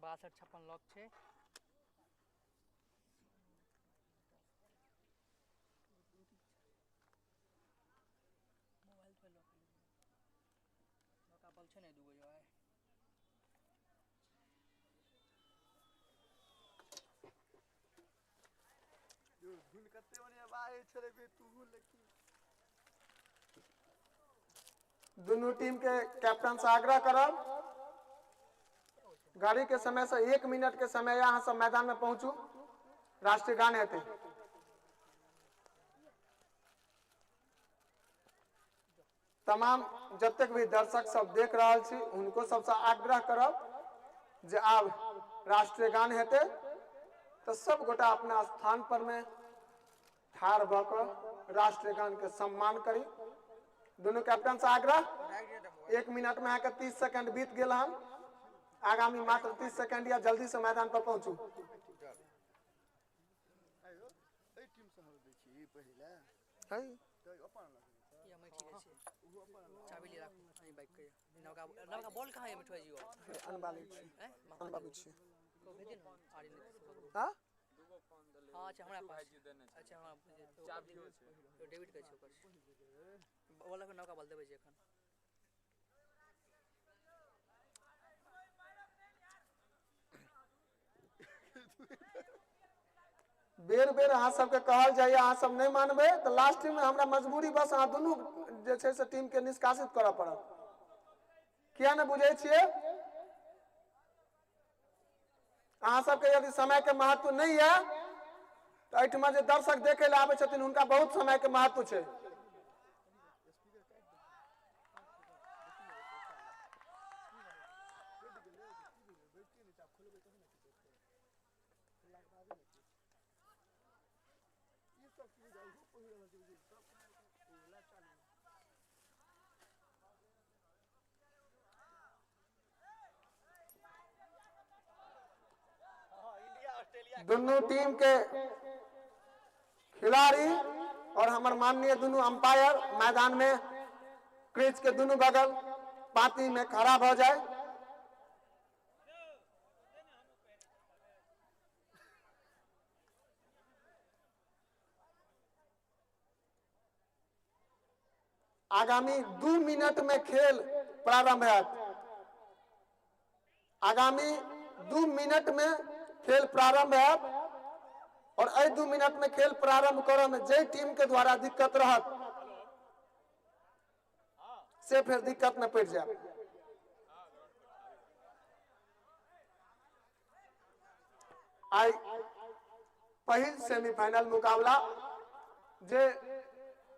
62 56 lock छै। Mobile पर lock नौका ball छै ने दूगो जो है। धुन कते बढ़िया बाजै छलै बे तूहू, लेकिन दुनू टीम के कैप्टन से आग्रह करब, गाड़ी के समय से 1 मिनट के समय अहाँ सब मैदान में पहुंचू, राष्ट्रीय गान हेतै। तमाम जतेक भी दर्शक सब देख रहल छी हुनको सबसे आग्रह करब जे आब राष्ट्रीय गान हेतै तऽ सब गोटा अपना स्थान पर में ठाढ़ भऽ कऽ राष्ट्रीय गान के सम्मान करी। दुनू कैप्टन से आग्रह, 1 मिनट में अहाँके 30 सेकंड बीत गेल हन, आगामी मात्र 30 सेकंड या जल्दी से मैदान पर पहुंचू। आयो एहि टीम से हम दै छी पहिले है तऽ अपन लग ये हमें ठीक है। चाबी ले राखू अहीं बाइक के। नवका नवका बॉल कहाँ है मिठुआ जी? अनबालै छी। हैं? अनबाबै छी। को भेजे ने आरी ने। हाँ। हाँ, अच्छा हमरा पास, अच्छा हमरा चाबियो छै। डेबिट के छै ओकर बॉल। नवका बॉल देबै छै एखन। बेर बेर अहाँ सबके कहल जाइए, अहाँ सब नहि मानबै तऽ लास्ट में हमरा मजबूरी बस अहाँ दुनू जे छै से टीम के निष्कासित करऽ पड़त। किया नहि बुझै छियै? अहाँ सबके यदि समय के महत्व नहि यऽ तऽ एहिठमा जे दर्शक देखे लए आबै छथिन हुनका बहुत समय के महत्व छै। ई सब चीज ओहो पहिर रहल छै सब चालू। दुनू टीम के खिलाड़ी और हमर माननीय दुनू अंपायर मैदान में क्रीज के दुनू बगल पाती में खड़ा भ जाए। आगामी 2 मिनट में खेल प्रारंभ है। आगामी 2 मिनट में खेल प्रारंभ है और एहि 2 मिनट में खेल प्रारंभ करऽ में जे टीम के द्वारा दिक्कत रहत से फिर दिक्कत में पड़ जाए। आई पहिल सेमीफाइनल मुकाबला जे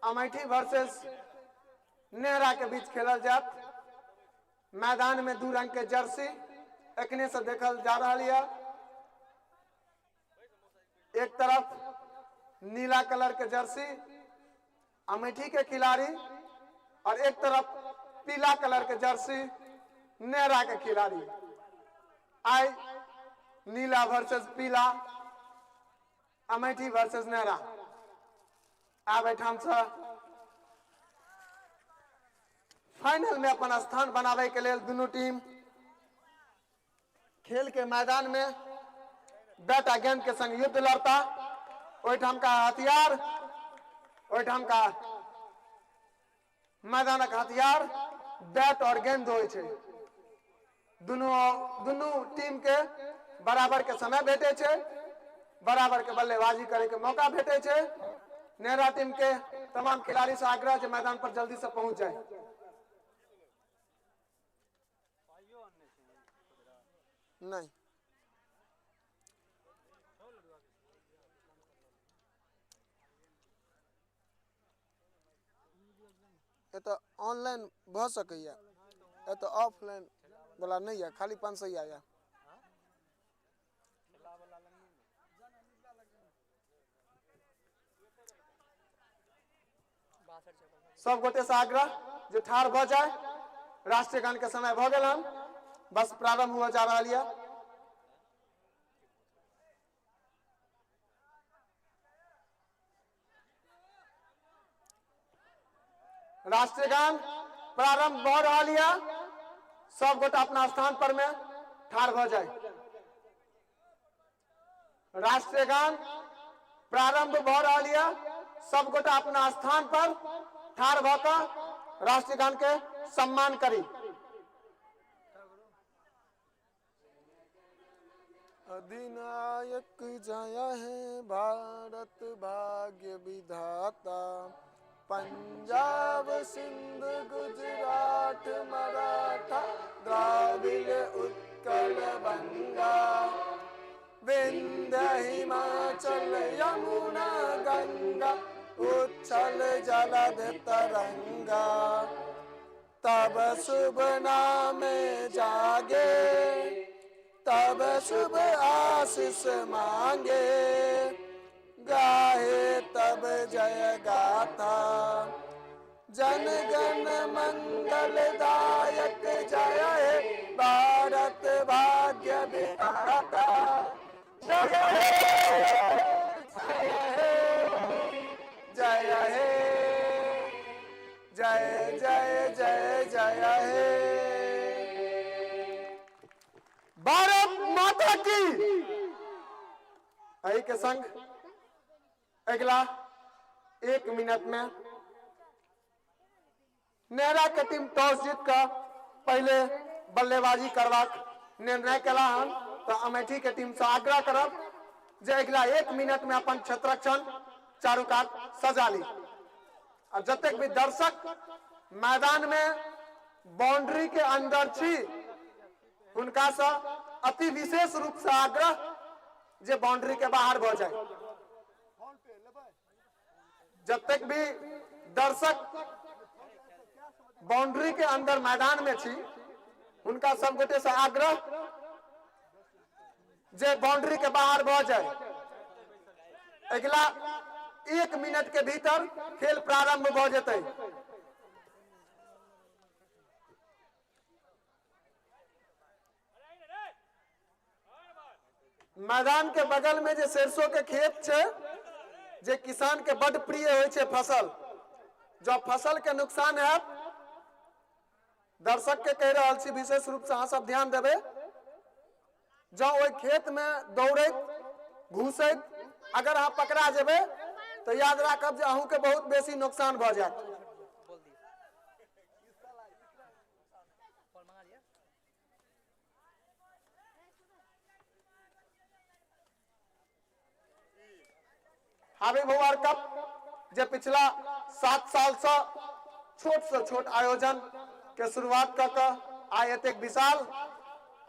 अमेठी वर्सेस नेहरा के बीच खेलल जात। मैदान में 2 रंग के जर्सी एखने से देखल जा रहा है। एक तरफ नीला कलर के जर्सी अमेठी के खिलाड़ी और एक तरफ पीला कलर के जर्सी नेहरा के खिलाड़ी। आई नीला वर्सेस पीला, अमेठी वर्सेस नेहरा। आब एठाम से फाइनल में अपन स्थान बनावे के लेल दुनू टीम खेल के मैदान में बैट आ गेंद के संग युद्ध लड़ता। ओहिठाम का हथियार, ओहिठाम का मैदानक हथियार बैट और गेंद होइ छै। दुनू दुनू टीम के बराबर के समय भेटे छै, बराबर के बल्लेबाजी करे के मौका भेटे छै। नेहरा टीम के तमाम खिलाड़ी से आग्रह जे मैदान पर जल्दी से पहुंच जाए। नहीं एतऽ ऑनलाइन भऽ सकैए, एतऽ ऑफलाइन वाला नहि यऽ, खाली 500 यऽ। सब गोटे से आग्रह जे ठाढ़ भऽ जाए, राष्ट्रीय गान के समय भऽ गेल हन, बस प्रारंभ हुआ जा रहा यऽ। राष्ट्रीय गान प्रारंभ भऽ रहल यऽ, सब गोटा अपना स्थान पर में ठाढ़ भऽ जाए। राष्ट्रीय गान प्रारंभ भऽ रहल यऽ। सब गोटा अपना स्थान पर ठाढ़ भऽ कऽ राष्ट्रीय गान के सम्मान करी। अधिनायक जय हे भारत भाग्य विधाता, पंजाब सिंध गुजरात मराठा, द्राविड़ उत्कल बंगा, विंध्य हिमाचल यमुना गंगा, उच्छल जलध तरंगा, तब शुभ नामे जागे, तब शुभ आशीष मांगे, गाहे तब जय गाथा, जन गण मंगलदायक जय हे भारत भाग्य विधाता। जय हे, जय हे, जय जय जय जय हे भारत माता की। एहि के संग अगला 1 मिनट में नेहरा के टीम टॉस जीत कऽ पहले बल्लेबाजी करबाक निर्णय केला हन, तो अमेठी के टीम से आग्रह करब जे अगला 1 मिनट में अपन क्षेत्ररक्षण चारू कात सजा ली। आ जतेक भी दर्शक मैदान में बाउंड्री के अंदर छी हुनका से अति विशेष रूप से आग्रह जे बाउंड्री के बाहर भऽ जाए। जतेक भी दर्शक बाउंड्री के अंदर मैदान में छी हुनका सब गोटे से आग्रह जे बाउंड्री के बाहर भऽ जाए। अगला 1 मिनट के भीतर खेल प्रारंभ भऽ जेतै। मैदान के बगल में जे सरसों के खेत छै, जे किसान के बड प्रिय होइ छै फसल, जब फसल के नुकसान हैत, दर्शक के कहि रहल छी विशेष रूप से अहाँ सब ध्यान देबै, जँ ओहि खेत में दौड़ैत घुसैत अगर अहाँ पकड़ा जेबै तऽ याद राखब जे अहूँ के बहुत बेसी नुकसान भऽ जायत। बोल दिए बॉल मंगा लिया। हाबी भौआर कप जे पिछला 7 साल से छोट से छोट आयोजन के शुरुआत कऽ कऽ आइ एतेक विशाल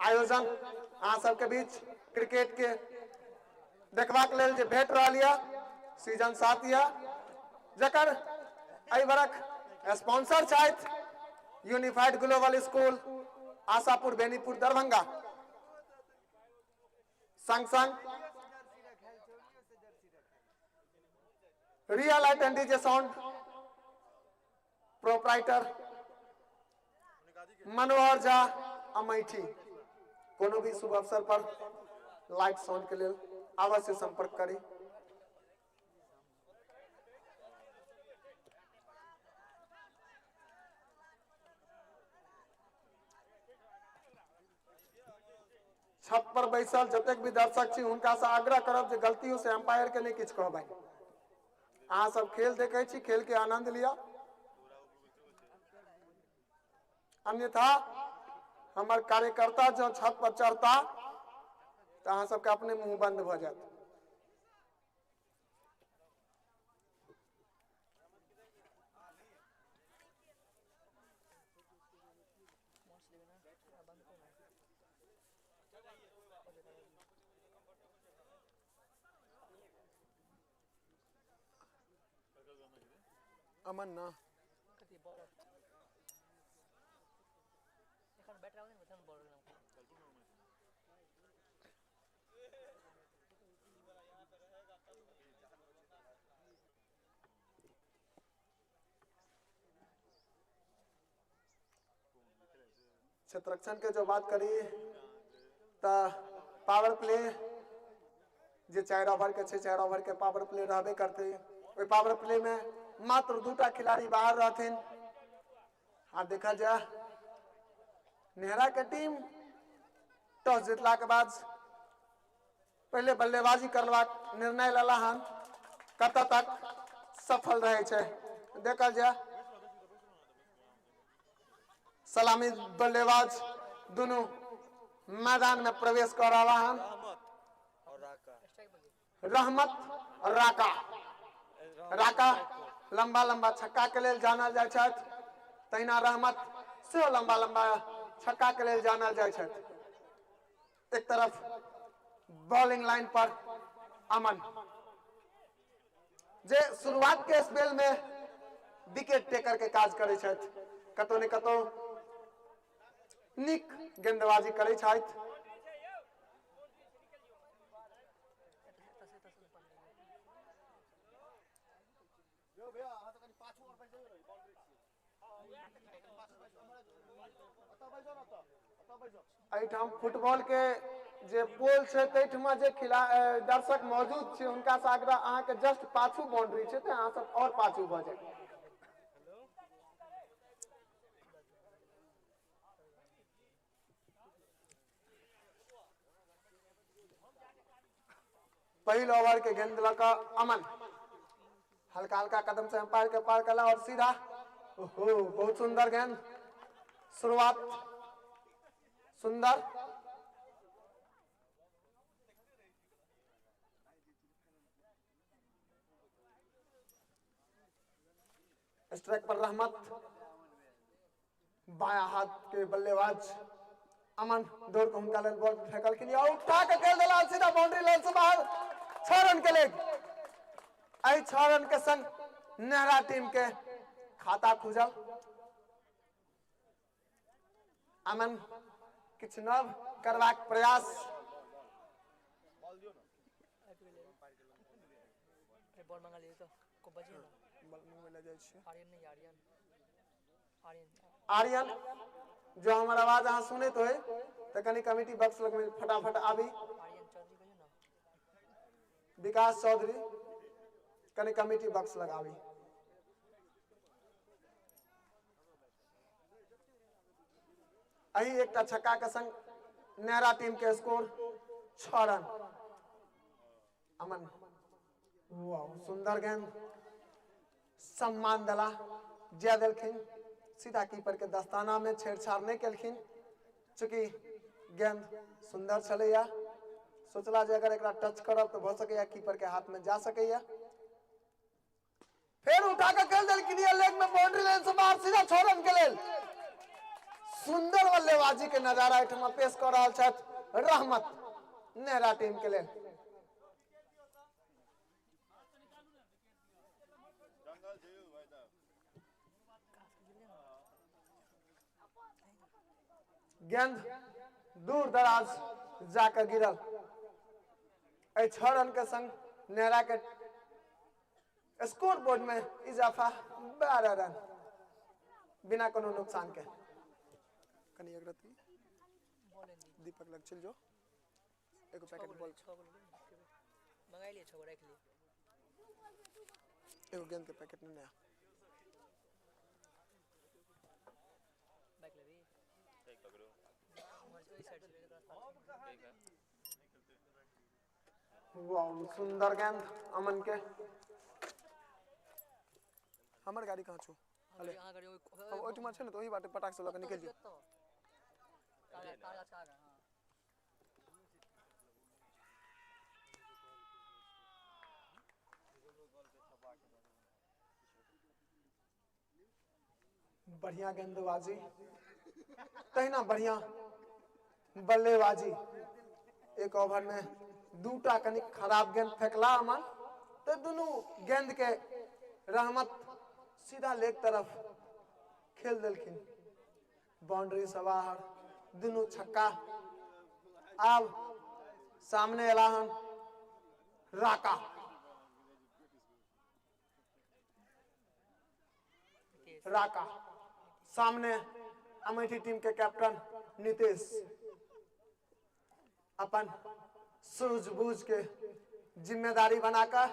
आयोजन अहाँ सबके बीच क्रिकेट के देखबाक लेल जे भेट रहल यऽ, सीजन 7 यऽ, जकर एहि बरख स्पॉन्सर छथि unified global school Ashapur Benipur Darbhanga. संग संग real light and DJ sound proprietor Manohar Jha Amethi. कोनो भी शुभ अवसर पर लाइट साउंड के लेल अवश्य संपर्क करी। छत पर बैसल जतेक भी दर्शक छी हुनका से आग्रह करब जे गलतियों से अंपायर के नहीं किछु कहबै। अहाँ सब खेल देखे छी, खेल के आनंद लिअ, अन्यथा हमर कार्यकर्ता जँ छत पर चढ़ता तऽ अहाँ सबके अपने मुंह बंद भऽ जायत। अमन ना कथी बॉल एखन बैट आबै ने तखन बॉल। क्षेत्ररक्षण के जो बात करी तऽ पावर प्ले जे 4 ओवर के छै, 4 ओवर के पावर प्ले रहबे करतै। ओहि पावर प्ले में मात्र 2टा खिलाड़ी बाहर रहथिन। आ देखल जाय नेहरा के टीम टॉस जीतला के बाद पहिले बल्लेबाजी करबाक निर्णय लेला हन, कतऽ तक सफल रहै छै देखल जाय। सलामी बल्लेबाज दुनू मैदान में प्रवेश कर रहा हन। रहमत और राका। राका लंबा लंबा छक्का के लेल जानल जाइ छथि, तहिना रहमत सेहो लंबा लंबा छक्का के लेल जानल जाइ छथि। एक तरफ बॉलिंग लाइन पर अमन, जे शुरुआत के स्पेल में विकेट टेकर के काज करै छथि, कतौ ने कतौ नीक गेंदबाजी करै छथि। एहिठाम फुटबॉल के जे पोल छै ताहिठमा जे खिला दर्शक मौजूद छै हुनका से आग्रह, अहाँके जस्ट पाछू बाउंड्री छै तऽ अहाँ सब और पाछू भऽ जाए। पहिल ओवर के गेंद लऽ कऽ अमन हल्का हल्का कदम से अंपायर के पार कला और सीधा, ओहो बहुत सुंदर गेंद, शुरुआत सुंदर। स्ट्राइक पर रहमत, बाया हाथ के बल्लेबाज अमन दौड़ के हुनका लेल बॉल फेंकलखिन या उठा के खेल देला सीधा बाउंड्री लाइन से बाहर, 6 रन के लेल। एहि 6 रन के संग नेहरा टीम के खाता खुजल। अमन किछु नव करबाक प्रयास। बॉल मंगा लियो तो को बजे ना। बॉल मंगबै लए जाइ छियै। आर्यन नहीं, आर्यन आर्यन आर्यन, जो हमर आवाज अहाँ सुनैत होय तऽ कनि कमिटी बॉक्स लग में फटाफट आबी। आर्यन चौधरी कहियो ना। विकास चौधरी कनि कमिटी बॉक्स लग आबी। एहि एकटा छक्का के संग नेहरा टीम के स्कोर 6 रन। अमन वाह सुंदर गेंद, सम्मान दला जय देलखिन, सीधा कीपर के दस्ताना में छेड़छाड़ नहीं केलखिन। चूंकि गेंद सुंदर छलैया, सोचला जे अगर एकरा टच करब तऽ भऽ सकैया कीपर के हाथ में जा सकैया। फेर उठा के खेल देलखिन या लेग में बाउंड्री लाइन से बाहर सीधा 6 रन के लेल। सुंदर बल्लेबाजी के नजारा एहिठमा पेश कऽ रहल छथि रहमत नेहरा टीम के लेल। गेंद दूर दराज जाकर गिरल। एहि 6 रन के संग नेहरा के स्कोर बोर्ड में इजाफा 12 रन बिना कोनो नुकसान के। कनी एक रत्ती दीपक लग चल जो, एगो पैकेट बॉल मंगाई लिए, 6 गो राख लिए, एगो गेंद के पैकेट ने नया बाइक लेबी ओहि साइड से रास्ता। वाह सुंदर गेंद अमन के। हमर गाड़ी कहाँ छौ? अरे अहाँ गाड़ी अब ओहिठमा छै ने, तऽ ओही बाटे पटाक से लऽ कऽ निकलि जो। कागज कागज। हाँ बढ़िया गेंदबाजी तहिना बढ़िया बल्लेबाजी। एक ओवर में दूटा कनि खराब गेंद फेंकला अमन, तऽ दुनू गेंद के रहमत सीधा लेग तरफ खेल देलखिन, बाउंड्री से बाहर दुनू छक्का। आब सामने एला हन राका। राका सामने अमेठी टीम के कैप्टन नीतीश अपन सूझबूझ के जिम्मेदारी बनाकर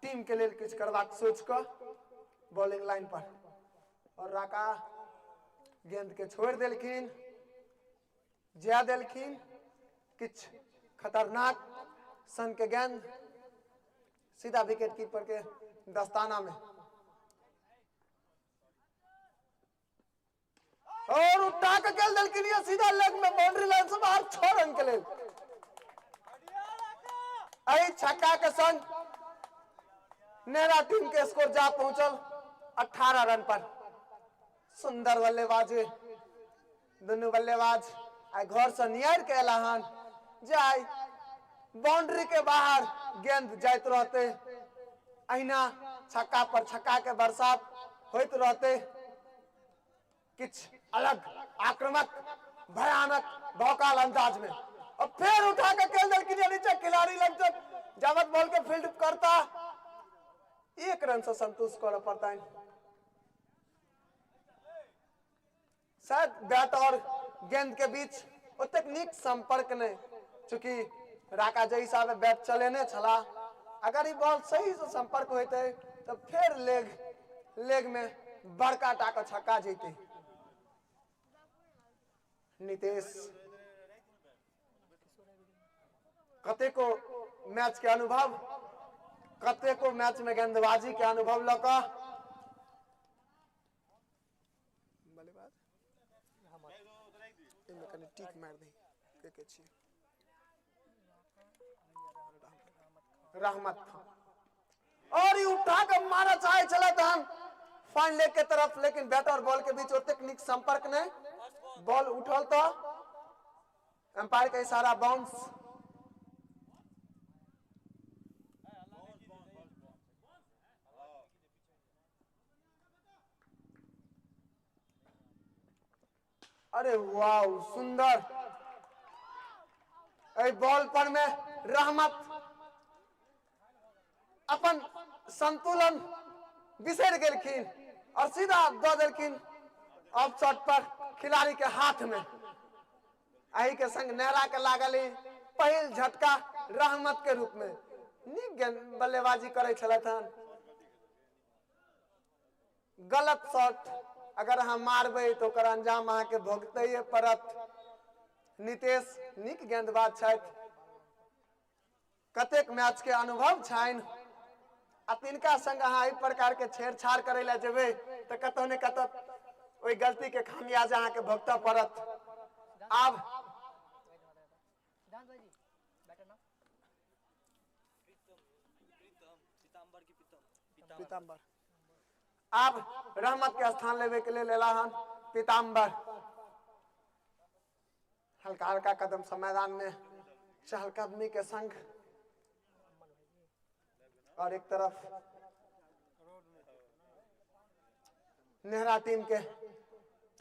टीम के लेल किछु करबाक सोच कऽ बॉलिंग लाइन पर, और राका गेंद के छोड़ देलखिन, जा देलखिन, किछु खतरनाक सन के गेंद सीधा विकेट कीपर के दस्ताना में और उठा के खेल दल के लिए सीधा लेग में बाउंड्री लाइन से बाहर 6 रन के लिए। एहि छक्का के संग नेहरा टीम के स्कोर जा पहुंचल 18 रन पर। सुंदर बल्लेबाजी, दुनू बल्लेबाज आइ घर से नियार के अला हन जे आइ बाउंड्री के बाहर गेंद जाइत रहते, अहिना छक्का पर छक्का के बरसात होइत रहते। किछ अलग आक्रामक भयानक भौकाल अंदाज में और फिर उठा के खेल देलखिन नीचे खिलाड़ी लग जावत बॉल के फील्ड करता 1 रन से संतुष्ट करऽ पड़ता है। शायद बैट और गेंद के बीच ओतेक नीक संपर्क नहीं, चूंकि राका जे हिसाब बैट चलेने छला, अगर ई बॉल सही से संपर्क होते तो फिर लेग लेग में बड़का टाका छक्का जीते। नितेश कतेको मैच के अनुभव, कतेको मैच में गेंदबाजी के अनुभव लऽ कऽ बल्लेबाज एहिमे कनि टीक मारि दही के के छियै रहमत खान और ई उठा के मारऽ चाहे छलै तहन फाइन लेग के तरफ, लेकिन बैट और बॉल के बीच ओतेक नीक संपर्क नहीं, बॉल उठल तो अंपायर के इशारा बाउंस। अरे वाह सुंदर, एहि बॉल पर में रहमत अपन संतुलन बिसरि गेलखिन और सीधा दऽ देलखिन ऑफ शॉट पर खिलाड़ी के हाथ में। एहि के संग नेहरा के लागल पहिल झटका रहमत के रूप में। नीक गेंद बल्लेबाजी करै छलथि हन, गलत शॉट अगर अहाँ मारबै तऽ ओकर अंजाम अहाँके भोगतैये पड़त। नितेश नीक गेंदबाज छथि, कतेक मैच के अनुभव छनि आ तिनका संग अहाँ एहि प्रकार के छेड़छाड़ करै लए जेबै तऽ कतौ ने कतौ ओहि गलती के खामियाजा अहाँके भोगतऽ पड़त। आब पीताम्बर आब रहमत के स्थान लेवे के लेल एला हन पीताम्बर। हल्का हल्का कदम से मैदान में चहलकदमी के संग और एक तरफ नेहरा टीम के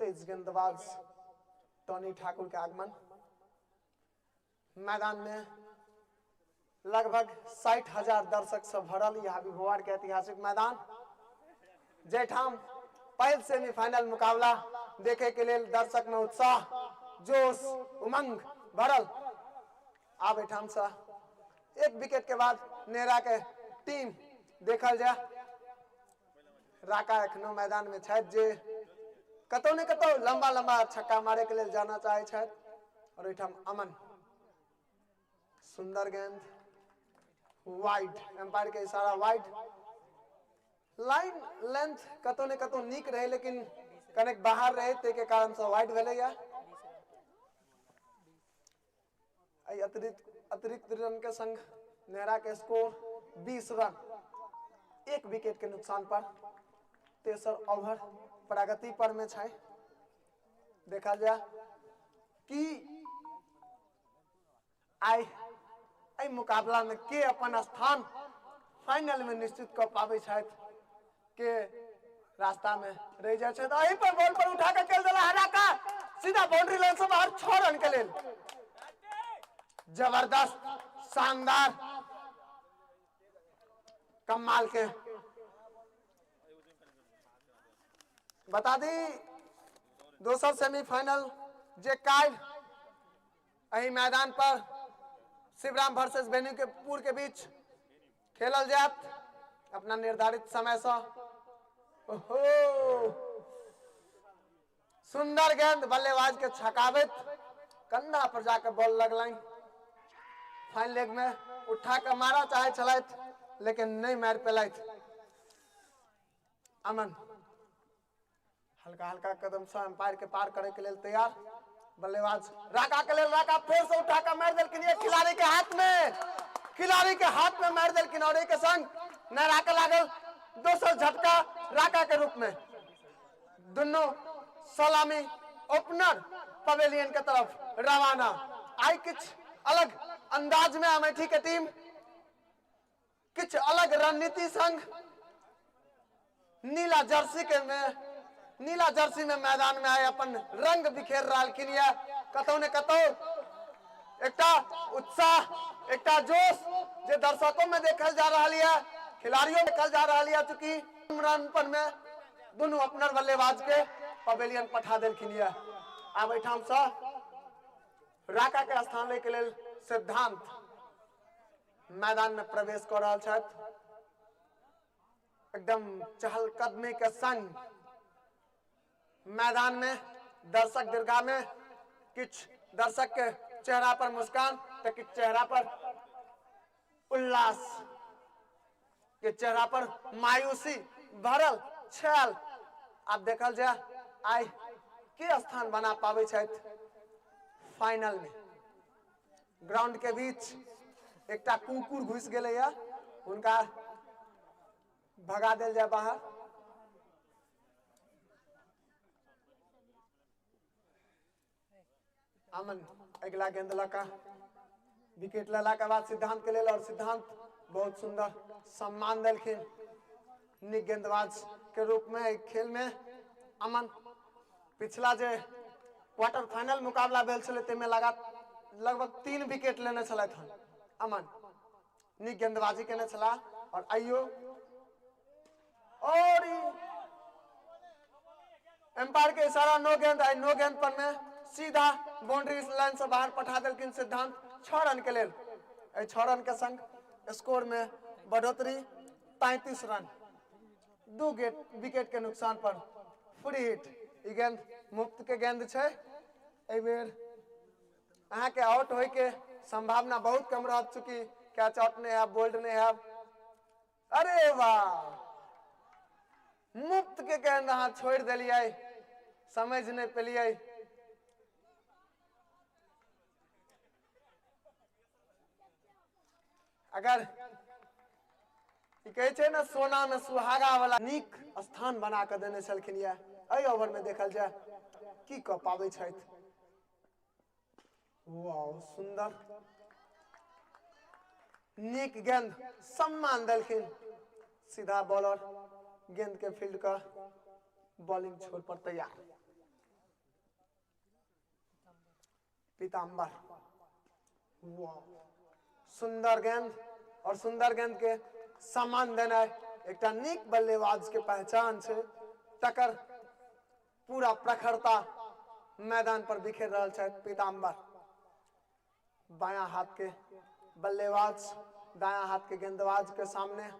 तेज गेंदबाज टॉनी ठाकुर के आगमन मैदान में। लगभग 60,000 दर्शक से भरल यह हाबीभोवार के ऐतिहासिक मैदान, जैठाम पहिल सेमीफाइनल मुकाबला देखे के लेल दर्शक में उत्साह जोश उमंग भरल। आब एठाम से 1 विकेट के बाद नेहरा के टीम देखल जाए। राका एखनो मैदान में छथि जे कतौ ने कतौ लंबा लंबा छक्का मारे के लेल जाना चाहे छथि। और एठाम अमन सुंदर गेंद वाइड, एम्पायर के इशारा वाइड। लाइन लेंथ कतौ ने कतौ नीक रहे लेकिन कनेक बाहर रहे, ताहि के कारण से वाइड भेलैया। एहि अतिरिक्त रन के संग नेहरा के स्कोर 20 रन, 1 विकेट के नुकसान पर। तेसर ओवर प्रगति पर में छै। देखा जाए कि आइ एहि मुकाबला में के अपन स्थान फाइनल में निश्चित कऽ पाबै छथि, के रास्ता में रहि जाइ छथि। एहि पर बॉल पर उठा के खेल देला हरा का सीधा बाउंड्री लाइन से बाहर 6 रन के लेल। जबरदस्त शानदार कमाल के। बता दी दोसर सेमीफाइनल जे काल्हि एहि मैदान पर शिवराम वर्सेस बेनीपुर के बीच खेलल जायत अपना निर्धारित समय से। ओहो सुंदर गेंद बल्लेबाज के छकाबैत कंधा पर जाकर बॉल लगलनि फाइन लेग में। उठा के मारऽ चाहे छलथि लेकिन नहीं मारि पेलथि। अमन हल्का हल्का कदम से अंपायर के पार करे के लेल तैयार बल्लेबाज राका के लेल, राका फिर से उठा के मारि देलखिन एक खिलाड़ी के हाथ में, खिलाड़ी के हाथ में मारि देलखिन और एक संग नहरा के लागल दोसर झटका राका के रूप में। दुनू सलामी ओपनर पवेलियन के तरफ रवाना। आई किछ अलग अंदाज में अमेठी के टीम किछ अलग रणनीति संग नीला जर्सी के में नीला जर्सी में मैदान में आए अपन रंग बिखेर रहलखिन ये। कतौ ने कतौ एकटा उत्साह एकटा जोश जे दर्शकों में देखल जा रहल ये, खिलाड़ियों में देखल जा रहल ये। चूंकि रन पर में दुनू ओपनर बल्लेबाज के पवेलियन पठा देलखिन ये। आब एहिठाम से राका के स्थान लै के लेल सिद्धांत मैदान में प्रवेश कऽ रहल छथि। एकदम चहलकदमी के संग मैदान में दर्शक दीर्घा में किछ दर्शक के चेहरा पर मुस्कान तो किछ चेहरा पर उल्लास के चेहरा पर मायूसी भरल छल। आब देखल जाय आइ के स्थान बना पाबै छथि फाइनल में। ग्राउंड के बीच एकटा कुकुर घुस गेलैया, हुनका भगा देल जाय बाहर। अमन अगिला गेंद लऽ कऽ विकेट लेला के बाद सिद्धांत के लेल और सिद्धांत बहुत सुंदर सम्मान देलखिन नीक गेंदबाज के रूप में एहि खेल में। अमन पिछला जे क्वार्टर फाइनल मुकाबला भेल छलै ताहिमे लगभग 3 विकेट लेने छलथि हन अमन, नीक गेंदबाजी केने छलाह और आइयो और एम्पायर के इशारा नो गेंद, आई नो गेंद पर में सीधा बाउंड्री लाइन से बाहर पठा देलखिन सिद्धांत 6 रन के लेल। एहि 6 रन के संग स्कोर में बढ़ोतरी 35 रन, 2 विकेट के नुकसान पर फ्री हिट। ई गेंद मुफ्त के गेंद छै, एहि बेर अहाँ के आउट होय के संभावना बहुत कम रहत चूंकि कैच आउट नहीं है, बोल्ड नहीं है। अरे वाह, मुफ्त के गेंद अहाँ छोड़ दिलियै, समझ नहीं पेलियै। अगर ई कहै छै ने सोना में सुहागा वाला नीक स्थान बना के देने छलखिन ये, एहि ओवर में देखल जाय की कऽ पाबै छथि। वाह, सुंदर नीक गेंद सम्मान देलखिन, सीधा बॉलर गेंद के फील्ड का बॉलिंग छोर पर तैयार पीताम्बर। वाह, सुंदर गेंद और सुंदर गेंद के सम्मान देना एकटा नीक बल्लेबाज के पहचान छै, तकर पूरा प्रखरता मैदान पर बिखेर रहल छथि पीताम्बर। बायां हाथ के बल्लेबाज दायां हाथ के गेंदबाज के सामने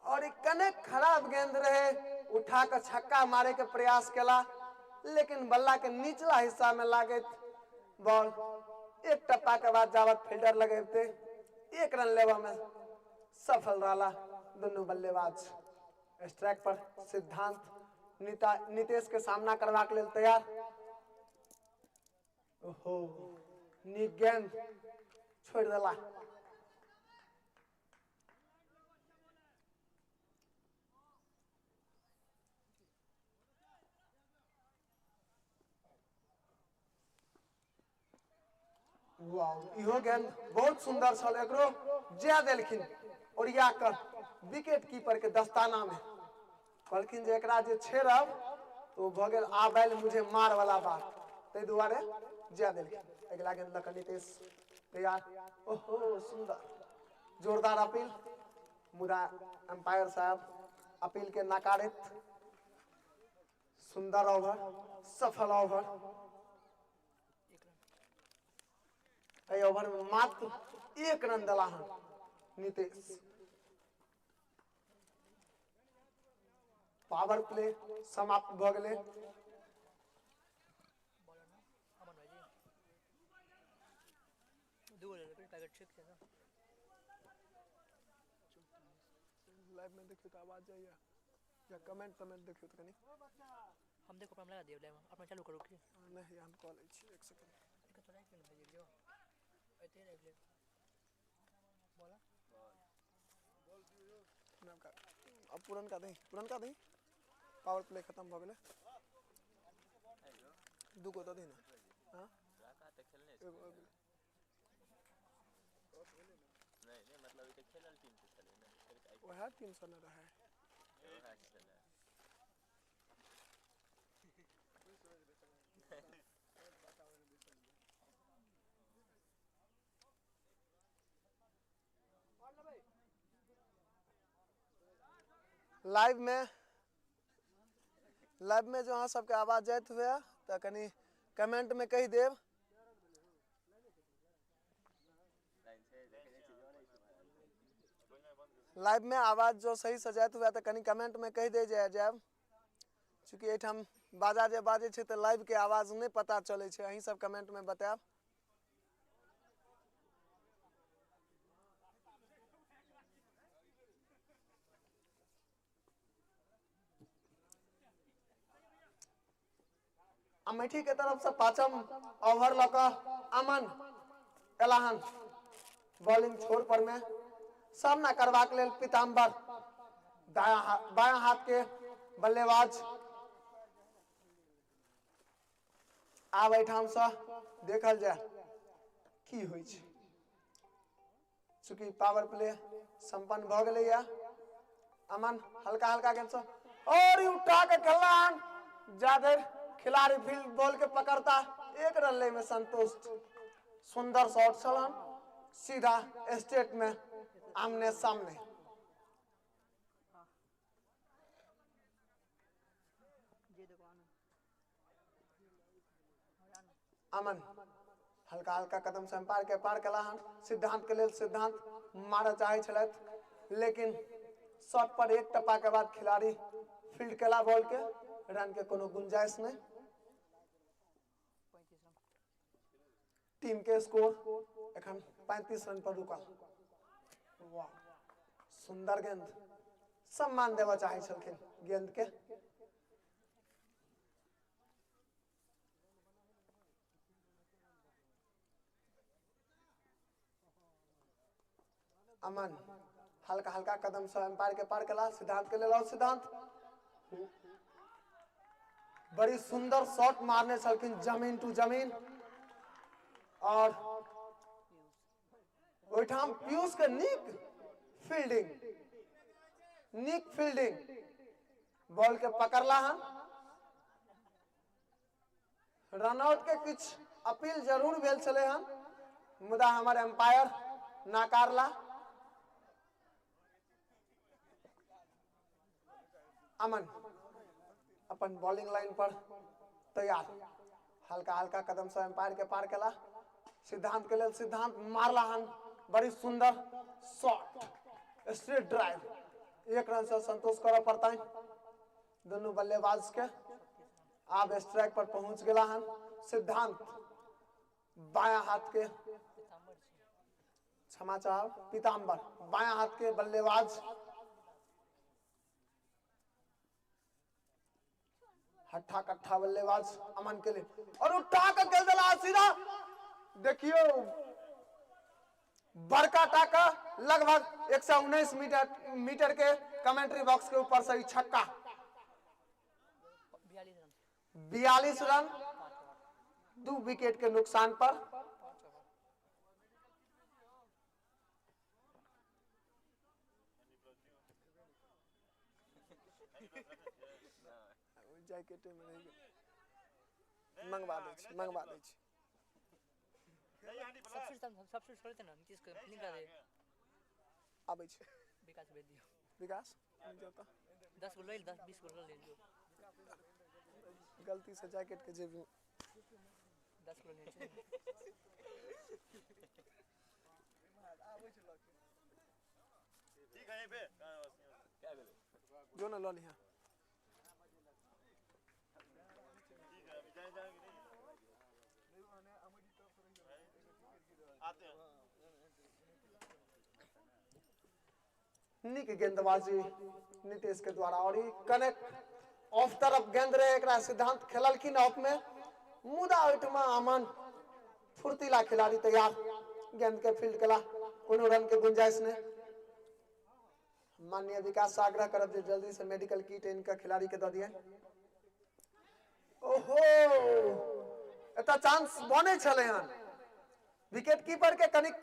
और एक कने खराब गेंद रहे, उठा के छक्का मारे के प्रयास केला लेकिन बल्ला के निचला हिस्सा में लागत बॉल एक टप्पा के बाद जावत फील्डर लगेते 1 रन लेवा में सफल रहा दोनों बल्लेबाज। स्ट्राइक पर सिद्धांत नितेश के सामना करबाक लेल तैयार। ओहो, नीक गेंद छोड़ देला। वाह, इहो गेंद बहुत सुंदर छल, एकरो जा देलखिन ओरिया कर विकेट कीपर के दस्ताना में। कहलखिन जे एकरा जे छेड़ब तो भऽ गेल आबैल मुझे मार वाला बात, ताहि दुआरे जा देलखिन। अगिला गेंद लऽ कऽ नितेश तैयार। ओहो, सुंदर जोरदार अपील, मुदा अंपायर साहब अपील के नकारित। सुंदर ओवर, सफल ओवर। एहि ओवर में मात्र 1 रन देला हन नितेश। पावर प्ले समाप्त भऽ गेलै। दू पैकेट ठीक छै ना। लाइव में देखियो तो आवाज जाइए या कमेंट तमेंट देखियो तो कनी। हम देखो अपना लगा दियो लाइव अपना चालू करू की नहीं, हम कॉल छी एक सेकंड। एक तो राइट में भेज दियो, एते राइट ले बोला नवका अब पुरनका दही, पुरनका दही। पावर प्ले खत्म भ गेलै। दूगो दऽ दही ना। हां एगो एगो नहीं नहीं, मतलब ई खेलल टीम से छलै ना, वएह टीम से न रहे। लाइव में जो अहाँ सबके आवाज जाइत हुए तो कनी कमेंट में कहि देब। लाइव में आवाज जो सही से जाइत हुए तो कनी कमेंट में कहि दे जायब, चूँकि एहिठाम बाजा जे बाजै छै तो लाइव के आवाज नहीं पता चलै छै। अहीं सब कमेंट में बतायब। अमेठी के तरफ से पांचम ओवर लऽ कऽ अमन एलाहन बॉलिंग छोर पर में सामना करबाक लेल पीताम्बर बायां हाथ के बल्लेबाज। आब एहिठाम से देखल जाय की होइ छै। चूँकि पावर प्ले संपन्न भऽ गेलैया, अमन हल्का हल्का गेंद से और उठा के खेलला जाधर खिलाड़ी फील्ड बॉल के पकड़ता एक रन ले में संतुष्ट। सुंदर शॉट छलन, सीधा स्टेट में आमने सामने। अमन हल्का हल्का कदम से अंपायर के पार कला हन। सिद्धांत के लेल सिद्धांत मारऽ चाहे छलथि, लेकिन शॉट पर एक टप्पा के बाद खिलाड़ी फील्ड केला बॉल के, रन के कोनो गुंजाइश नहीं। टीम के स्कोर एखन 35 रन पर रुकल। वाह, सुंदर गेंद, सम्मान देवा चाहे छलखिन गेंद के। अमन हल्का हल्का कदम से अंपायर के पार कला, सिद्धांत के लेल और सिद्धांत बड़ी सुंदर शॉट मारने छलखिन जमीन टू जमीन। और ओहिठाम पीयूष के नीक फील्डिंग, नीक फील्डिंग, बॉल के पकड़ला हन। रनआउट के किछ अपील जरूर भेल छलै हन, मुदा हमर एम्पायर नकारला। अमन अपन बॉलिंग लाइन पर तैयार, हल्का हल्का कदम से अंपायर के पार केला, सिद्धांत के लेल सिद्धांत मारला हन बड़ी सुंदर शॉट, स्ट्रेट ड्राइव। एक रन से संतोष करऽ पड़ता दोनों बल्लेबाज के। आब स्ट्राइक पर पहुंच गेला हन सिद्धांत, बायां हाथ के, क्षमा चाहब पीताम्बर, बायां हाथ के बल्लेबाज। हट्ठा कट्ठा बल्लेबाज अमन के लिए और उठा कर खेल दिला सीधा। देखियो बड़का टाका, लगभग 119 मीटर के कमेंट्री बॉक्स के ऊपर से छक्का। 42 रन 2 विकेट के नुकसान पर। जैकेट में रहि गेल, मंगवा दै छी, मंगवा दै छी। सब छोड़ते ना नीतीश के लिंक दे आबै छै। विकास भेज दियो, विकास मिल जाता। 10 गो ले, 10 20 गो ले लियो। गलती से जैकेट के जेब में 10 गो ले। ठीक है पे क्या भेलै जो ना ल लिहा। ठीक है अभी जाए जाएंगे नहीं। नीक गेंदबाजी नीतीश के द्वारा और ई कनेक्ट ऑफ तरफ गेंद रहे, एकरा सिद्धांत खेललखिन ऑफ में, मुदा ओहिठमा अमन फुर्तीला खिलाड़ी तैयार गेंद के फील्ड केला, कोनो रन के गुंजाइश नहीं। माननीय विकास से आग्रह करब जे जल्दी से मेडिकल किट इनका खिलाड़ी के दऽ दिए। ओहो, एतऽ चांस बने छलै हन, विकेट कीपर के कनिक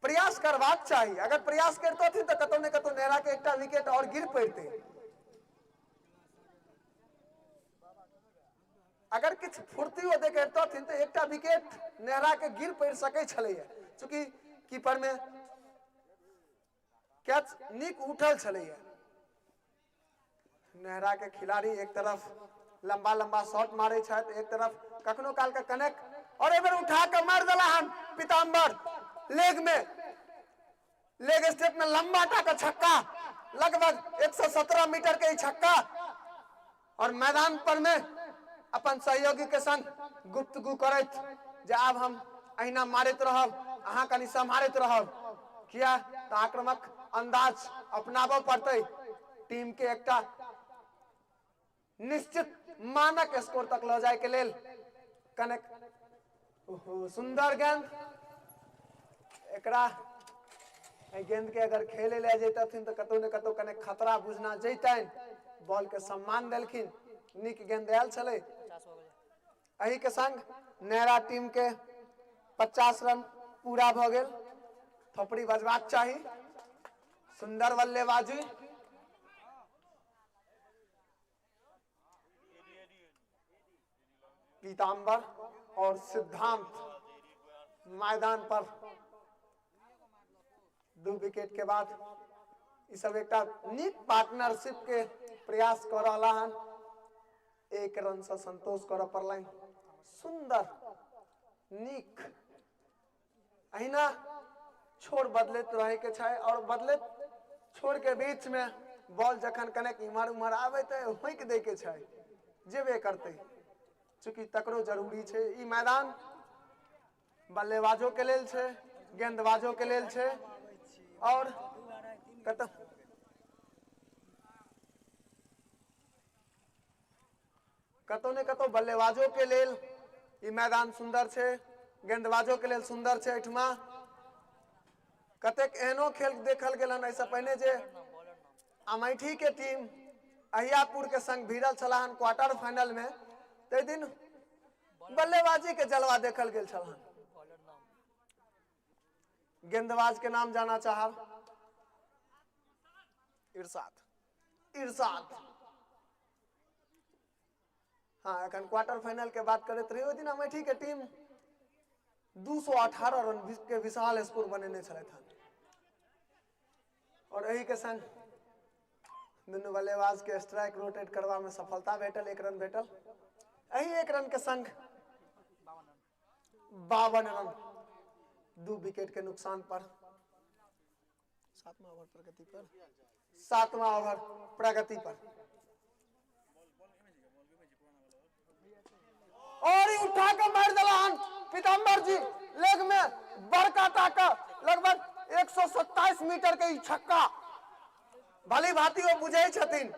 प्रयास करबाक चाही, अगर प्रयास करितथिन तऽ कतौ ने कतौ नेहरा के एकटा विकेट और गिर पड़तै। अगर किछु फुर्ती ओ देखितथिन तऽ एकटा विकेट नेहरा के गिर पड़ि सकै छलैया, चूँकि कीपर में कैच नीक उठल छलैया। नेहरा के खिलाड़ी एक तरफ लंबा लंबा शॉट मारे छथि, एक तरफ कखनो काल के कनेक्ट, और एक बेर उठा के मार देला हन पीताम्बर लेग में, लेग स्टेप में लंबा टा के छक्का, लगभग 117 मीटर के ई छक्का, और मैदान पर में अपन सहयोगी के संग गुप्तगू करैत जे आब हम अहिना मारैत रहब, अहाँ कनि सम्हारैत रहब, किया तऽ आक्रामक अंदाज अपनाबऽ पड़तै टीम के एकटा निश्चित मानक स्कोर तक लऽ जाय के लेल। कनेक ओहो सुंदर गेंद, एकरा एहि गेंद के अगर खेले ले जैतथिन तऽ कतौ ने कतौ कने खतरा बुझना जैतनि। बॉल के सम्मान देलखिन, नीक गेंद आयल छलै। 50 भऽ गेलै। एहि के संग नेहरा टीम के 50 रन पूरा भऽ गेल। थोपड़ी बजबाक चाही। सुंदर बल्लेबाजी। पीताम्बर और सिद्धांत मैदान पर 2 विकेट के बाद ई सब एकटा नीक पार्टनरशिप के प्रयास कऽ रहला हन। 1 रन से संतोष करऽ पड़लनि। सुंदर नीक अहिना छोर बदलैत रहे के छै, और बदलैत छोर के बीच में बॉल जखन कनेक इम्हर उम्हर आबे तऽ होइक दै के छै, जेबे करतै, चूँकि तकरो जरूरी छै। ई मैदान बल्लेबाजो के लेल छै, गेंदबाजो के लेल छै, और कतऽ कतौ ने कतौ बल्लेबाजो के लेल ई मैदान सुंदर छै, गेंदबाजो के लेल सुंदर छै। एहिठमा कतेक एहनो खेल देखल गेल हन एहिसँ पहिने जे अमेठी के टीम अहियापुर के संग भिड़ल छला हन क्वार्टर फाइनल में, ताहि दिन बल्लेबाजी के जलवा देखल गेल छल हन। गेंदबाज के नाम जाना चाहब? इरशाद। इरशाद, हाँ, एखन क्वार्टर फाइनल के बात करैत रही। ओहि दिन अमेठी के टीम 218 रन के विशाल स्कोर बनेने छलथि हन, और एही के संग दुनू बल्लेबाज के स्ट्राइक रोटेट करबा में सफलता भेटल, 1 रन भेटल। एही 1 रन के संग 52 रन 2 विकेट के नुकसान पर। 7वां ओवर प्रगति पर, 7वां ओवर प्रगति पर, और ई उठा के मार देला हन पीताम्बर जी लेग में, बड़का टाका, लगभग 127 मीटर के ई छक्का। भली भांति ओ बुझै छथिन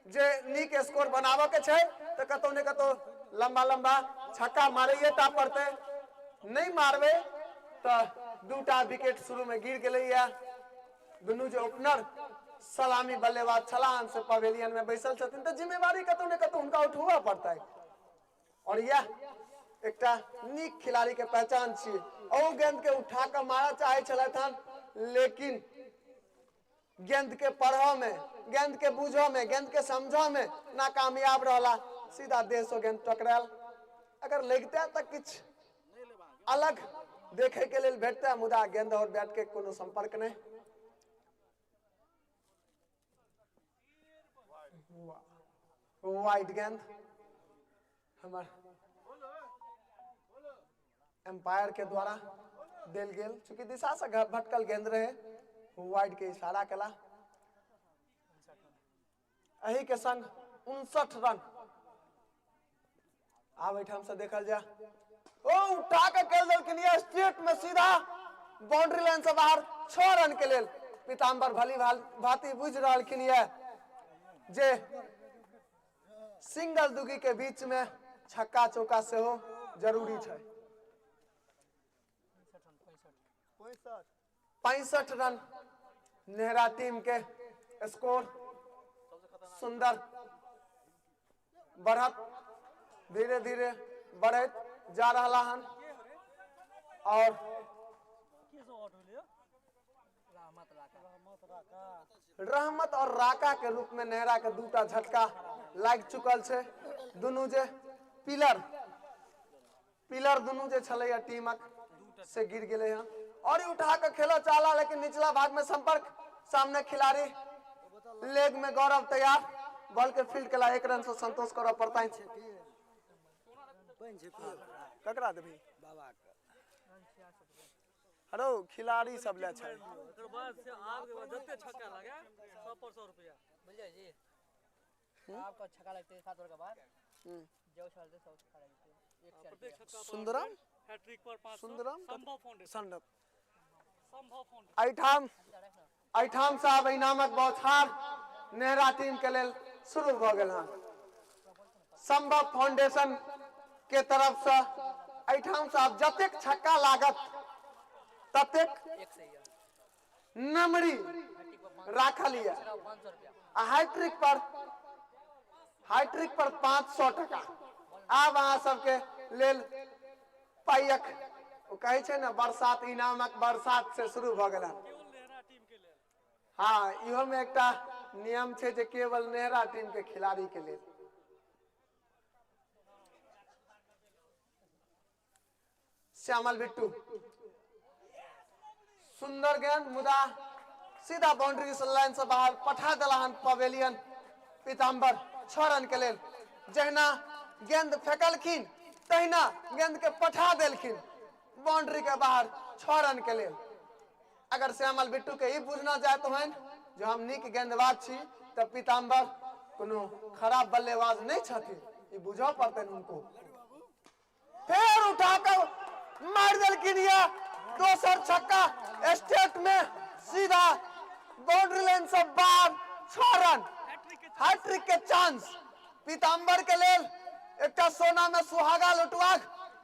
जे नीक स्कोर बनाबऽ के छै तऽ कतौ ने कतौ लंबा लंबा छक्का मारैये टा पड़तै, नहि मारबै तऽ 2टा विकेट शुरू में गिर गेलैया। दुनू जे ओपनर सलामी बल्लेबाज छलाह हन से पवेलियन में बैसल छथिन, तऽ जिम्मेवारी कतौ ने कतौ हुनका उठबऽ पड़तै, और यह एकटा नीक खिलाड़ी के पहचान छियै। ओ गेंद के उठा कऽ मारऽ चाहै छलथि हन, लेकिन गेंद के पढ़ऽ में, गेंद के बुझऽ में, गेंद के समझऽ में नाकामयाब रहला, सीधा देह से गेंद टकरायल। अगर लगिते तऽ किछु अलग देखे के लेल भेटते, मुदा गेंद और बैट के कोनो संपर्क नहीं। वाइड गेंद हमर एम्पायर के द्वारा देल गेल, चूंकि दिशा से भटकल गेंद रहे, वाइड के इशारा केला। एही के संग 59 रन। आब एहिठाम से देखल जाय ओ उठा के खेल देलखिन ये स्ट्रेट में सीधा बाउंड्री लाइन से बाहर 6 रन के लेल। पीताम्बर भली भांति बुझ रहलखिन ये जे सिंगल दुगी के बीच में छक्का चौका सेहो जरूरी छै। 65 रन नेहरा टीम के स्कोर, सुंदर बढ़त धीरे धीरे बढ़ैत जा रहा हन। और रहमत और राका के रूप में नेहरा के दूटा झटका लागि चुकल छै। दुनू जे पिलर पिलर दुनू जे छलैया टीमक से गिर गेलै हन। और उठा के खेला चाला, लेकिन निचला भाग में संपर्क, सामने खिलाड़ी लेग में गौरव तैयार, बॉल के फील्ड केला 1 रन से संतोष करऽ पड़ता है। ककरा देबही? हेलो खिलाड़ी सब ले छै। ओकर बाद से आब के बाद जते छक्का लगे सब पर 100 रुपया। बुझलियै जी? आपका छक्का लगते है 7 ओवर के बाद। जो उछालते सब छक्का लगते है। एक प्रत्येक छक्का पर सुंदरम? हैट्रिक पर 500। सुंदरम? संभव फाउंडेशन। संभव। संभव फाउंडेशन। एहिठाम से आब इनामक बौछार नेहरा टीम के लेल शुरू भऽ गेल हन। संभव फाउंडेशन के तरफ से एहिठाम से आब जतेक छक्का लागत ततेक नमरी राखल यऽ आ हैट्रिक पर 500 टका आब अहाँ सबके लेल पाइक ओ कहै छै ने बरसात, इनामक बरसात से शुरू भऽ गेल हन। हाँ, इहो में एकटा नियम छै जे केवल नेहरा टीम के खिलाड़ी के लेल। श्यामल बिट्टू सुंदर गेंद, मुदा सीधा बाउंड्री से लाइन से बाहर पठा देला हन पवेलियन पीताम्बर 6 रन के लेल। जहिना गेंद फेंकलखिन तहिना गेंद के पठा देलखिन बाउंड्री के बाहर 6 रन के लेल। अगर श्यामल बिट्टू के ई बुझना जाए तो हन जो हम नीक गेंदबाज छी त पीताम्बर कोनो खराब बल्लेबाज नहीं छथिन, ई बुझऽ पड़तनि उनको। फेर उठा के मार देलखिन या दोसर छक्का स्टेट में सीधा बाउंड्री लाइन से बाहर 6 रन, हैट्रिक के चांस पीताम्बर के लेल। एकटा सोना में सुहागा लुटवाक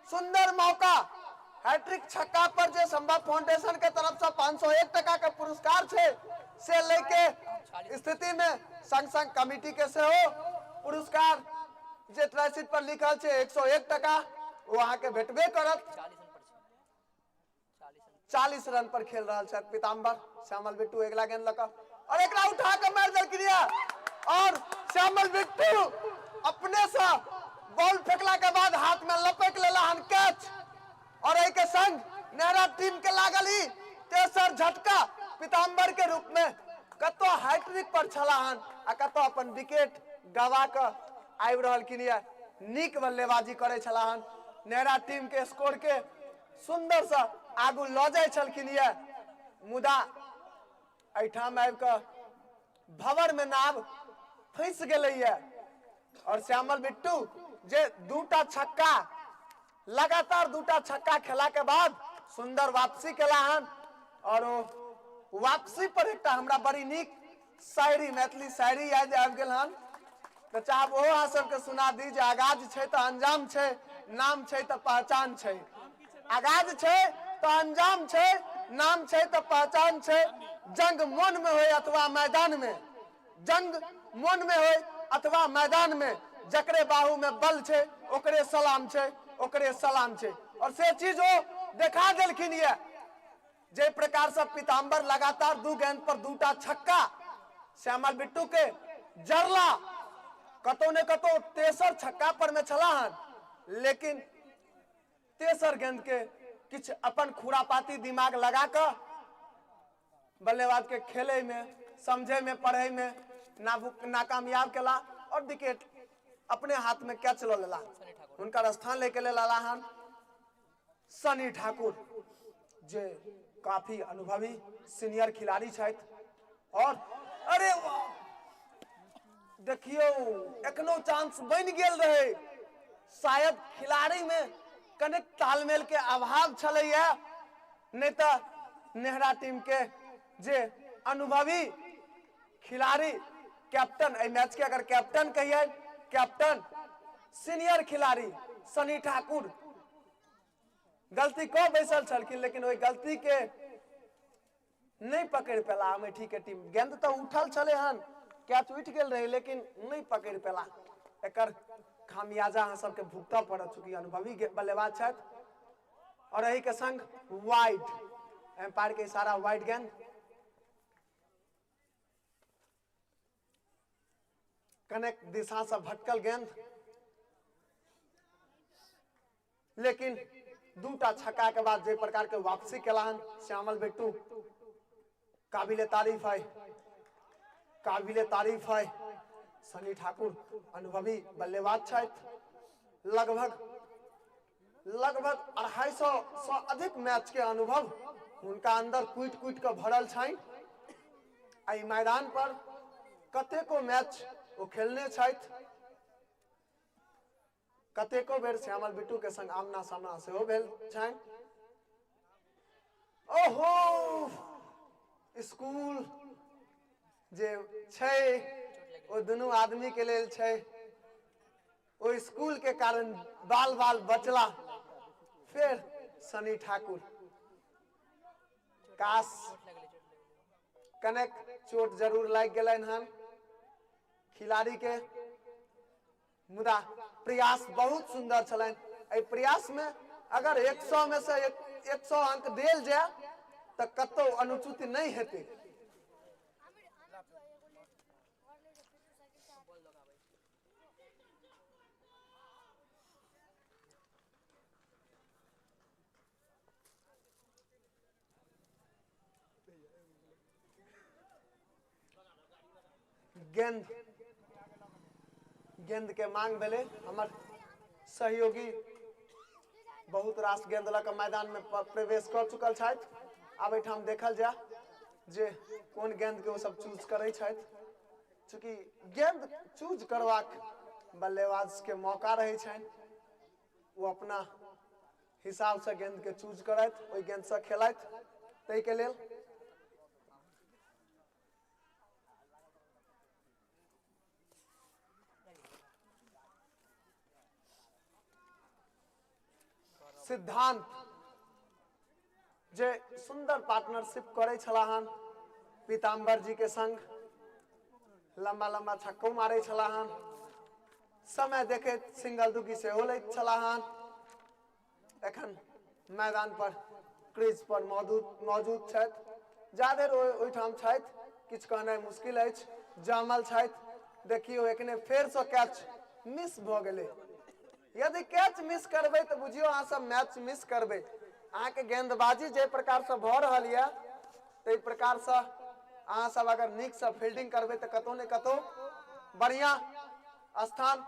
सुंदर मौका। हैट्रिक छक्का पर जे संभव फाउंडेशन के तरफ से 501 टका के पुरस्कार छै से लेके स्थिति में संग संग कमिटी के सेहो पुरस्कार जे ट्राइसीट पर लिखल छै 101 टका वो अहाँ के भेटबे करत। 40 रन पर खेल रहल छथि पीताम्बर। श्यामल बिट्टू अगिला गेंद लऽ कऽ और एकरा उठा के मारि देलखिन यऽ और श्यामल बिट्टू अपने से बॉल फेंकला के बाद हाथ में लपक लेला हन कैच और एहि के संग नेहरा टीम के लागल ई तेसर झटका पीताम्बर के रूप में। कतौ हैट्रिक पर छला हन आ कतौ अपन विकेट गवा के आबि रहलखिन यऽ। नीक बल्लेबाजी करै छला हन, नेहरा टीम के स्कोर के सुंदर से आगू लऽ जाइ छलखिन यऽ, मुदा एहिठाम आबि कऽ भवर में नाव फंसि गेलै यऽ और श्यामल बिट्टू जे दूटा छक्का लगातार दूटा छक्का खेला के बाद सुंदर वापसी केला हन और ओ वापसी पर एकटा हमरा बड़ी नीक शायरी, मैथिली शायरी याद आबि गेल हन, तऽ चाहब ओहो अहाँ सबके सुना दी जे आगाज छै तऽ अंजाम छै, नाम छै तऽ पहचान छै। आगाज छै तऽ अंजाम छै, नाम छै तऽ पहचान छै। जंग मोन में होय अथवा मैदान में, जंग मोन में होय अथवा मैदान में, जकरे बाहु में बल छै ओकरे सलाम छै, ओकरे सलाम छै। और से चीज ओ देखा देलखिन ये जे प्रकार से पीताम्बर लगातार 2 गेंद पर 2टा छक्का श्यामल बिट्टू के जरला, कतौ ने कतौ तेसर छक्का पर में छला हन, लेकिन तेसर गेंद के किछु अपन खुरापाती दिमाग लगा कऽ बल्लेबाज के खेले में, समझे में, पढ़े में नाकामयाब केला और विकेट अपने हाथ में कैच लऽ लेला। हुनकर स्थान लेके लेल आला हन सनी ठाकुर, जे काफी अनुभवी सीनियर खिलाड़ी छथि। और अरे वाह, देखियौ एखनो चांस बनि गेल रहे, शायद खिलाड़ी में कनेक तालमेल के अभाव छलैया, नहीं तो नेहरा टीम के जे अनुभवी खिलाड़ी कैप्टन, एहि मैच के अगर कैप्टन कहिए, कैप्टन सीनियर खिलाड़ी सनी ठाकुर गलती कऽ बैसल छलखिन, लेकिन ओहि गलती के नहीं पकड़ पेला अमेठी के टीम। गेंद तो उठल छले हन, कैच उठि गेल रहे, लेकिन नहीं पकड़ पेला। एकर खामियाजा अहाँ सबके भुगतऽ पड़त, चूंकि अनुभवी बल्लेबाज छथि। और एही के संग वाइड, एम्पायर के इशारा वाइड गेंद। कनेक दिशा से भटकल गेंद, लेकिन दूटा छक्का के बाद जे प्रकार के वापसी केला हन श्यामल बिट्टू, काबिले तारीफ है, काबिले तारीफ है। सनी ठाकुर अनुभवी बल्लेबाज छथि, लगभग लगभग 250 से अधिक मैच के अनुभव हुनका अंदर कूटि कूटि के भरल छनि। एहि मैदान पर कतेको मैच ओ खेलने छथि, कतेको बेर श्यामल बिट्टू के संग आमना सामना सेहो भेल छनि। ओहो, स्कूल जे छै ओ दुनू आदमी के लेल छै, ओ स्कूल के कारण बाल बाल बचला फिर सनी ठाकुर। काश कनेक चोट जरूर लागि गेलनि हन खिलाड़ी के, मुदा प्रयास बहुत सुंदर छलनि। एहि प्रयास में अगर 100 में से 100 अंक देल जाए तो कतौ अनुचित नहीं हेतै। गेंद गेंद के मांग भेलै, हमर सहयोगी बहुत रास गेंद लऽ कऽ मैदान में प्रवेश कऽ चुकल छथि। आब एहिठाम देखल जाय जे कोन गेंद के ओ सब चूज करै छथि, चूँकि गेंद चूज करबाक बल्लेबाज के मौका रहै छनि, ओ अपना हिसाब से गेंद के चूज करथि, ओहि गेंद से खेलथि। ताहिके लेल सिद्धांत जे सुंदर पार्टनरशिप करै छलाह हन पीताम्बर जी के संग, लंबा लंबा छक्को मारै छलाह हन, समय देखैत सिंगल दुगी सेहो लैत छलाह हन। एखन मैदान पर क्रीज पर मौजूद छथि, जाधरि ओहिठाम छथि किछु कहनाइ मुश्किल अछि। जामल छथि, देखियौ एखने फेरसँ कैच मिस भऽ गेलै। यदि कैच मिस करबै तऽ बुझियौ अहाँ सब मैच मिस करबै। अहाँके गेंदबाजी जाहि प्रकारसँ भऽ रहल यऽ ताहि प्रकारसँ अहाँ सब अगर नीकसँ फील्डिंग करबै तऽ कतौ ने कतौ बढ़िआँ स्थान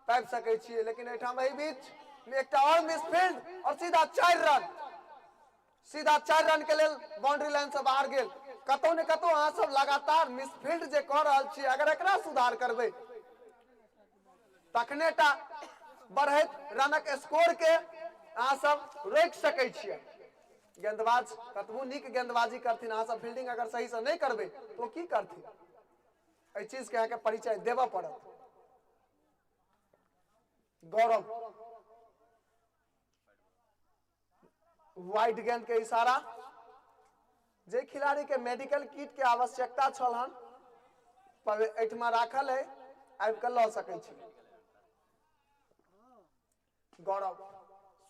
पाबि सकै छियै। लेकिन एहिठाम एहि बीच एकटा और मिस फील्ड और सीधा 4 रन, सीधा 4 रन के लेल बाउंड्री लाइन से बाहर गेल। कतौ ने कतौ अहाँ सब लगातार मिस फील्ड जे कऽ रहल छी, अगर एकरा सुधार करबै तखने टा बढ़ैत रनक स्कोर के अहाँ सब रोकि सकै छियै। गेंदबाज कतबो नीक गेंदबाजी करथिन, अहाँ सब फील्डिंग अगर सही से नहीं करबै तो ओ की करथिन? एहि चीज के अहाँके परिचय देबऽ पड़त। गौरव वाइड गेंद के इशारा, जे खिलाड़ी के मेडिकल किट के आवश्यकता छल हन एहिठमा राखल है, आबि कऽ लऽ सकै छी। गौरव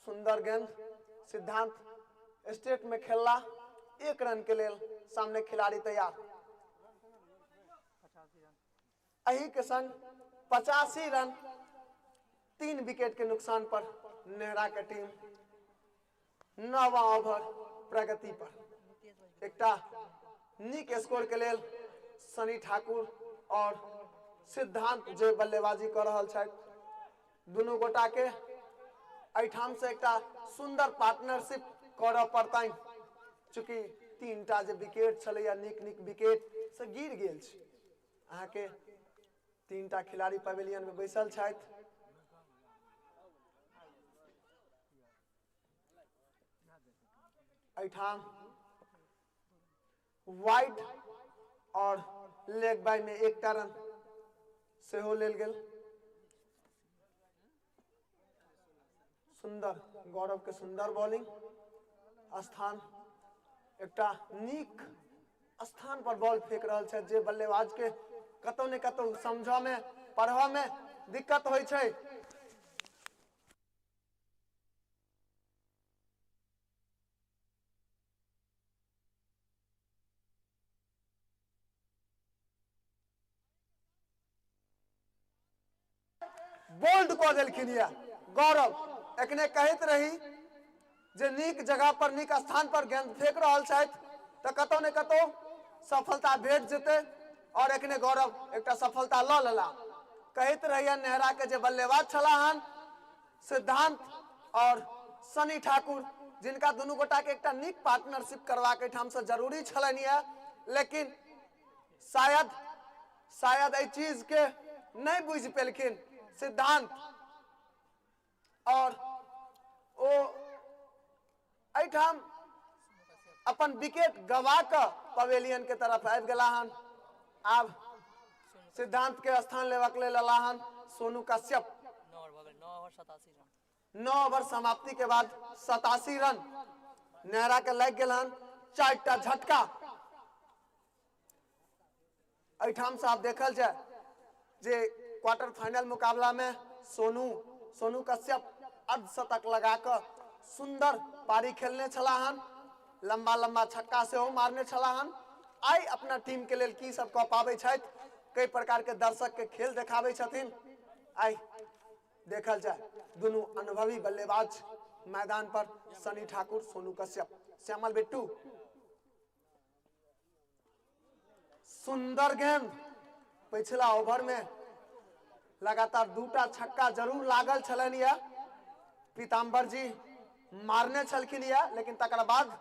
सुंदर गेंद, सिद्धांत स्टेट में खेलला, 1 रन के लेल सामने खिलाड़ी तैयार। एही के संग 85 रन 3 विकेट के नुकसान पर नेहरा के टीम 9वां ओवर प्रगति पर। एकटा नीक स्कोर के लेल सनी ठाकुर और सिद्धांत जे बल्लेबाजी कऽ रहल छथि, दुनू गोटा के एहिठाम से एकटा सुंदर पार्टनरशिप करऽ पड़तनि, चूँकि 3टा जे विकेट छलैया नीक नीक विकेट से गिर गेल छै। अहाँके 3टा खिलाड़ी पवेलियन में बैसल छथि। एहिठाम वाइड और लेग बाय में एकटा रन सेहो लेल गेल। सुंदर गौरव के सुंदर बॉलिंग, स्थान एकटा नीक स्थान पर बॉल फेंक रहल छै जे बल्लेबाज के कतौ ने कतौ समझऽ में पढ़ऽ में दिक्कत होइ छै। बोल्ड कऽ देलखिन ये गौरव। एखने कहैत रही जे नीक जगह पर नीक स्थान पर गेंद फेंक रहल छथि तऽ कतौ ने कतौ सफलता भेट जेतै और एखने गौरव एकटा सफलता लऽ लेला। कहैत रहिए नेहरा के जे बल्लेबाज छलाह हन सिद्धांत और सनी ठाकुर, जिनका दुनू गोटा के एकटा नीक पार्टनरशिप करबाक एहिठाम से जरूरी छलनि ये, लेकिन शायद शायद एहि चीज के नहीं बुझि पेलखिन सिद्धांत और ओ एहिठाम अपन विकेट गवा कऽ पवेलियन के तरफ आबि गेला हन। आब सिद्धांत के स्थान लेबाक लेल अला हन सोनू कश्यप। 9 ओवर भऽ गेल, 9 ओवर 87 रन। 9 ओवर समाप्ति के बाद 87 रन नेहरा के लागि गेल हन, 4टा झटका। एहिठाम से आब देखल जाय जे क्वार्टर फाइनल मुकाबला में सोनू सोनू कश्यप अर्धशतक लगा कऽ सुंदर पारी खेलने छलाह हन, लंबा लंबा छक्का सेहो मारने छलाह हन। आइ अपना टीम के लेल की सब कऽ पाबै छथि, कई प्रकार के दर्शक के खेल देखाबै छथिन, आइ देखल जाय। दुनू अनुभवी बल्लेबाज मैदान पर सनी ठाकुर, सोनू कश्यप। श्यामल बिट्टू, सुंदर गेंद। पिछला ओवर में लगातार दूटा छक्का जरूर लागल छलनि ये, पीताम्बर जी मारने छलखिन ये, लेकिन तकर बाद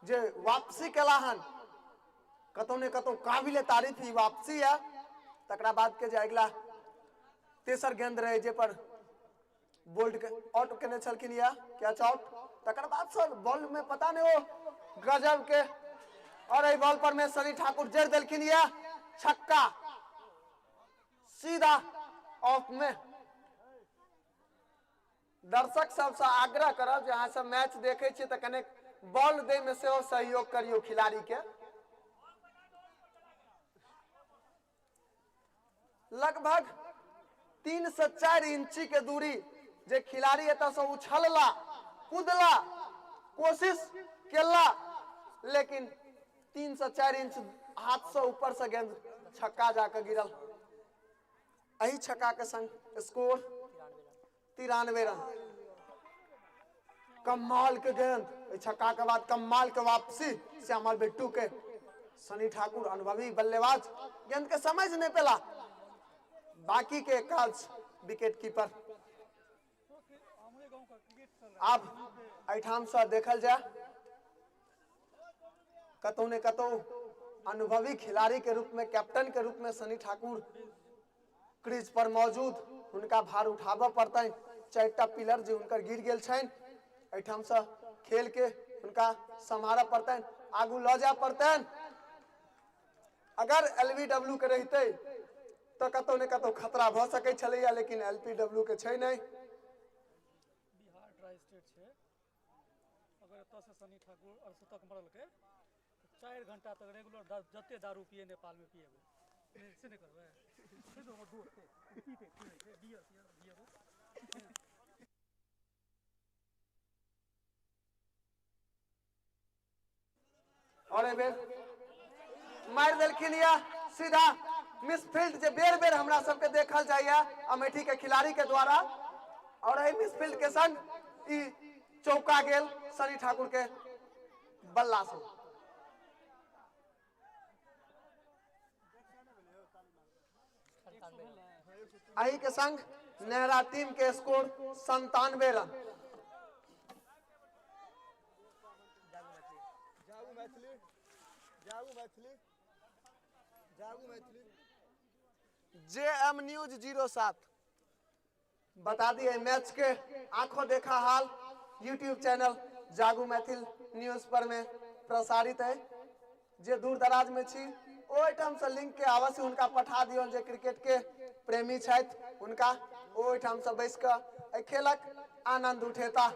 जे वापसी केला हन कतौ ने कतौ काबिले तारीफ ई वापसी है। तकरा बाद के जे अगिला तेसर गेंद रहे जे पर बोल्ड के आउट केने छलखिन या कैच आउट, तकर बाद सर बॉल में पता नहीं वो गजब के, और एहि बॉल पर में सनी ठाकुर जड़ देलखिन या छक्का सीधा ऑफ में। दर्शक सबसँ आग्रह करब जे अहाँ सब मैच देखै छियै तऽ कने बॉल दै में सेहो सहयोग करियौ खिलाड़ी के। लगभग 3 से 4 इंची के दूरी जे खिलाड़ी एतऽ से उछलला कूदला कोशिश केला, लेकिन 3 से 4 इंच हाथ से ऊपर से गेंद छक्का जाके गिरल। एही छक्का के संग स्कोर 93 रन। कमाल के गेंद, एहि छक्का के बाद कमाल के वापसी श्यामल बिट्टू के। सनी ठाकुर अनुभवी बल्लेबाज गेंद के समझ नहीं पेला, बाकी के काज विकेट कीपर। आब एहिठाम से देखल जाय कतौ ने कतौ अनुभवी खिलाड़ी के रूप में, कैप्टन के रूप में सनी ठाकुर क्रीज पर मौजूद, हुनका भार उठाबऽ पड़तनि। 4टा पिलर जे हुनकर गिर गेल छनि, एहिठाम से खेल के हुनका सम्हारऽ पड़तनि, आगू लऽ जाय पड़तनि। अगर एलबीडब्ल्यू के रहितै तऽ कतौ ने कतौ खतरा भऽ सकै छलैया, लेकिन एलपीडब्ल्यू के छै नहि। बिहार ड्राई स्टेट छै, अगर एतऽ से सनी ठाकुर अर्धशतक मरलकै तऽ 4 घंटा तक रेगुलर जते दारू पिए नेपाल में पिएबै, से नहि करबै। से तऽ हमर दोस्त छै, पीते पीबै छै बियर तियर बियर। और एहि बेर मारि देलखिन या सीधा मिसफील्ड, जे बेर बेर हमरा सबके देखल जाइया अमेठी के खिलाड़ी के द्वारा, और एहि मिसफील्ड के संग ई चौका गेल सनी ठाकुर के बल्ला से। एही के संग नेहरा टीम के स्कोर 97 रन। जागू मैथिली, जागू मैथिली, जागू मैथिली। जे एम न्यूज 07 बता दिए मैच के आंखों देखा हाल यूट्यूब चैनल जागू मैथिल न्यूज पर में प्रसारित है। जे दूर दराज में छी ओहिठाम से लिंक के अवश्य हुनका पठा दियौन, जे क्रिकेट के प्रेमी छथि हुनका ओहिठाम से बैस कऽ एहि खेलक आनंद उठेता।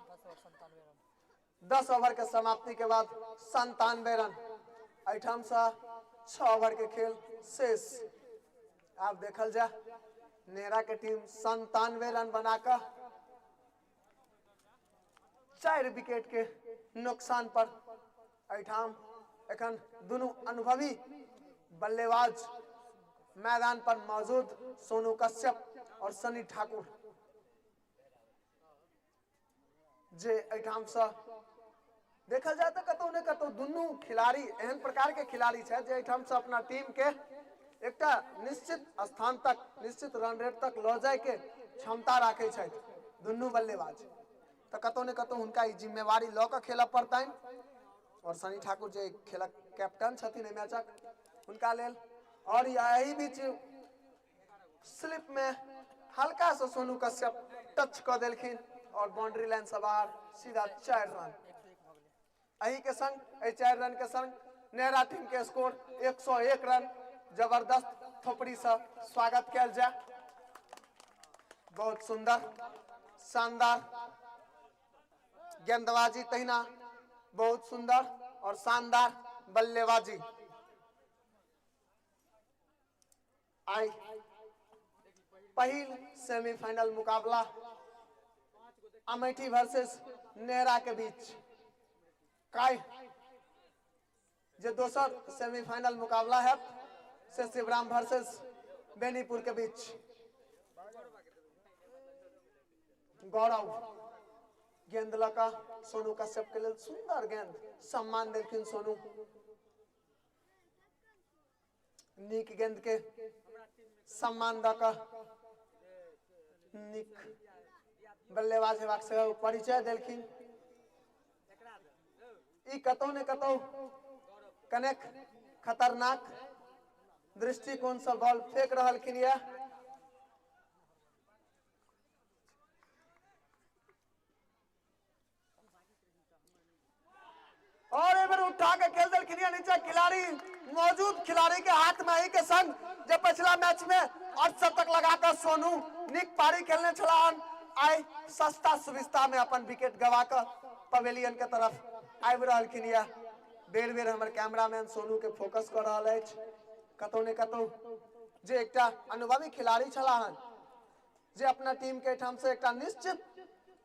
10 ओवर 97 रन। 10 ओवर के समाप्ति के बाद 97 रन, एहिठाम से 6 ओवर के खेल शेष। आब देखल जाए नेहरा के टीम 97 रन बनाकर 4 विकेट के नुकसान पर एहिठाम एखन दुनू अनुभवी बल्लेबाज मैदान पर मौजूद सोनू कश्यप और सनी ठाकुर, जे एहिठाम से देखल जाए तो कतौ ने कतौ दुनू खिलाड़ी एहन प्रकार के खिलाड़ी छथि जे एहिठाम से अपना टीम के एकटा निश्चित स्थान तक, निश्चित रन रेट तक लऽ जाय के क्षमता राखै छथि दुनू बल्लेबाज। तऽ कतौ ने कतौ हुनका ई जिम्मेवारी लऽ कऽ खेलऽ पड़तनि और सनी ठाकुर जे खेलक कैप्टन छथिन एहि मैचक, हुनका लेल। और एहि बीच स्लिप में हल्का से सोनू कश्यप टच कऽ देलखिन और बाउंड्री लाइन से बाहर सीधा 4 रन। एही के संग, एहि 4 रन के संग नेहरा टीम के स्कोर 101 रन। जबरदस्त थोपड़ी से स्वागत कयल जाय। बहुत सुंदर शानदार गेंदबाजी, तहिना बहुत सुंदर और शानदार बल्लेबाजी। आई पहिल सेमीफाइनल मुकाबला अमेठी वर्सेस नेहरा के बीच। काल्हि जे दोसर सेमीफाइनल मुकाबला है से शिवराम वर्सेस बेनीपुर के बीच। गौरव गेंद लऽ सोनू कश्यप के लेल सुंदर गेंद सम्मान देलखिन सोनू। नीक गेंद के सम्मान दऽ कऽ नीक बल्लेबाज हेबाक सेहो परिचय देलखिन। ई कतौ ने कतौ कनेक खतरनाक दृष्टिकोण से बॉल फेंक रहलखिन ये। और एक बेर उठा के खेल देलखिन ये नीचे खिलाड़ी मौजूद खिलाड़ी के हाथ में। एही के संग जे पिछला मैच में 8 तक लगाकर सोनू निक पारी खेलने छलाहन, आइ सस्ता सुविस्ता में अपन विकेट गवा कऽ पवेलियन के तरफ आबि रहलखिन ये। बेर बेर हमर कैमरामैन सोनू के फोकस कऽ रहल अछि। कतौ ने कतौ जे एकटा अनुभवी खिलाड़ी छलाहन, जे अपना टीम के एहिठाम से एकटा निश्चित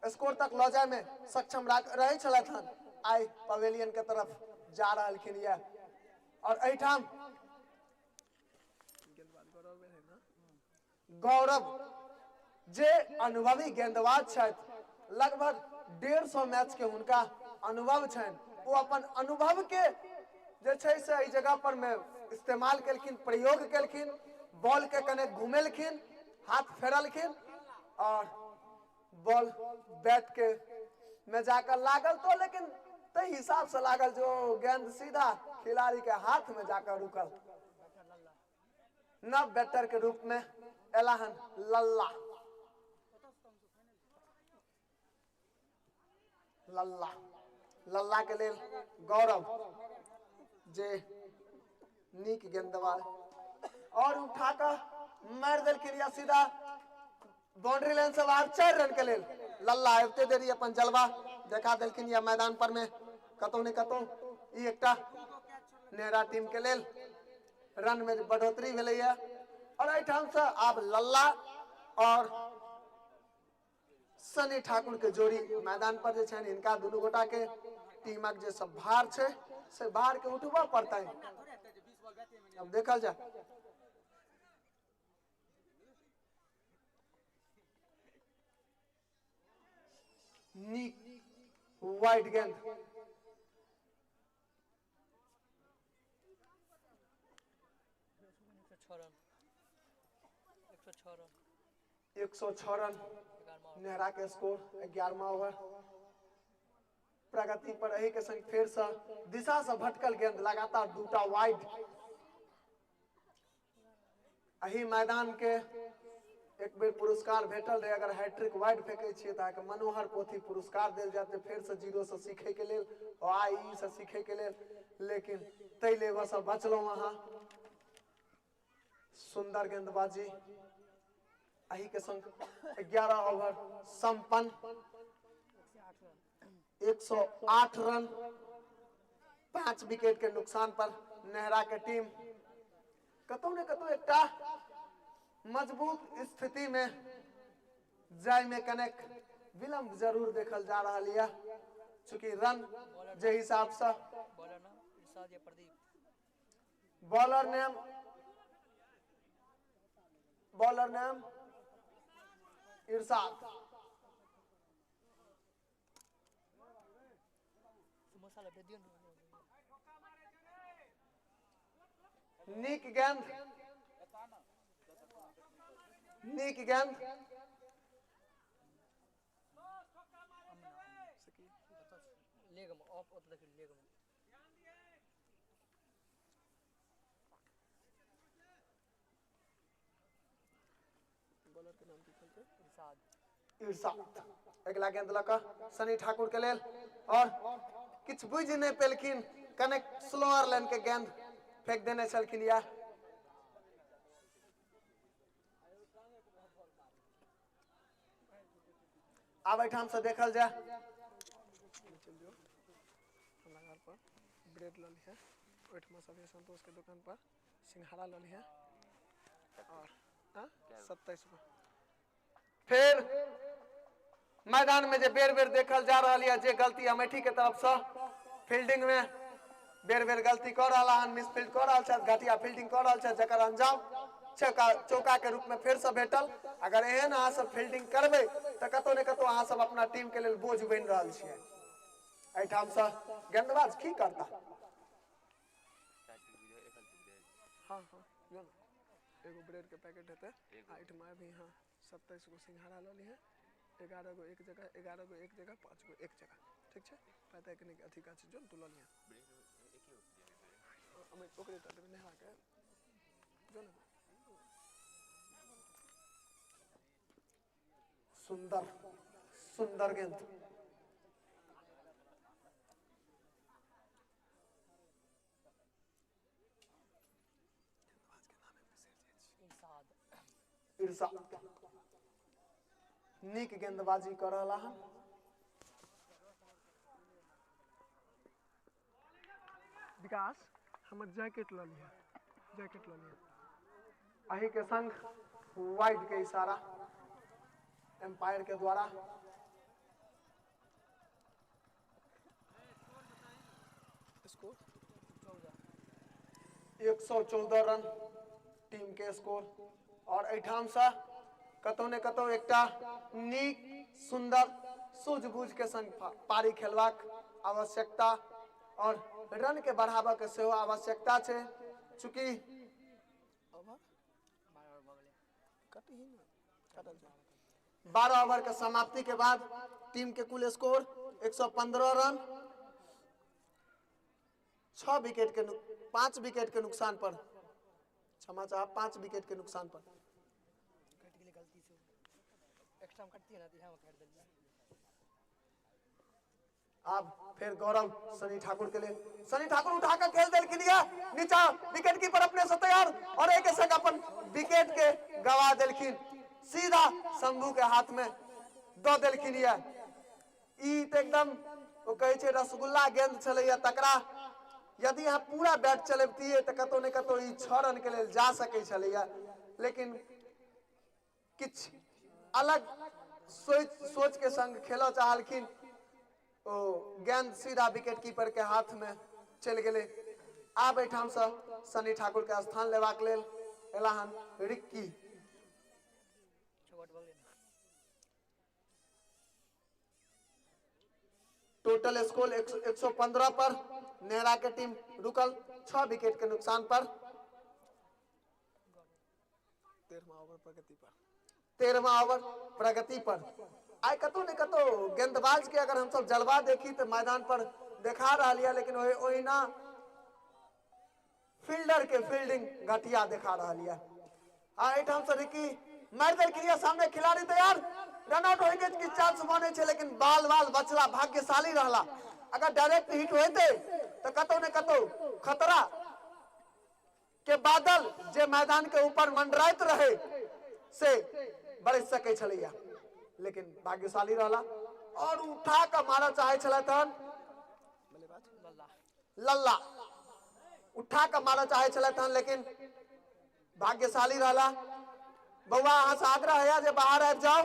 स्कोर तक लऽ जाय में सक्षम रहै छलथि हन, आइ पवेलियन के तरफ जा रहलखिन ये। और एहिठाम गौरव जे अनुभवी गेंदबाज छथि, लगभग 150 मैच के हुनका अनुभव छनि। ओ अपन अनुभव के जे छै से एहि जगह पर में इस्तेमाल केलखिन, प्रयोग केलखिन, बॉल के कने घुमेलखिन, हाथ फेरलखिन और बॉल बैट के में जाकर लागल तो, लेकिन ताहि हिसाब से लागल जो गेंद सीधा खिलाड़ी के हाथ में जाकर रुकल। नव बैटर के रूप में एलाहन लल्ला। लल्ला लल्ला के लेल गौरव जे नीक गेंदबाज और उठा कऽ मारि देलखिन या सीधा बाउंड्री लाइन से बाहर 4 रन के लेल। लल्ला आबिते देरी अपन जलवा देखा देलखिन या मैदान पर में। कतौ ने कतौ ई एकटा नेहरा टीम के लेल रन में बढ़ोतरी भेलैया। और एहिठाम से आब लल्ला और सनी ठाकुर के जोड़ी मैदान पर जे छनि, हिनका दुनू गोटा के टीमक जे सब भार छै से भार के उठबऽ पड़तनि। अब देखल जाए। नीक वाइड गेंद 106 रन, 106 रन, 106 रन नेहरा के स्कोर 11वां ओवर। प्रगति पर एही के संग फेर से दिशा से भटकल गेंद, लगातार 2टा वाइड। एही मैदान के एक बेर पुरस्कार भेटल रहे, अगर हैट्रिक वाइड फेंकै छियै तऽ अहाँके मनोहर पोथी पुरस्कार देल जायत फेरसँ जीरोसँ सीखैके लेल और आइ ई सँ सीखैके लेल, लेकिन ताहि लेवलसँ बचलहुँ अहाँ। सुंदर गेंदबाजी एही के संग 11 ओवर संपन्न, 108 रन 5 विकेट के नुकसान पर नेहरा के टीम कतौ ने कतौ एकटा मजबूत स्थिति में जाय में कनेक विलंब जरूर देखल जा रहल यऽ, चूंकि रन जे हिसाब से बॉलर नाम इरशाद या प्रदीप, बॉलर नेम इरशाद। समोसा लपेट दियो ना। नीक गेंद, नीक गेंद, लेग में ऑफ ओत देखियो, लेग में बॉलर के नाम की खेलते? इरशाद। इरशाद अगिला गेंद लऽ कऽ सनी ठाकुर के लेल और किछु बुझि नहि पेलखिन, कनेक स्लोअर लाइन के गेंद फेंक देने छलखिन या। आब एहिठाम से देखल जाय, हमरा घर पर ब्रेड लऽ लिहे, ओहिठमा सब संतोष के दुकान पर सिंघाड़ा लऽ लिहे और 27 गो। फेर मैदान में जे बेर बेर देखल जा रहल यऽ जे गलती अमेठी के तरफ से फील्डिंग में बेर बेर गलती कऽ रहल हन, मिसफील्ड कऽ रहल छथि, घटिया फील्डिंग कऽ रहल छथि, जकर अंजाम चौका चौका के रूप में फेर से भेटल। अगर एहन अहाँ सब फील्डिंग करबै तऽ कतौ ने कतौ अहाँ सब अपना टीम के लेल बोझ बनि रहल छियै। एहिठाम से गेंदबाज की करता? हाँ हाँ यो ना एगो ब्रेड के पैकेट हेतै आ एहिठमा भी हाँ 27 गो सिंघाड़ा लऽ लिहे, 11 गो एक जगह, 11 गो एक जगह, 5 गो एक जगह, ठीक छै? पता कनि अथी का छै, जो ने तू लऽ लिहे, ओकरे टा देबै नेहा के, जो ने। सुंदर सुंदर गेंद, इरशाद। इरशाद नीक गेंदबाजी कऽ रहला हन। विकास हमर जैकेट लऽ लिहे, जैकेट लऽ लिहे। अही के संग वाइड के इशारा एम्पायर के द्वारा। स्कोर 114 रन टीम के स्कोर और एहिठाम से कतौ ने कतौ एकटा नीक सुंदर सूझबूझ के संग पारी खेलबाक आवश्यकता और रन के बढ़ाबऽ के सेहो आवश्यकता छै, चूँकि 12 ओवर भऽ गेलै। 12 ओवर के समाप्ति के बाद टीम के कुल स्कोर 115 रन, 6 विकेट के 5 विकेट के नुकसान पर, क्षमा चाहब, 5 विकेट के नुकसान पर। कटि गेलै गलती से, एक्स्ट्रा में कटती है ना, तऽ इएह में काटि देलियै। अब फिर गौरव सनी ठाकुर के लिए, सनी ठाकुर उठाकर खेल देलखिन या नीचा, विकेट कीपर अपने से तैयार और एक संग अपन विकेट के गवा देलखिन, सीधा शंभू के हाथ में दऽ देलखिन या। ई तऽ एकदम ओ कहै छै रसगुल्ला गेंद छलैया, तकरा यदि अहाँ पूरा बैट चलबितियै तऽ कतौ ने कतौ ई 6 रन के लेल जा सकै छलैया, लेकिन किछु अलग सोच सोच के संग खेलऽ चाहलखिन, ओ गेंद सीधा विकेट कीपर के हाथ में चलि गेलै। आब एहिठाम से सनी ठाकुर के स्थान लेबाक लेल एला हन रिक्की। 6 आउट भऽ गेलै ने। टोटल स्कोर 115 पर नेहरा के टीम रुकल 6 विकेट के नुकसान पर। 13वां ओवर प्रगति पर, 13वां ओवर प्रगति पर। आइ कतौ ने कतौ गेंदबाज के अगर हमसब जलवा देखी तऽ मैदान पर देखा रहल यऽ, लेकिन ओहिना फील्डर के फील्डिंग घटिया देखा रहल यऽ। आ एहिठाम से रिकी मारि देलखिन या सामने खिलाड़ी तैयार, रन आउट होय के की चांस बने छै, लेकिन बाल बाल बचला, भाग्यशाली रहला। अगर डायरेक्ट हिट होते तो कतौ ने कतौ खतरा के बादल जे मैदान के ऊपर मंडराइत रहे से बरस सकै छलैया, लेकिन भाग्यशाली रहला और उठा के मारऽ चाहे छलथि हन लल्ला, उठा के मारऽ चाहे छलथि हन, लेकिन भाग्यशाली रहला। बौआ अहाँ से आग्रह है जे बाहर आबि जाउ।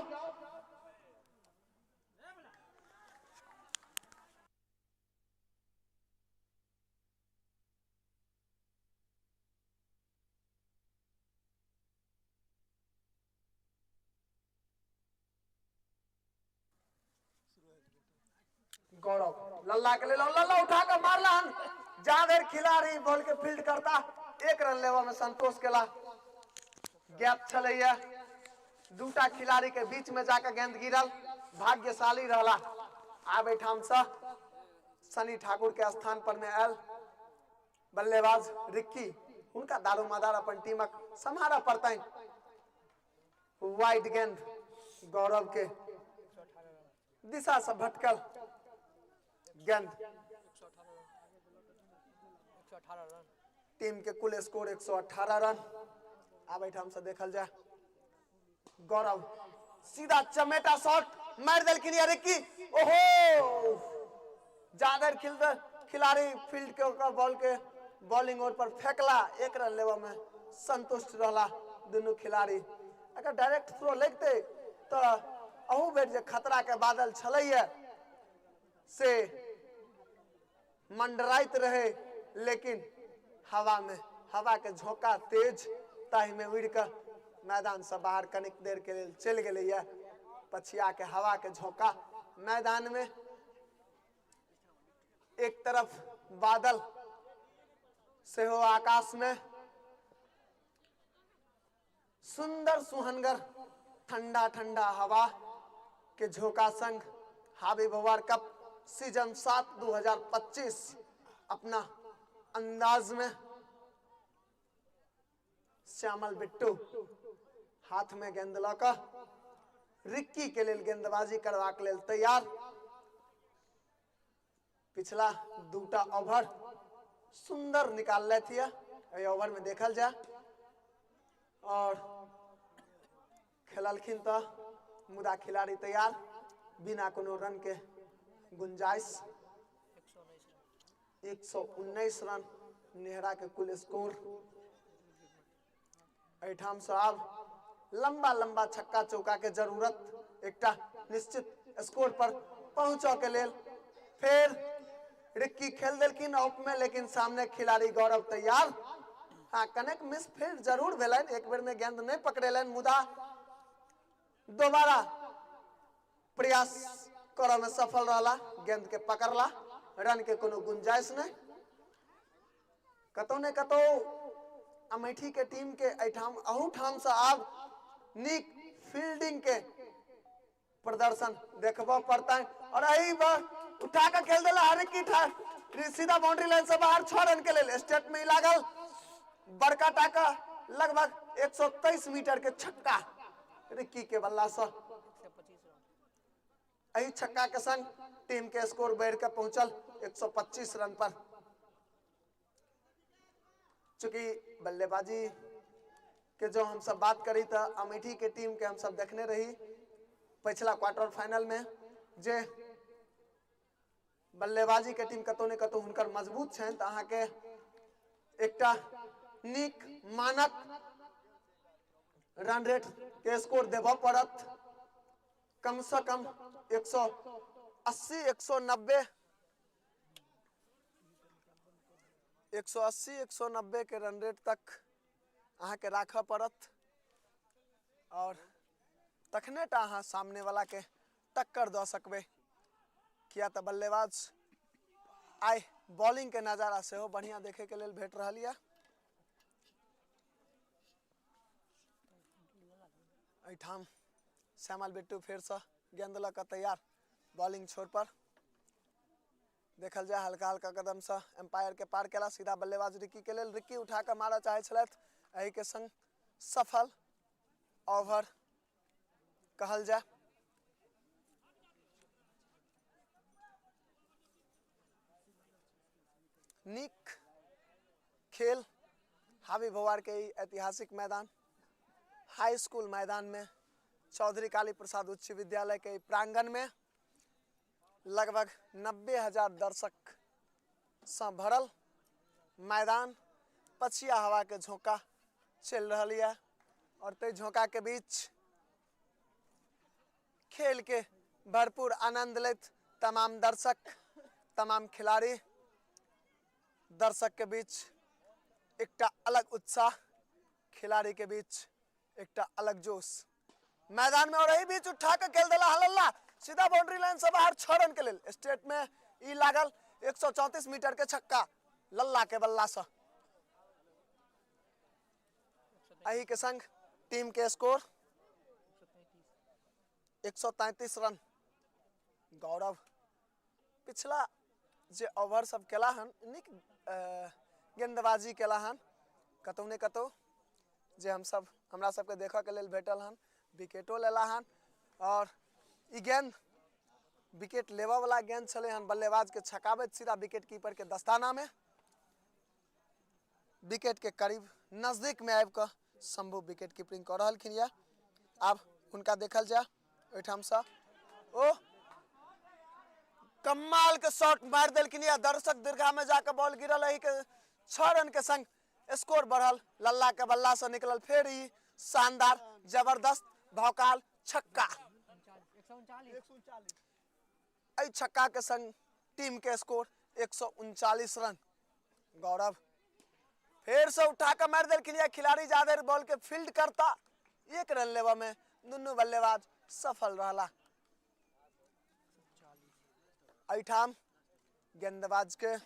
गौरव लल्ला के लेल, लल्ला उठा के मारला हन, जाधरि खिलाड़ी बॉल के फील्ड करता 1 रन लेवा में संतोष केला। गैप छलैया, दूटा खिलाड़ी के बीच में जाके गेंद गिरल, भाग्यशाली रहला। आब एहिठाम से सनी ठाकुर के स्थान पर में आयल बल्लेबाज रिक्की, हुनका दारोमदार अपन टीमक सम्हारऽ पड़तनि। वाइड गेंद गौरव के दिशा से भटकल गेंद। टीम के कुल स्कोर 118 रन। आब एहिठाम से देखल जाए, गौरव सीधा चमेटा शॉट मारि देलखिन या रिक्की। ओहो, जादर खिलाड़ी फील्ड के ओकर बॉल के बॉलिंग ओर पर फेंकला, 1 रन लेवा में संतुष्ट रहला दुनू खिलाड़ी। अगर डायरेक्ट थ्रो लगते तो अहू बेर जे खतरा के बादल छलैया से मंडराइत रहे, लेकिन हवा में हवा के झोंका तेज ताहि में उड़ के मैदान से बाहर कनिक देर के लेल चलि गेलैया। पछिया के हवा के झोंका मैदान में, एक तरफ बादल सेहो आकाश में, सुंदर सुहनगर ठंडा ठंडा हवा के झोंका संग हाबी भवार कप सीजन 7 2025 अपना अंदाज में। श्यामल बिट्टू हाथ में गेंद लऽ कऽ रिक्की के लेल गेंदबाजी करबाक लेल तैयार। पिछला दूटा ओवर सुंदर निकाललथि यऽ, एहि ओवर में देखल जाय और खेललखिन तऽ, मुदा खिलाड़ी तैयार बिना कोनो रन के गुंजाइश। 119 रन नेहरा के कुल स्कोर। एहिठाम से आब लंबा लंबा छक्का चौका के जरूरत एकटा निश्चित स्कोर पर पहुंचऽ के लेल। फेर रिक्की खेल देलखिन ऑफ में, लेकिन सामने खिलाड़ी गौरव तैयार। हाँ, कनेक मिस फील्ड जरूर भेलनि, एक बेर में गेंद नहीं पकड़ेलनि, मुदा दोबारा प्रयास करऽ में सफल रहला, गेंद के पकड़ला, रन के कोनो गुंजाइश नहीं। कतौ ने कतौ अमेठी के टीम के एहिठाम अहूठाम से आब नीक फील्डिंग के प्रदर्शन देखबऽ पड़तनि। और एहि बार उठा के खेल देला हरिक की सीधा बाउंड्री लाइन से बाहर 6 रन के लेल। स्टेट में ही लागल बड़का टाका, लगभग 123 मीटर के छक्का रिक्की के बल्ला से। एहि छक्का के संग टीम के स्कोर बढ़ के पहुंचल 125 रन पर। चूंकि बल्लेबाजी के जो हम सब बात करी तो अमेठी के टीम के हम सब देखने रही पिछला क्वार्टर फाइनल में, जे बल्लेबाजी के टीम कतौ ने कतौ हुनकर मजबूत छनि, तऽ अहाँके एकटा नीक मानक रन रेट के स्कोर देबऽ पड़त, कम से कम 180 190 180 190 के रन रेट तक अहाँके राखऽ पड़त और तखने टा अहाँ सामने वाला के टक्कर दऽ सकबै। किया तऽ बल्लेबाज आइ बॉलिंग के नजारा सेहो बढ़िया देखे के लेल भेट रहल यऽ। एहिठाम श्यामल बिट्टू फेरसँ गेंद लऽ कऽ तैयार बॉलिंग छोर पर। देखल जाय हल्का हल्का कदम से एम्पायर के पार केला, सीधा बल्लेबाज रिक्की के लेल। रिक्की उठा कऽ मारऽ चाहै छलथि, एहि के संग सफल ओवर। कहल जाय। नीक खेल हावी भौआर के ई ऐतिहासिक मैदान हाई स्कूल मैदान में चौधरी काली प्रसाद उच्च विद्यालय के प्रांगण में लगभग 90,000 दर्शक से भरल मैदान, पछिया हवा के झोंका चल रहा है और ते झोंका के बीच खेल के भरपूर आनंद लेत तमाम दर्शक, तमाम खिलाड़ी। दर्शक के बीच एकटा अलग उत्साह, खिलाड़ी के बीच एकटा अलग जोश मैदान में। और एही बीच उठा के खेल देला हलल्ला सीधा बाउंड्री लाइन से बाहर 6 रन के लेल। स्टेट में ई लागल 134 मीटर के छक्का लल्ला के बल्ला से। एही के संग टीम के स्कोर 133 रन। गौरव पिछला जे ओवर सब केला हन, नीक गेंदबाजी केला हन, कतौ ने कतौ जे हम सब हमरा सबके देखऽ के लेल भेटल हन, विकेटो लेला हन। और ई गेंद विकेट लेबऽ वाला गेंद छलै हन, बल्लेबाज के छकाबैत सीधा विकेट कीपर के दस्ताना में विकेट के करीब नजदीक में आबि कऽ शंभू विकेट कीपिंग कऽ रहलखिन यऽ। आब हुनका देखल जाय ओहिठामसँ। ओ कमाल के शॉट मारि देलखिन यऽ, दर्शक दीर्घा में जाके बॉल गिरल। एही के 6 रन के संग स्कोर बढ़ल, लल्ला के बल्ला से निकलल फेर ई शानदार जबरदस्त भौकाल छक्का। एहि छक्का के संग टीम के स्कोर 139 रन। गौरव फेर से उठा के मारि देलखिन या खिलाड़ी जाधरि बॉल के फील्ड करता 1 रन लेबऽ में दुनू बल्लेबाज सफल रहला। एहिठाम गेंदबाज के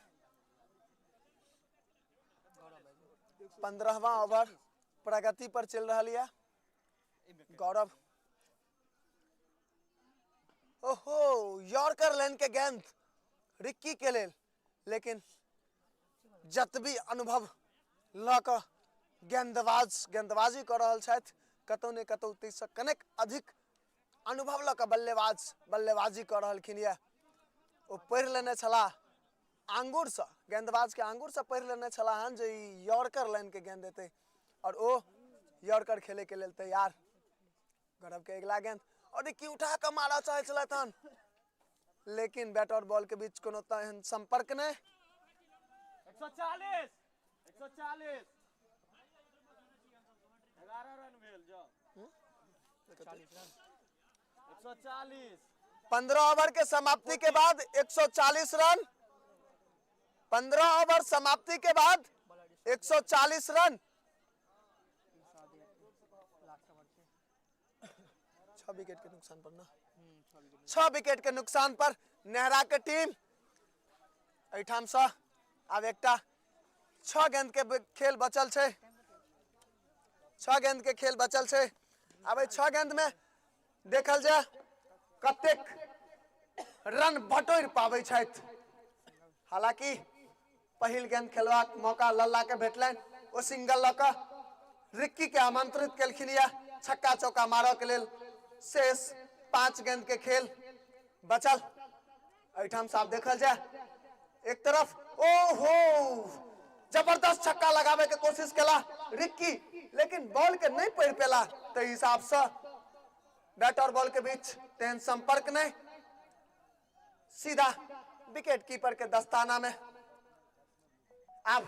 15वां ओवर प्रगति पर चल रहा है। गौरव ओहो यॉर्कर लाइन के गेंद रिक्की के लेल, लेकिन जतबी अनुभव लऽ कऽ गेंदबाज गेंदबाजी कऽ रहल छथि, कतौ ने कतौ ताहिसँ कनेक अधिक अनुभव लऽ कऽ बल्लेबाज बल्लेबाजी कऽ रहलखिन यऽ। ओ पढ़ि लेने छलाह आंगुरसँ, गेंदबाजके आंगुरसँ पढ़ि लेने छलाह हन जे ई यॉर्कर लाइन के गेंद एतै और ओ यॉर्कर खेलैके लेल तैयार। गौरव के अगिला गेंद और रिक्की उठा कऽ मारऽ चाहै छलथि हन, लेकिन बैट और बॉल के बीच कोनो एहन संपर्क नहि। 140 140 11 रन भेल जाओ। 140 15 ओवर के समाप्ति के बाद 140 रन। 15 ओवर समाप्ति के बाद 140 रन। 6 विकेट के नुकसान पर ना, 6 विकेट के नुकसान पर नेहरा के टीम एहिठाम से आब एकटा 6 गेंद के खेल बचल छै, 6 गेंद के खेल बचल छै। आब एहि 6 गेंद में देखल जाय कतेक रन बटोरि पाबै छथि। हालांकि पहिल गेंद खेलबाक मौका लल्ला के भेटलनि, ओ सिंगल लऽ कऽ रिक्की के आमंत्रित केलखिन यऽ छक्का चौका मारऽ के लेल। शेष 5 गेंद के खेल बचल। एहिठाम से आब देखल जाय एक तरफ ओहो जबरदस्त छक्का लगावे के कोशिश केला रिक्की, लेकिन बॉल के नहीं पढ़ पेला, ताहि हिसाब से बैट और बॉल के बीच तेहन संपर्क नहीं, सीधा विकेट कीपर के दस्ताना में। अब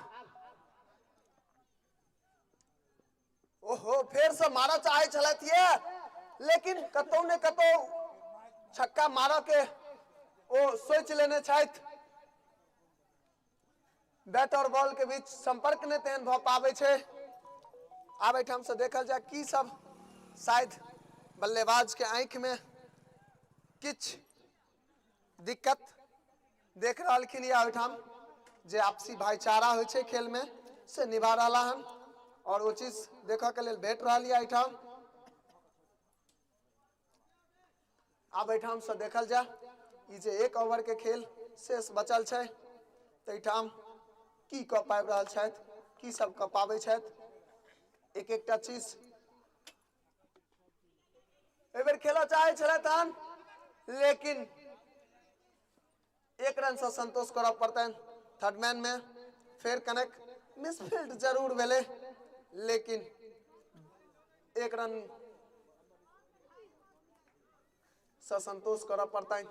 ओहो फेर से मारऽ चाहे छलथि ये, लेकिन कतौ ने कतौ छक्का मारऽ के ओ सोचि लेने छथि। बैट और बॉल के बीच संपर्क नहि तेहन भऽ पाबै छै। आब एहिठाम से देखल जाय की सब शायद बल्लेबाज के आँखि में किछु दिक्कत देख रहलखिन या ओहिठाम जे आपसी भाईचारा होइ छै खेल में से निभा रहला हन और ओ चीज देखऽ के लेल भेट रहल यऽ एहिठाम। आब एहिठाम से देखल जाय ई जे 1 ओवर के खेल शेष बचल छै तऽ एहिठाम की कऽ पाबि रहल छथि, की सब कऽ पाबै छथि। एक एकटा चीज एहि बेर खेलऽ चाहै छलथि हन, लेकिन 1 रन से संतोष करऽ पड़तनि। थर्ड मैन में फेर कनेक मिसफील्ड जरूर भेलै, लेकिन 1 रन से संतोष करऽ पड़तनि।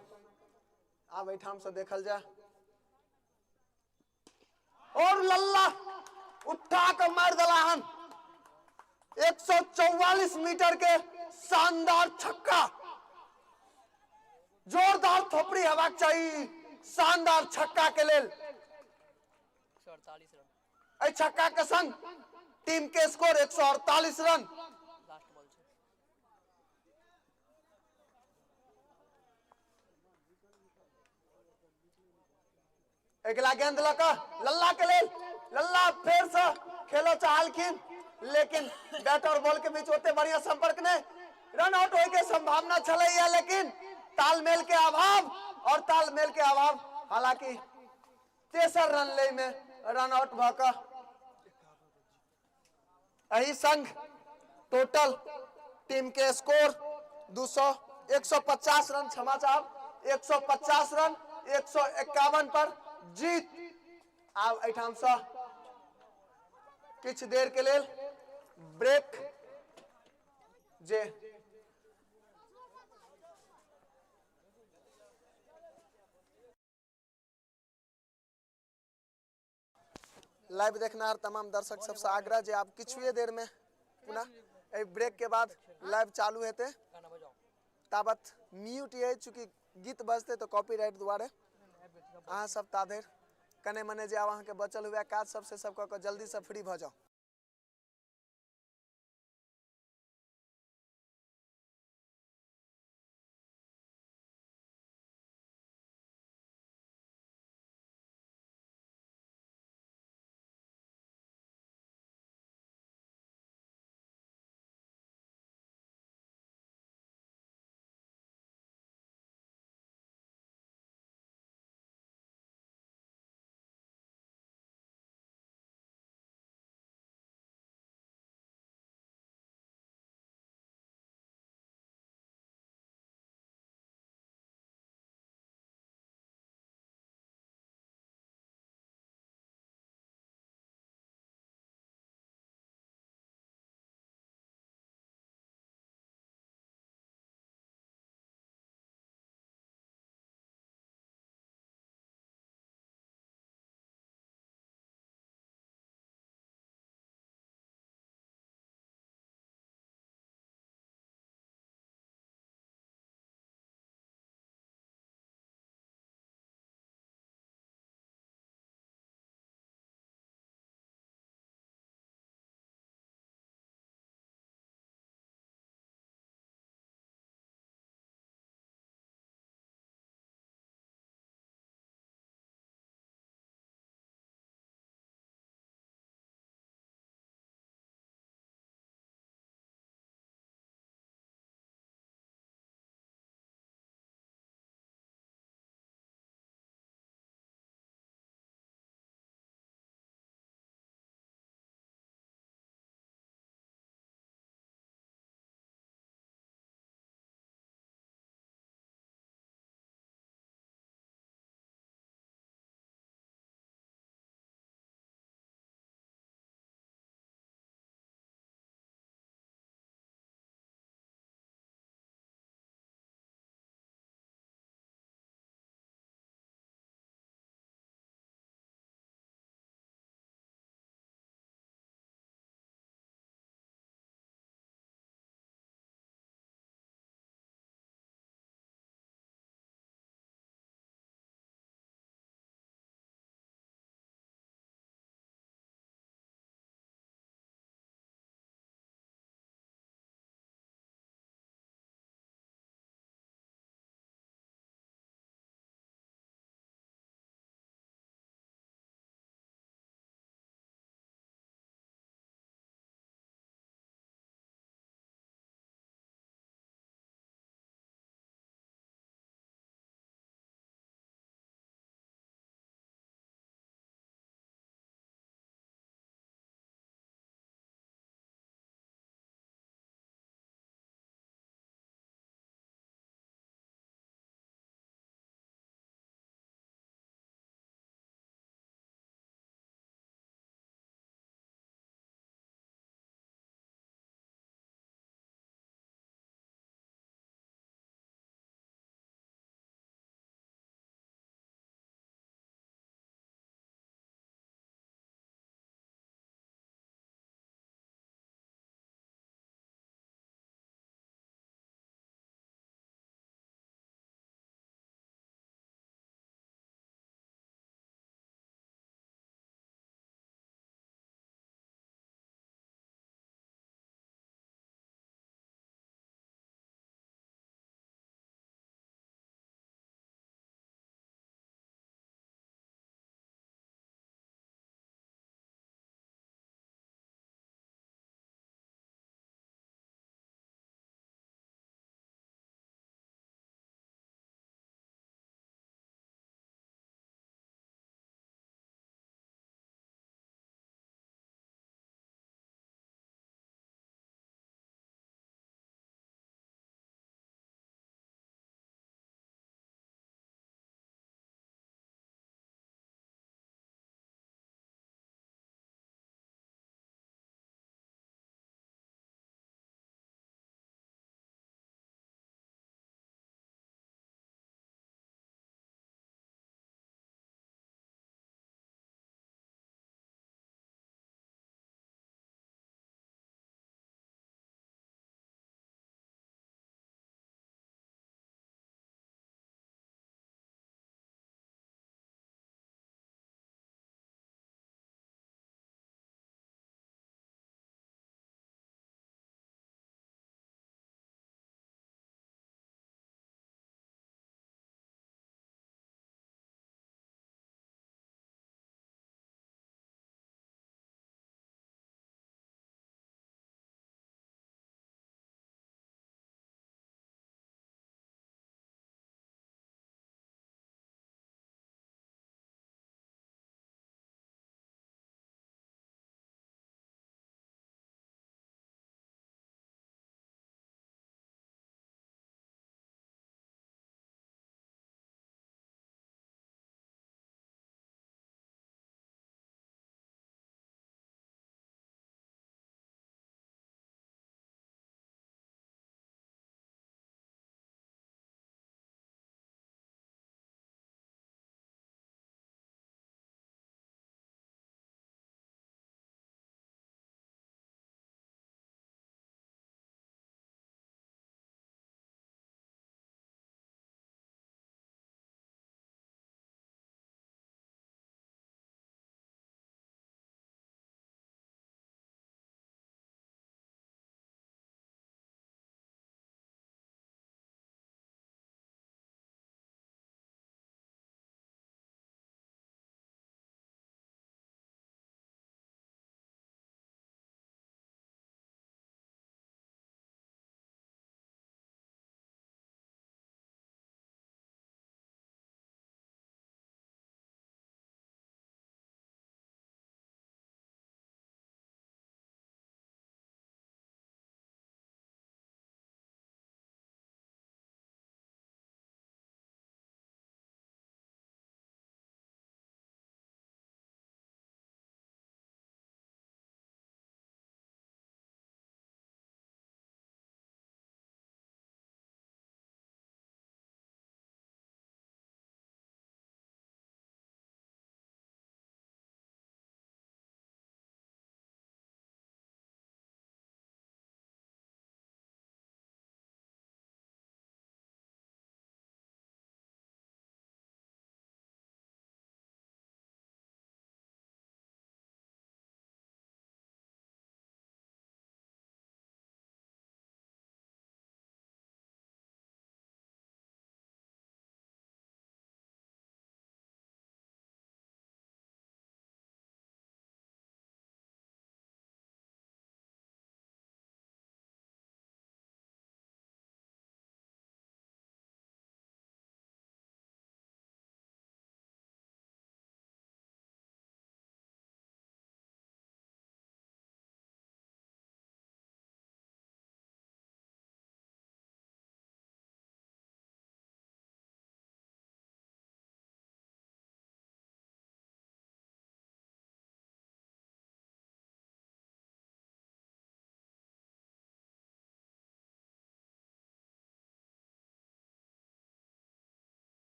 आब एहिठाम से देखल जाय और लल्ला उठा के मार दिला हन 144 मीटर के शानदार छक्का। जोरदार थोपड़ी हेबाक चाही शानदार छक्का के लेल। 148 रन। एहि छक्का के संग टीम के स्कोर 148 रन। लास्ट बॉल छै। अगिला गेंद लऽ कऽ लल्ला के लेल, लल्ला फेर से खेलऽ चाहलखिन, लेकिन बैट और बॉल के बीच ओते बढ़िया संपर्क नहीं, रन आउट होय के संभावना छलैया, लेकिन तालमेल के अभाव और तालमेल के अभाव, हालांकि तेसर रन ले में रन आउट भऽ कऽ एहि संग टोटल टीम के स्कोर 200 150 रन, क्षमा चाहब, 150 रन 151 पर जीत। आब एहिठाम से किछु देर के लेल ब्रेक जे लाइव देखनार तमाम दर्शक सबसे आग्रह जे आब किछुए देर में पुनः एहि ब्रेक के बाद लाइव चालू हेतै। गाना बजाओ। ताबत म्यूट ये, चूँकि गीत बजते तो कॉपीराइट दुआरे अहाँ सब ताधरि कने मने जे आब अहाँके बचल हुए काज सब से सब कऽ कऽ जल्दी से फ्री भऽ जाउ।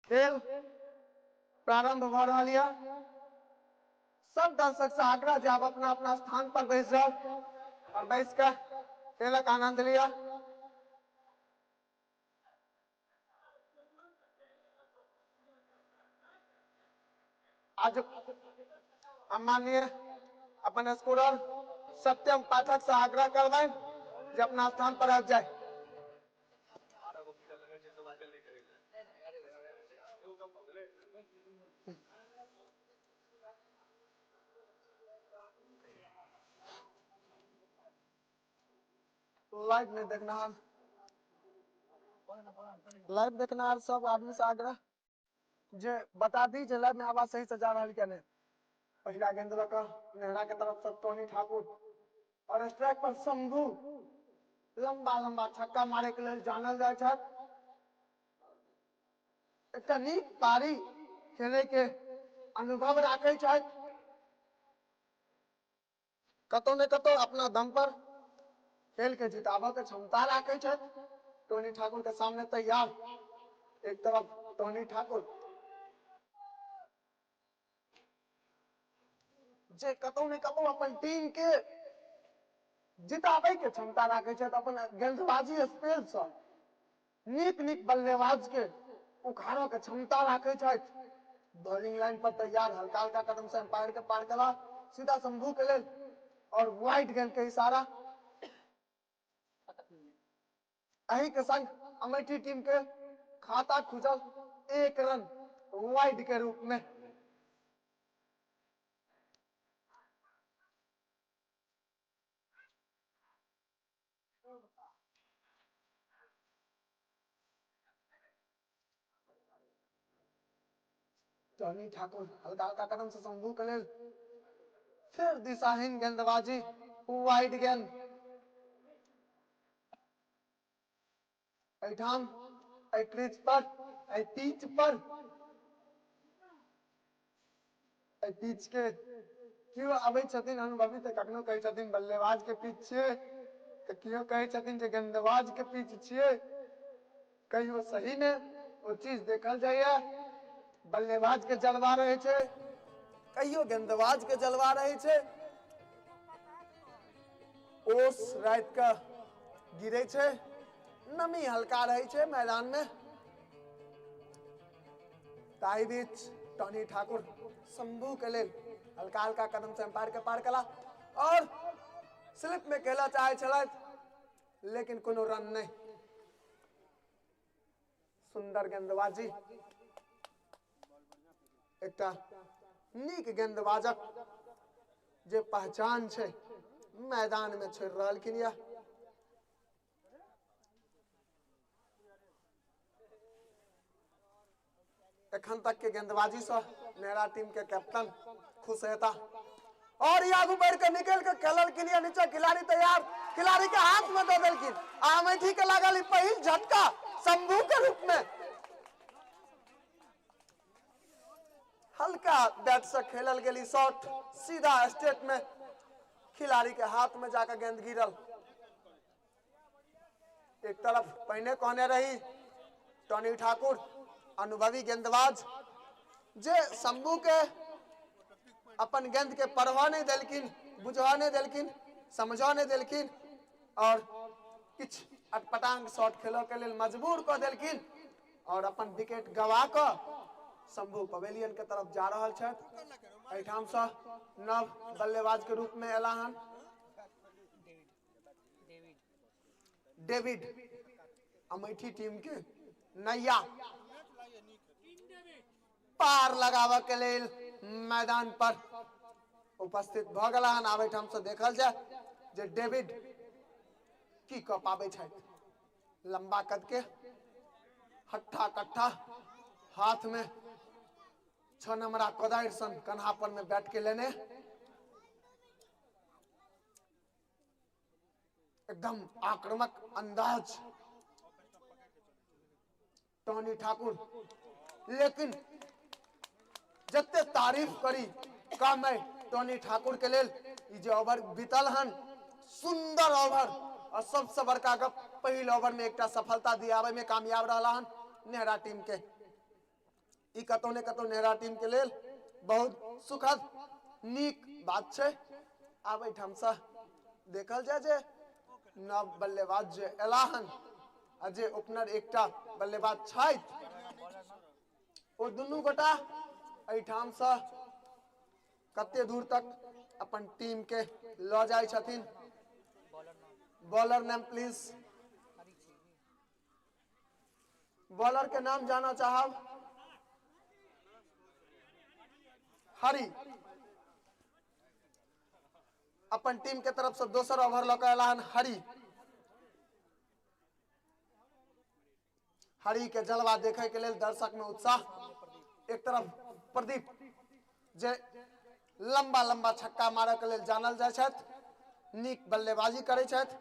खेल प्रारंभ भ रहल यऽ। सब दर्शक से आग्रह जे आब अपना अपना स्थान पर बैस जाउ और बैस के खेलक आनंद लिअ। आज माननीय अपन स्कोरर सत्यम पाठक से आग्रह करबनि जे अपना स्थान पर आबि जाय। लाइव में देखना, लाइव देखना सब आदमी से आग्रह जे बता दी जे लाइव में आवाज सही से जा रहल के नहीं। पहिला गेंद लऽ कऽ नेहरा के तरफ से टोनी ठाकुर और स्ट्राइक पर शंभू लंबा लंबा छक्का मारे के लेल जानल जाय छथि। एकटा नीक पारी खेले के अनुभव राखै छथि। कतौ ने कतौ अपना दम पर खेल के जिताबऽ के क्षमता राखै छथि। टोनी ठाकुर के सामने तैयार एक तरफ टोनी ठाकुर जे कतौ ने कतौ अपन टीम के जिताबै के क्षमता राखै छथि। अपन गेंदबाजी स्पेल सँ नीक नीक बल्लेबाज के उखाड़ऽ के क्षमता राखै छथि। बॉलिंग लाइन पर तैयार हल्का हल्का कदम से अंपायर के पार कला सीधा शंभू के लेल और वाइड गेंद के इशारा। एही के संग अमेठी टीम के खाता खुजल 1 रन वाइड के रूप में। टॉनी ठाकुर हल्का हल्का कदम से शंभू के लेल फिर दिशाहीन गेंदबाजी वाइड गेंद। एहिठाम एहि क्रीज पर एहि पिच पर एहि पिच के केओ आबै छथिन अनुभवी तऽ कखनो कहै छथिन बल्लेबाज के पिच छियै, तऽ केओ कहै छथिन जे गेंदबाज के पिच छियै। कहियो सही में ओ चीज देखल जाइए, बल्लेबाज के जलवा रहे छै, कहियो गेंदबाज के जलवा रहे छै। ओस राति के गिरे छै, नमी हल्का रहे छै मैदान में। ताहि बीच टॉनी ठाकुर शंभू के लेल हल्का हल्का कदम से अंपायर के पार कला और स्लिप में खेला चाहे छलथि, लेकिन कोनो रन नहीं। सुंदर गेंदबाजी, एकटा नीक गेंदबाजक जे पहचान छै मैदान में छोड़ि रहलखिन यऽ। एखन तक के गेंदबाजी से नेहरा टीम के कैप्टन खुश हेता और ये आगू बढ़ के निकल के खेललखिन या नीचे खिलाड़ी तैयार, खिलाड़ी के हाथ में दे देलखिन। अमेठी के लागल ई पहिल झटका शंभू के रूप में। हल्का बैट से खेलल गेली शॉट, सीधा स्टेट में खिलाड़ी के हाथ में जाकर गेंद गिरल। एक तरफ पहिने कहने रही टॉनी ठाकुर अनुभवी गेंदबाज जे शंभू के अपन गेंद के परवाह नहीं देलखिन, बुझवा नहीं देलखिन, समझा नहीं देलखिन और किछु अटपटांग शॉट खेलऽ के लेल मजबूर कऽ देलखिन और अपन विकेट गवा कऽ शंभू पवेलियन के तरफ जा रहल छथि। एहिठाम सँ नव बल्लेबाज के रूप में एला हन डेविड, अमेठी टीम के नैया पार लगाबऽ के लेल मैदान पर उपस्थित भऽ गेला हन। आब एहिठाम से देखल जाय जे डेविड की कऽ पाबै छथि। लंबा कद के हट्ठा कट्ठा, हाथ में 6 नंबरा कोदारि सन कन्हा पर में बैट के लेने एकदम आक्रामक अंदाज टॉनी ठाकुर। लेकिन जते तारीफ करी कम है टॉनी ठाकुर के लेल। ई जे ओवर बीतल हन सुंदर ओवर और सबसे बड़का गप पहिल ओवर में एकटा सफलता दियाबे में कामयाब रहला हन नेहरा टीम के। ई कतौ ने कतौ नेहरा टीम के लेल बहुत सुखद नीक बात छै। आब एहिठाम से देखल जाय जे नव बल्लेबाज जे एला हन आ जे ओपनर एकटा बल्लेबाज छथि, ओ दुनू गोटा एहिठाम से कते दूर तक अपन टीम के लऽ जाइ छथिन। बॉलर नाम प्लीज, बॉलर के नाम जाना चाहब। हरि अपन टीम के तरफ से दोसर ओवर लऽ कऽ एला हन हरि। हरि के जलवा देखे के लेल दर्शक में उत्साह। एक तरफ प्रदीप जे लंबा लंबा छक्का मारे के लेल जानल जाइ छथि, नीक बल्लेबाजी करै छथि,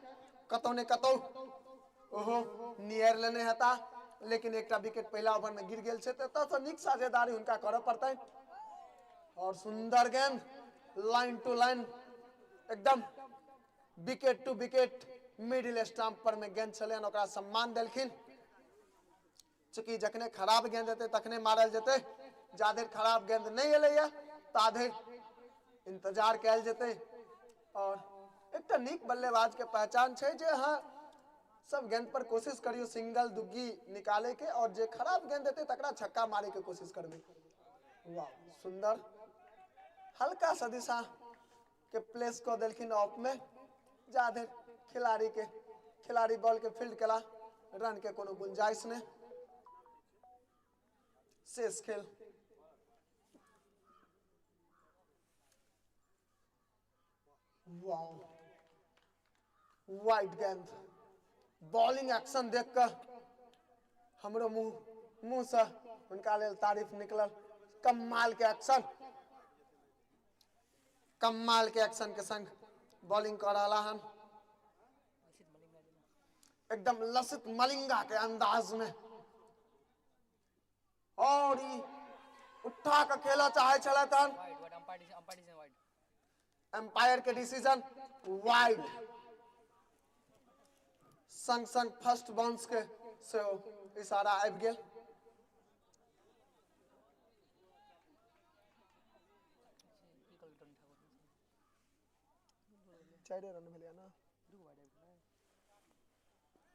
कतौ ने कतौ ओहो नियर लेने हेता, लेकिन एकटा विकेट पहिला ओवर में गिर गेल छै, तऽ एतऽ नीक साझेदारी हुनका करऽ पड़तनि। और सुंदर गेंद लाइन टू लाइन एकदम wicket to wicket middle stump पर में गेंद छलनि, ओकरा सम्मान देलखिन। चूँकि जखने खराब गेंद एतै तखने मारल जेतै, जाधरि खराब गेंद नहि एलैया ताधरि इंतजार कयल जेतै। और एकटा नीक बल्लेबाज के पहचान छै जे अहाँ सब गेंद पर कोशिश करियो सिंगल दुग्गी निकाले के, और जे खराब गेंद एतै तकरा छक्का मारे के कोशिश करबै। वाह सुंदर, हल्का सा दिशा के प्लेस कऽ देलखिन ऑफ में, जाधरि खिलाड़ी बॉल के फील्ड केला, रन के कोनो गुंजाइश नहि। शेष खेल वाह वाइड गेंद, बॉलिंग एक्शन देख कऽ हमरो मुंह से हुनका लेल तारीफ निकलल। कमाल के एक्शन, कमाल के एक्शन के संग बॉलिंग कर रहा हन, एकदम लसित मलिंगा के अंदाज में। और ई उठा के खेला चाहे छलथि हन। एम्पायर के डिसीजन वाइड, संग संग फर्स्ट बाउंस के सेहो इशारा आबि गेल। चारि रन भेलैया ना,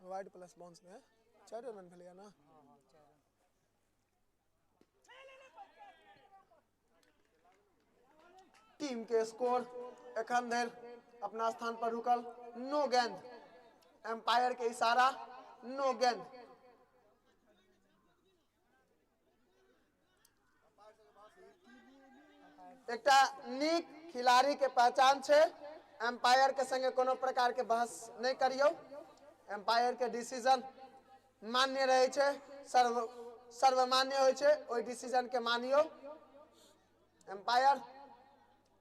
वाइड प्लस बाउंस में 4 रन भेलैया ना। टीम के स्कोर एखन धरि अपना स्थान पर रुकल, नो गेंद, एम्पायर के इशारा नो गेंद। एकटा नीक खिलाड़ी के पहचान छै, एम्पायर के संगे कोनो प्रकार के बहस नहीं करियो, एम्पायर के डिसीजन मान्य रहे छै, सर्वमान्य होइ छै, ओहि डिसीजन के मानियो। एम्पायर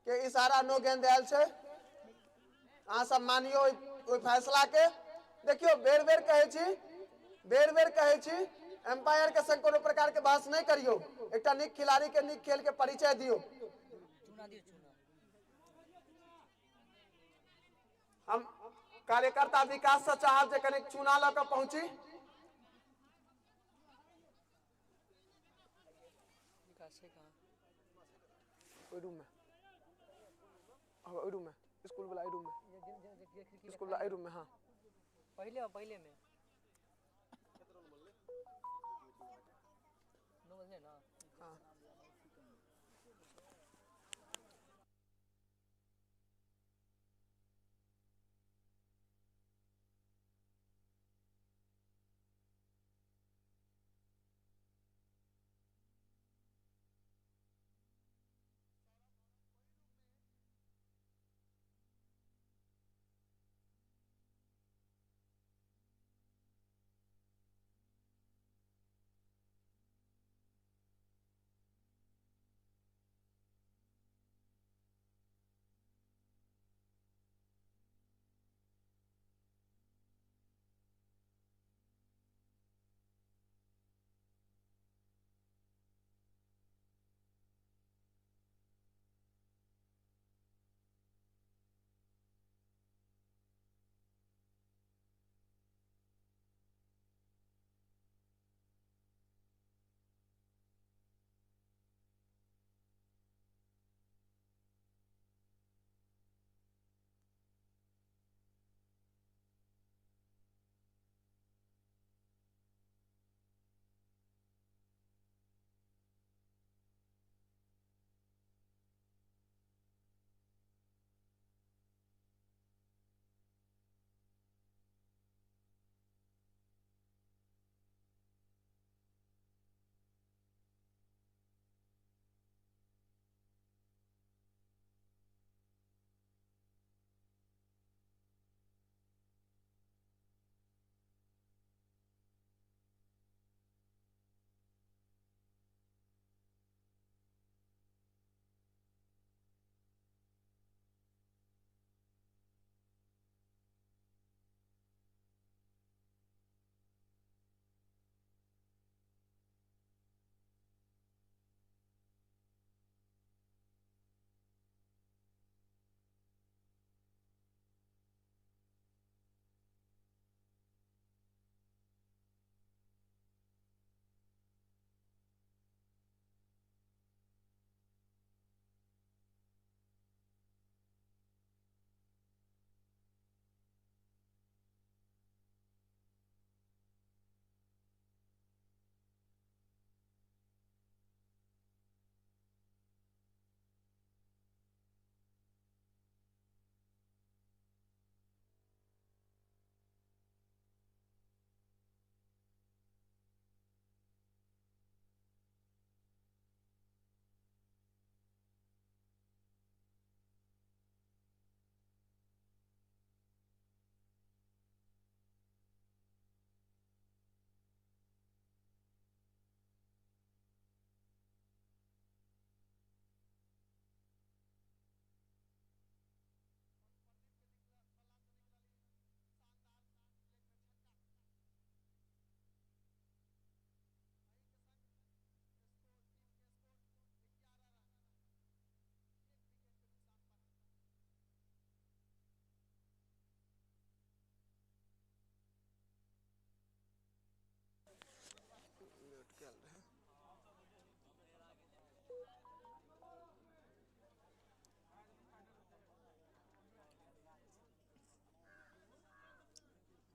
के इशारा नो गेंद आयल छै, अहाँ सब मानियो ओहि फैसला के। देखियो बेर बेर कहै छी, बेर बेर कहै छी, एम्पायर के संग कोनो प्रकार के बहस नहीं करियो, एकटा नीक खिलाड़ी के नीक खेल के परिचय दियो। हम कार्यकर्ता विकास से चाहब जे कनिक चूना लऽ कऽ पहुंची। ओहि रूम में, हाँ ओहि रूम में, स्कूल वाला एहि रूम में, स्कूल वाला एहि रूम में। हाँ पहले पहले में ना। हाँ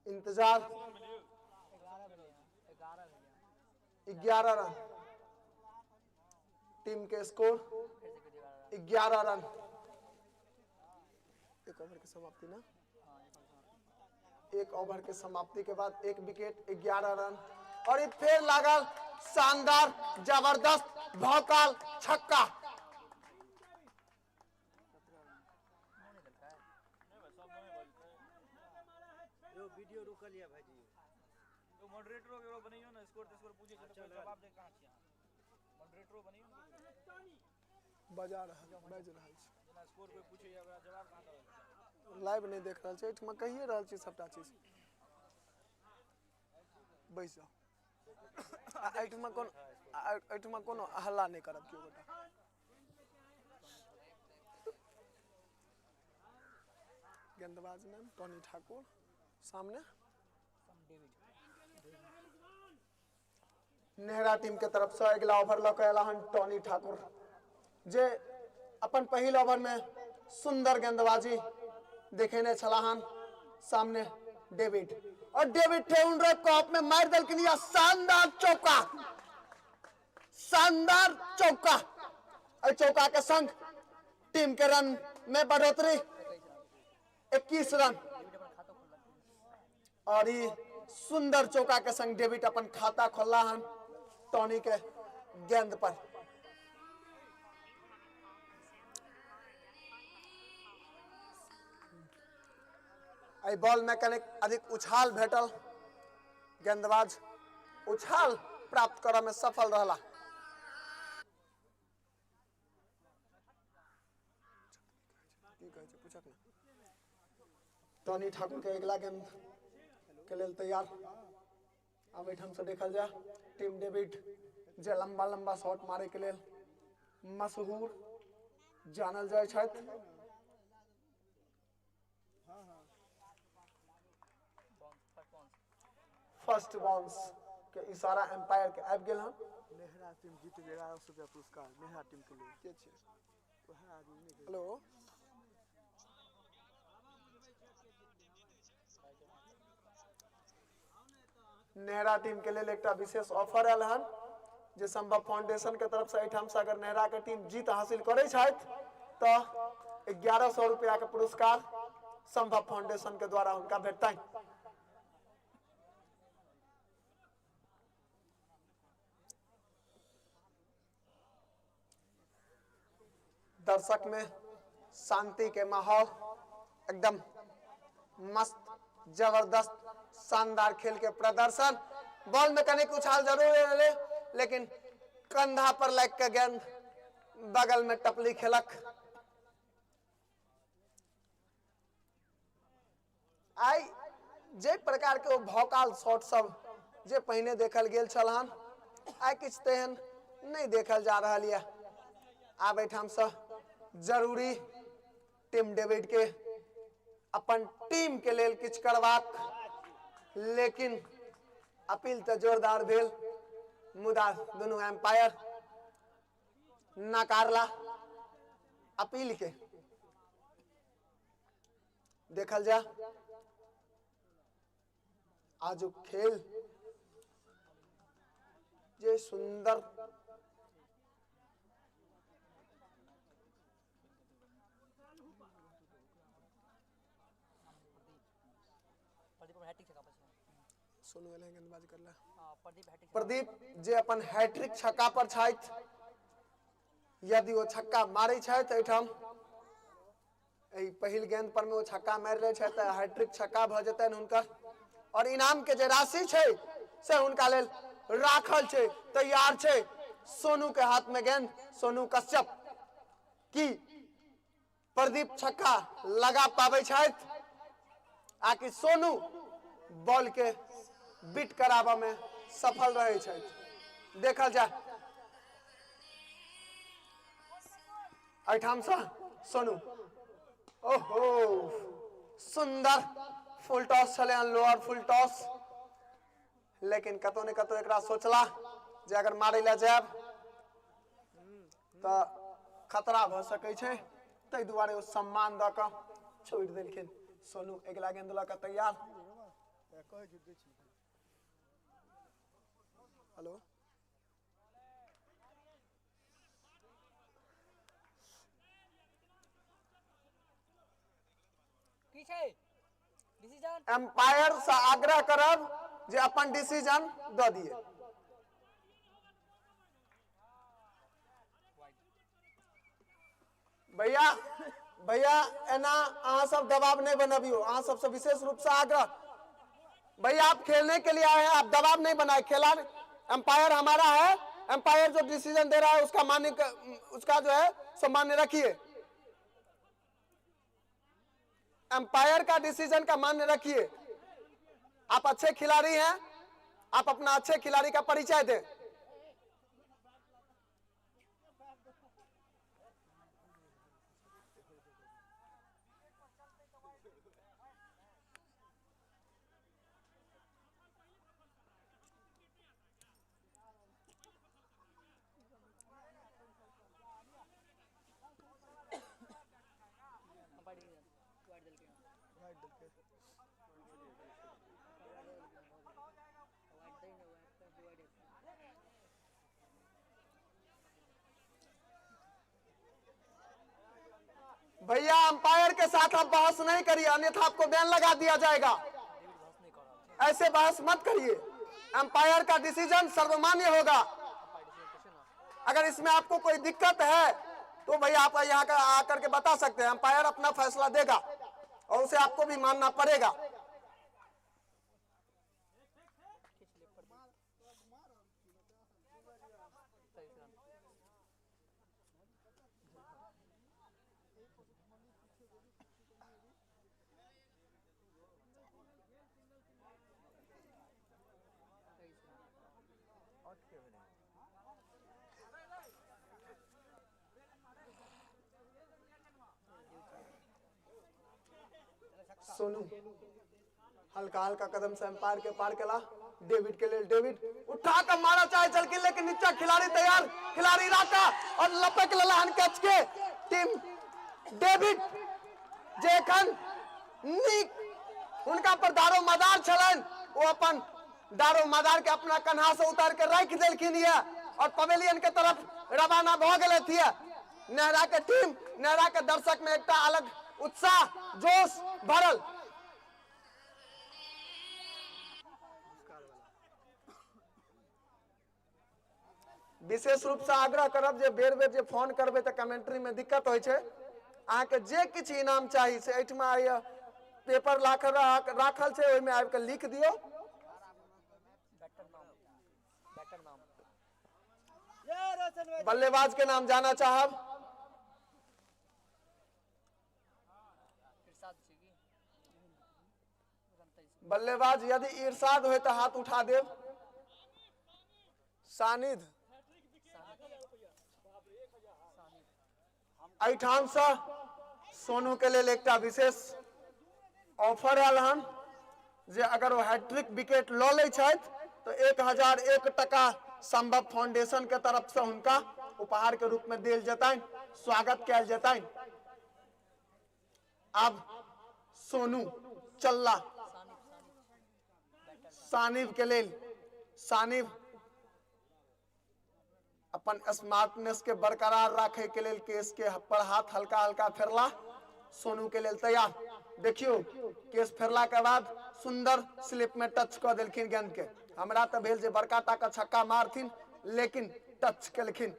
इंतजार। 11 रन टीम के स्कोर, 11 रन। एक ओवर के समाप्ति ना, एक ओवर के समाप्ति के बाद 1 विकेट 11 रन। और ये फिर लागल शानदार जबरदस्त भौकाल छक्का। वीडियो रुकल या भाईजी। तो मॉडरेटरो के बनैयो ना, स्कोर तेस्कोर पूछे छै त कोई जवाब दे कहां छी अहां? मॉडरेटरो बनैयो ना, बजा रहल बाजि रहल छै। जेना स्कोर कोई पूछे या ओकरा जवाब कहां देबै? लाइव नहीं देख रहल छै, एहिठमा कहिए रहल छी सबटा चीज। बैस जाउ। आ एहिठमा कोनो एहिठमा कोनो हल्ला नहि करब केओ गोटा। गेंदबाज नाम टॉनी ठाकुर, सामने नेहरा टीम के तरफ से अगिला ओवर लऽ कऽ अयला हन टॉनी ठाकुर, जे अपन पहिल ओवर में सुंदर गेंदबाजी देखेने छला हन। सामने डेविड, और डेविड ठेहुन रोप कॉप में मार देलखिन या शानदार चौका, शानदार चौका। एहि चौका के संग टीम के रन में बढ़ोतरी 21 रन। और ई सुंदर चौका के संग डेविड अपन खाता खोलला हन टॉनी के गेंद पर। एहि बॉल में कनेक अधिक उछाल भेटल, गेंदबाज उछाल प्राप्त करऽ में सफल रहला। की कहै छै पूछक ना। टॉनी ठाकुर के अगिला गेंद के लेल तैयार। आब एहिठाम से देखल जाय टीम डेविड जे लंबा लंबा शॉट मारे के लेल मशहूर जानल जाइ छथि। फर्स्ट बाउंस के इशारा एम्पायर के आबि गेल हन। नेहरा टीम जीत 1100 रुपया पुरस्कार नेहरा टीम के लिए। के छियै? वएह आदमी नहि। हेलो, नेहरा टीम के लेल एकटा विशेष ऑफर आयल हन जे संभव फाउंडेशन के तरफ से एहिठाम से अगर नेहरा के टीम जीत हासिल करै छथि तऽ 1100 रुपया के पुरस्कार संभव फाउंडेशन के द्वारा हुनका भेटतनि। दर्शक में शांति के माहौल, एकदम मस्त जबरदस्त शानदार खेल के प्रदर्शन। बॉल में कनिक उछाल जरूर रहले, लेकिन कंधा पर लग के गेंद बगल में टपली खेलक। आई जे प्रकार के ओ भौकाल शॉट सब जे पहिने देखल गेल छल हन, आइ किछु तेहन नहि देखल जा रहल यऽ। आब एहिठाम से जरूरी टीम डेविड के अपन टीम के लेल किछु करबाक, लेकिन अपील तऽ जोरदार भेल, मुदा दुनू एम्पायर नकारला अपील के। देखल जा आजुक खेल जे सुंदर प्रदीप हैट्रिक छक्का पर छै। सोनू एलै गेंदबाजी करला। हां, प्रदीप हैट्रिक। प्रदीप जे अपन हैट्रिक छक्का पर छथि, यदि ओ छक्का मारै छथि एहिठाम एहि पहिल गेंद पर में ओ छक्का मारि लै छथि तऽ हैट्रिक छक्का भऽ जेतनि हुनकर, और इनाम के जे राशि छै से हुनका लेल राखल छै, तैयार छै। सोनू के हाथ में गेंद, सोनू कश्यप की प्रदीप छक्का लगा पाबै छथि आकि सोनू बॉल के बीट कराबऽ में सफल रहै छथि? देखल जाय एहिठाम से सोनू, ओहो सुंदर फुल टॉस छलै हन, लोअर फुल टॉस, लेकिन कतौ ने कतौ एकरा सोचला जे अगर मारै लए जायब तऽ खतरा भऽ सकै छै, ताहि दुआरे ओ सम्मान दऽ कऽ छोड़ि देलखिन। सोनू अगिला गेंद लऽ कऽ तैयार। कहै छै दै छी। हेलो। की छै डिसीजन? एम्पायर से आग्रह करब जे अपन डिसीजन दऽ दिए। भैया भैया एना अहाँ सब दबाव नहीं बनबियो, अहाँ सबसे विशेष रूप से आग्रह। भैया आप खेलने के लिए आए हैं, आप दबाव नहीं बनाए। खेला एम्पायर हमारा है, एम्पायर जो डिसीजन दे रहा है उसका मान्य, उसका जो है सो मान्य रखिए। एम्पायर का डिसीजन का मान्य रखिए। आप अच्छे खिलाड़ी हैं, आप अपना अच्छे खिलाड़ी का परिचय दें। अंपायर डिसीजन वाइड देलकै। वाइड देलकै। वाइड दै ने, वाइड वाइड हेतै। भैया अंपायर के साथ आप बहस नहीं करिए, अन्यथा आपको बैन लगा दिया जाएगा। डेविड बहस नहीं कर रहल छै। ऐसे बहस मत करिए, अंपायर का डिसीजन सर्वमान्य होगा। अंपायर डिसीजन पूछो ना। अगर इसमें आपको कोई दिक्कत है तो भैया आप यहाँ का आकर के बता सकते हैं, अंपायर अपना फैसला देगा और उसे आपको भी मानना पड़ेगा। खींच ले प्रदीप। 23 रन। 23 रन। आउट के भेलै? सोनू हल्का हल्का कदम से अंपायर के पार केला। डेविड के लिए, डेविड उठा कर मारा चाहे चलके, लेकिन नीचा खिलाड़ी तैयार, खिलाड़ी राका और लपक ललहन कैच के टीम डेविड जे एखन नीक हुनका पर दारो मदार छलनि, ओ अपन दारो मदार के अपना कन्हा से उतार के राखि देलखिन ये और पवेलियन के तरफ रवाना भऽ गेलथि ये। नेहरा के टीम, नेहरा के दर्शक में एकटा अलग उत्साह जोश भरल। विशेष रूप से आग्रह करब जे बेर बेर जे फोन करबै तऽ कमेंट्री में दिक्कत होइ छै। अहाँके जे किछु इनाम चाही से एहिठमा पेपर राखल राखल छै, ओहिमे आबि कऽ लिख दियौ। बैटर नाम, बैटर नाम। बल्लेबाज के नाम जाना चाहब। इरशाद छै की? रन 23। बल्लेबाज यदि इरशाद होय तऽ हाथ उठा देब। सानिध एहिठाम से सोनू के लेल एकटा विशेष ऑफर आयल हन जे अगर ओ हैट्रिक विकेट लऽ लै छथि तऽ 1001 टका संभव फाउंडेशन के तरफ से हुनका उपहार के रूप में देल जेतनि, स्वागत कयल जेतनि। आब सोनू चलला सानिव के लेल। सानिव अपन स्मार्टनेस के बरकरार राखे के लेल केस के पर हाथ हल्का हल्का फेरला, सोनू के लेल तैयार। देखियो केस फेरला के बाद सुंदर स्लिप में टच कऽ देलखिन गेंद के। हमरा तऽ भेल जे बड़का टा के छक्का मारथिन, लेकिन टच केलखिन,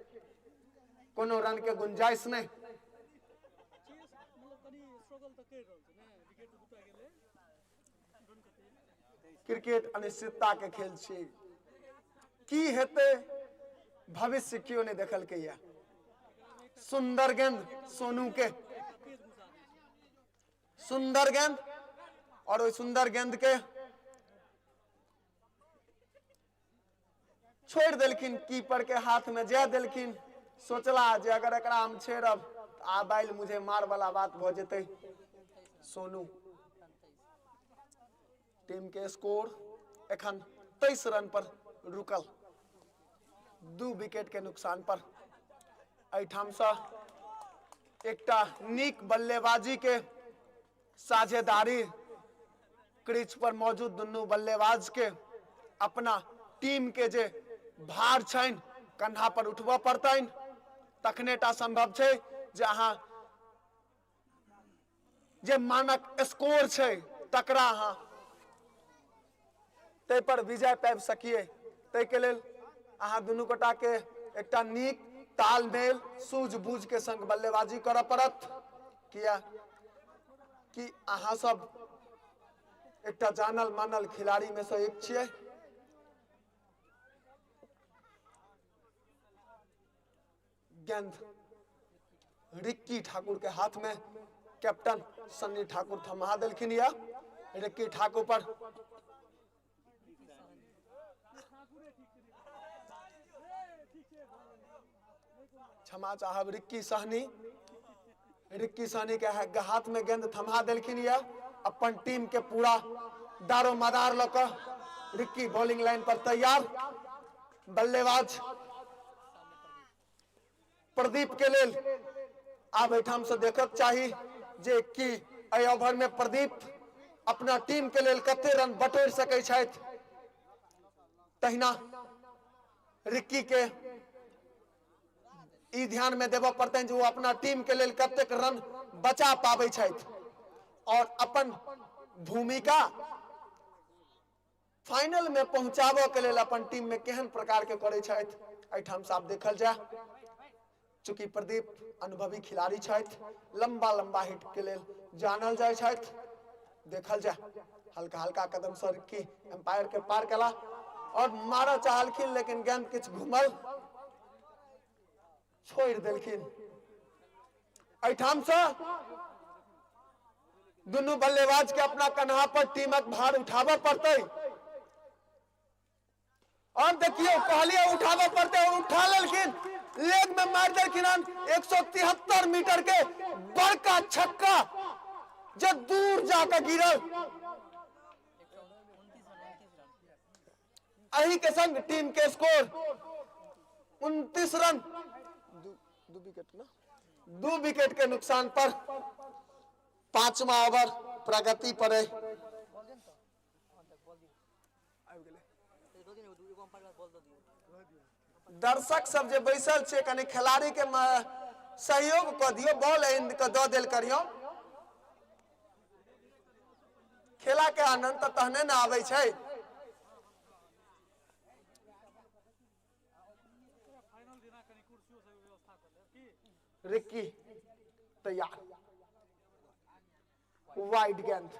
कोनो रन के गुंजाइश नहीं। चेस मतलब कनि स्ट्रगल तऽ करि रहल छै ने, विकेट दूटा गेलै, रन कते? क्रिकेट अनिश्चितता के खेल छी, की हेतै भविष्य केओ नहीं देखलकै या। सुंदर गेंद सोनू के, तेज घुसा दै छै। सुंदर गेंद और ओहि सुंदर गेंद के छोड़ि देलखिन, कीपर के हाथ में जाय देलखिन। सोचला जे अगर एकरा हम छेड़ब तऽ आब आयल मुझे मार वाला बात भऽ जेतै। सोनू टीम के स्कोर एखन 23 रन पर रुकल, 2 विकेट के नुकसान पर। एहिठाम से एकटा नीक बल्लेबाजी के साझेदारी क्रीज पर मौजूद दुनू बल्लेबाज के अपना टीम के जे भार छनि कन्हा पर उठबऽ पड़तनि, तखने टा संभव छै जे अहाँ जे मानक स्कोर छै तकरा अहाँ ताहि पर विजय पाबि सकिए। ताहिके लेल अहाँ दुनू गोटा के एकटा नीक तालमेल सूझबूझ के संग बल्लेबाजी करऽ पड़त, किया कि अहाँ सब एकटा जानल मानल खिलाड़ी में से एक छियै। गेंद रिक्की ठाकुर के हाथ में, कैप्टन सन्नी ठाकुर थमा देलखिन या रिक्की ठाकुर पर। क्षमा चाहब, रिक्की सहनी, रिक्की सहनी के हाथ में गेंद थमा देलखिन या अपन टीम के पूरा दारो मदार लऽ कऽ रिक्की बॉलिंग लाइन पर तैयार। बल्लेबाज प्रदीप के लेल आब एहिठाम से देखक चाही जे कि एहि ओवर में प्रदीप अपना टीम के लेल कते रन बटोरि सकै छथि। तहिना रिक्की के ई ध्यान में देबऽ पड़तनि जे ओ अपना टीम के लेल कतेक रन बचा पाबै छथि और अपन भूमिका फाइनल में पहुंचाबऽ के लेल अपन टीम में केहन प्रकार के करै छथि एहिठाम से आब देखल जाय। चूंकि प्रदीप अनुभवी खिलाड़ी छथि, लंबा लंबा हिट के लेल जानल जाइ छथि। देखल जाय, हल्का हल्का कदम से रिक्की एम्पायर के पार कला और मारऽ चाहलखिन, लेकिन गेंद किछु घुमल, छोड़ि देलखिन। एहिठाम से दुनू बल्लेबाज के अपना कन्हा पर टीमक भार उठाबऽ पड़तै। और देखियो कहलिए उठाबऽ पड़तै और उठा लेलखिन, लेग में मारि देलखिन हन 173 मीटर के बड़का छक्का जे दूर जाकर गिरल। अही के संग टीम के स्कोर 29 रन, दू विकेट ना, 2 विकेट के नुकसान पर 5वां ओवर प्रगति पर है। दर्शक सब जे बैसल छै कनि खिलाड़ी के सहयोग कऽ दियौ, बॉल आनि कऽ दऽ देल करियौ। खेला के आनंद तऽ तहने ने आबै छै। रिक्की तैयार, वाइड गेंद,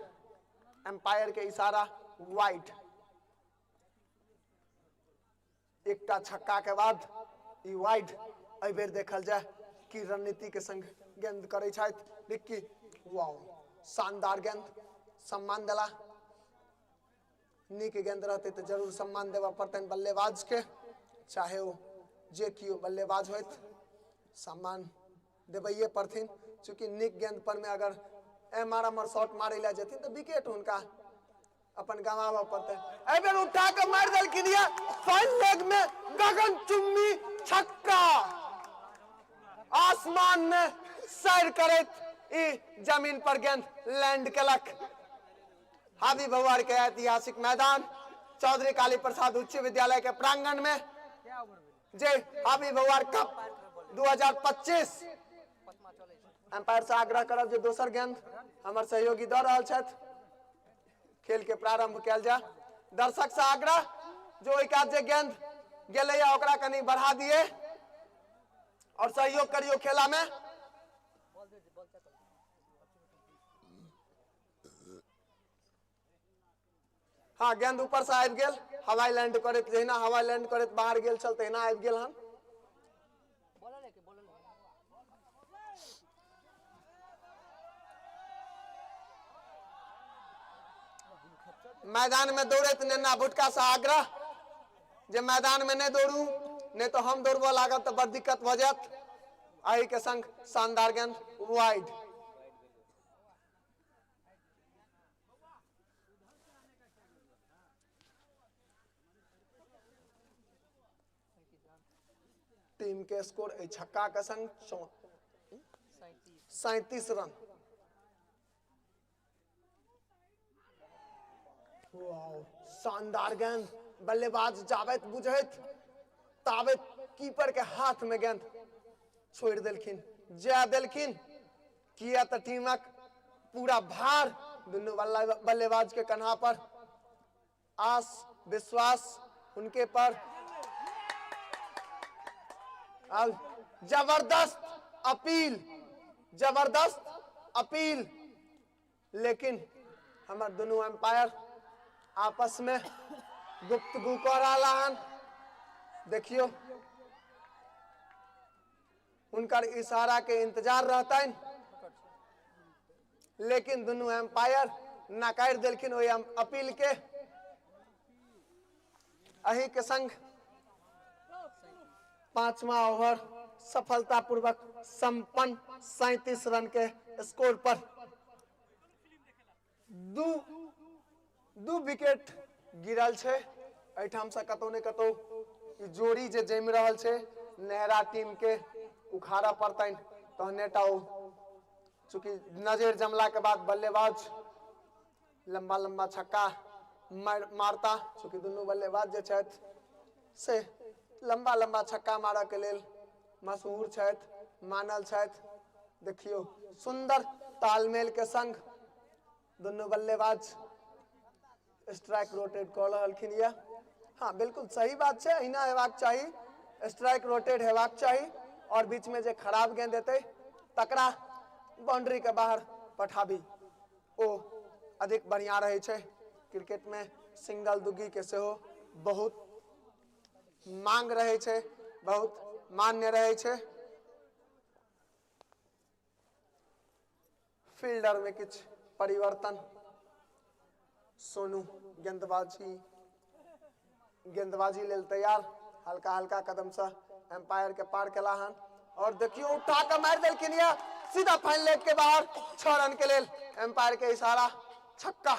एम्पायर के इशारा वाइड। एकटा छक्का के बाद ई वाइड। एहि बेर देखल जाय की रणनीति के संग गेंद करै छथि रिक्की। वाओ, शानदार गेंद, सम्मान देला। नीक गेंद रहतै तऽ जरूर सम्मान देबऽ पड़तनि बल्लेबाज के, चाहे ओ जे किओ बल्लेबाज होथि, सम्मान देबैये पड़थिन। चूँकि नीक गेंद पर में अगर एम्हर एम्हर शॉट मारै लए जेथिन तऽ विकेट हुनका अपन गवाबऽ पड़तै। एहि बेर उठा कऽ मारि देलखिन ये फाइन लेग में गगन चुम्बी छक्का, आसमान में सैर करैत ई जमीन पर गेंद लैंड केलक। हाबी भौआर के ऐतिहासिक मैदान चौधरी काली प्रसाद उच्च विद्यालय के प्रांगण में जे हाबी भौआर कप 2025। एम्पायर से आग्रह करब जे दोसर गेंद हमर सहयोगी दऽ रहल छथि, खेल के प्रारंभ कयल जाय। दर्शक से आग्रह जो ओहि कात जे गेंद गेलैया ओकरा कनि बढ़ा दिए और सहयोग करियो खेला में। हाँ, गेंद ऊपर से आबि गेल, हवाई लैंड करैत, जहिना हवाई लैंड करैत बाहर गेल छल तहिना आबि गेल हन। मैदान में दौड़ैत नेन्ना भुटका से आग्रह जे मैदान में नहीं दौड़ू, नहीं तो हम दौड़बऽ लागब तऽ बड़ दिक्कत भऽ जायत। एहि के संग शानदार गेंद वाइड। टीम के स्कोर एहि छक्का के संग 37 रन। वाओ, शानदार गेंद। बल्लेबाज जाबैत बुझैत ताबैत कीपर के हाथ में गेंद छोड़ि देलखिन, जा देलखिन। किया तऽ टीमक पूरा भार दुनू बल्लेबाज के कन्हा पर, आस विश्वास उनके पर। अब जबरदस्त अपील, जबरदस्त अपील, लेकिन हमर दुनू एम्पायर आपस में गुफ्तगू कऽ रहला हन। देखियो हुनकर इशारा के इंतजार रहतनि, लेकिन दुनू एम्पायर नकारि देलखिन ओहि अपील के। अही के संग 5वां ओवर सफलतापूर्वक संपन्न 37 रन के स्कोर पर दू विकेट गिरल छै। एहिठाम से कतौ ने कतौ ई जोड़ी जे जमि रहल छै नेहरा टीम के उखाड़ऽ पड़तनि तहने टा ओ, चूँकि नजर जमला के बाद बल्लेबाज लंबा लंबा छक्का मारता। चूँकि दुनू बल्लेबाज जे छथि से लंबा लंबा छक्का मारऽ के लेल मशहूर छथि, मानल छथि। देखियौ सुंदर तालमेल के संग दुनू बल्लेबाज स्ट्राइक रोटेट कऽ रहलखिन यऽ। हाँ बिल्कुल सही बात छै, अहिना हेबाक चाही, स्ट्राइक रोटेट हेबाक चाही और बीच में जे खराब गेंद एतै तकरा बाउंड्री के बाहर पठाबी, ओ अधिक बढ़िया रहै छै। क्रिकेट में सिंगल दुग्गी के सेहो बहुत मांग रहै छै, बहुत मान्य रहै छै। फील्डर में किछु परिवर्तन, सोनू गेंदबाजी लेल तैयार, हल्का हल्का कदम से एम्पायर के पार केला हन और देखियो उठा के मारि देलखिन या सीधा फाइन लेग के बाहर 6 रन के लेल। एम्पायर के इशारा, छक्का,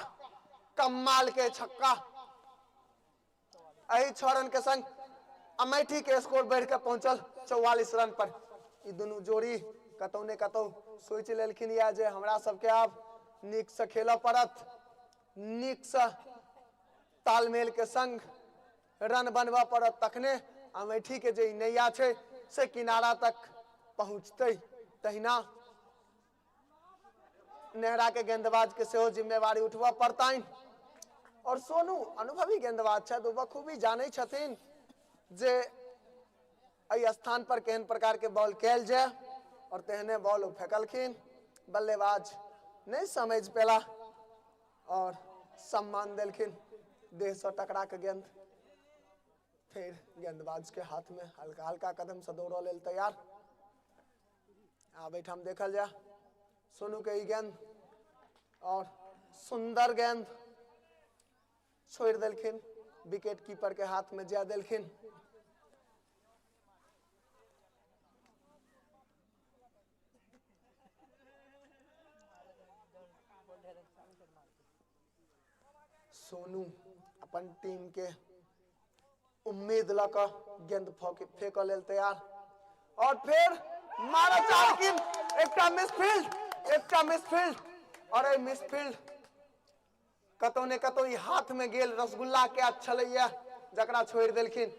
कमाल के छक्का। एहि 6 रन के संग अमेठी के स्कोर बढ़ि के पहुंचल 44 रन पर। ई दुनू जोड़ी कतौ ने कतौ सोचि लेलखिन या जे हमरा सबके आब नीक से खेलऽ पड़त, नीक से तालमेल के संग रन बनबऽ पड़त, तखने अमेठी के जे नैया छै से किनारा तक पहुंचतै। तहिना नेहरा के गेंदबाज के सेहो जिम्मेवारी उठबऽ पड़तनि और सोनू अनुभवी गेंदबाज छथि, ओ बखूबी जानै छथिन जे एहि स्थान पर केहन प्रकार के बॉल कयल जाय और तेहने बॉल ओ फेंकलखिन। बल्लेबाज नहीं समझ पेला और सम्मान देलखिन, देह से टकरा के गेंद फिर गेंदबाज के हाथ में हल्का हल्का कदम से दौड़ लेल तैयार। आब एहिठाम देखल जाय सोनू के ई गेंद और सुंदर गेंद छोड़ि देलखिन, विकेट कीपर के हाथ में जा देलखिन। सोनू अपन टीम के उम्मीद लऽ कऽ गेंद फेंकऽ लेल तैयार और फिर मारा चाहलखिन, एकटा मिसफील्ड, एकटा मिसफील्ड और एहि मिसफील्ड कतौ ने कतौ ई हाथ में गेल रसगुल्ला कैच छलैया जकरा छोड़ि देलखिन,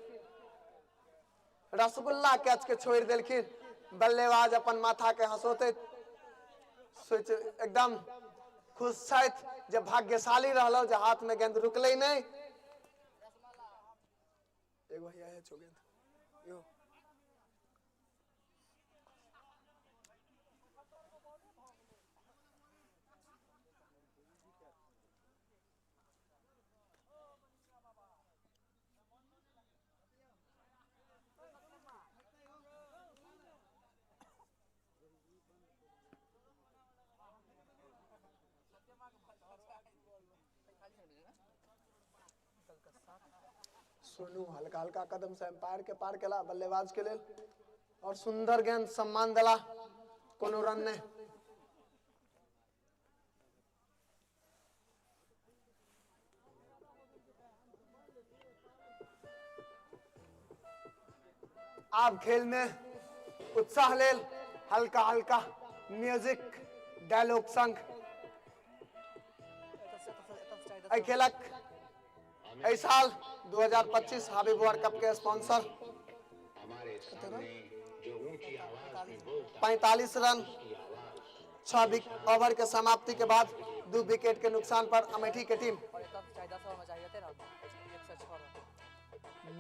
रसगुल्ला कैच के छोड़ि देलखिन। बल्लेबाज अपन माथा के हंसोतैत सोच एकदम खुश छथि जे भाग्यशाली रहलहुँ जे हाथ में गेंद रुकलै नहि। एगो हैया है छो गेंद यो। सोनू हल्का हल्का कदम से एम्पायर के पार केला बल्लेबाज के लेल और सुंदर गेंद सम्मान देला, कोनो रन नहीं। आब खेल में उत्साह लेल हल्का हल्का म्यूजिक डायलॉग संग एहि खेलक एहि साल 2025 हाबीबुआर कप के स्पॉन्सर। 45 रन 6 ओवर के समाप्ति के बाद 2 विकेट के नुकसान पर अमेठी के टीम। और एतऽ चाही 10 ओवर में चाहिए ना 106 रन।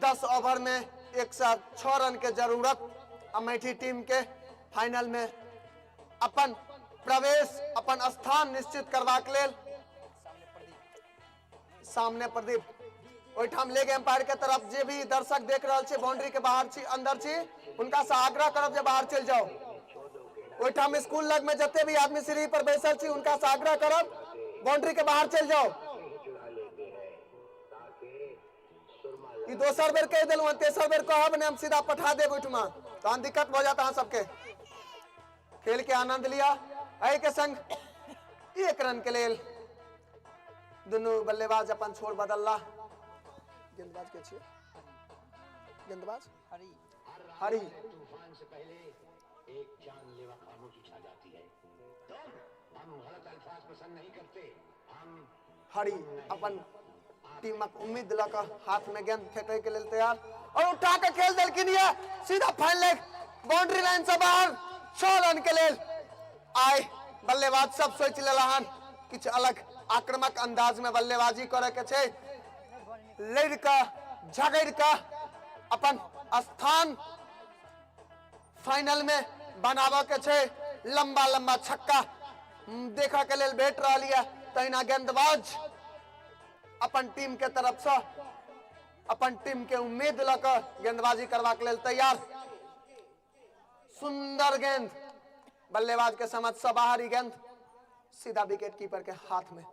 10 ओवर में 106 रन के जरूरत अमेठी टीम के फाइनल में अपन प्रवेश, अपन स्थान निश्चित करबाक लेल। सामने प्रदीप। सामने प्रदीप। ओहिठाम लेग एम्पायर के तरफ जे भी दर्शक देख रहल छी, बाउंड्री के बाहर छी, अंदर छी, हुनका से आग्रह करब जे बाहर चलि जाउ। ओहिठाम स्कूल लग में जते भी आदमी सीढ़ी पर बैसल छी, हुनका से आग्रह करब बाउंड्री के बाहर चलि जाउ। ई दोसर बेर कहि देलहुँ, तेसर बेर कहब ने, हम सीधा पठा देब ओहिठमा, तहन दिक्कत भऽ जायत अहाँ सबके। खेल के आनंद लिया। एहि के संग 1 रन के लेल दुनू बल्लेबाज अपन छोर बदलला। गेंदबाज के छियै? गेंदबाज हरी। हरी। तूफान से पहले एक जानलेवा खामोशी छा जाती है। हम गलत अल्फाज पसंद नहीं करते। हम हरी अपन टीमक उम्मीद लऽ कऽ हाथ में गेंद फेंके के लेल तैयार और उठा के खेल देलखिन ये सीधा फाइन लेग बाउंड्री लाइन से बाहर 6 रन के लेल। आइ बल्लेबाज सब सोच लेला हन किछु अलग आक्रामक अंदाज में बल्लेबाजी करे के छै, लड़ कऽ झगड़ कऽ अपन स्थान फाइनल में बनाबऽ के छै। लंबा लंबा छक्का देखऽ के लेल भेट रहल यऽ। तहिना गेंदबाज अपन टीम के तरफ से अपन टीम के उम्मीद लऽ कऽ गेंदबाजी करबाक लेल तैयार। सुंदर गेंद बल्लेबाज के समझ से बाहर ही गेंद सीधा विकेट कीपर के हाथ में।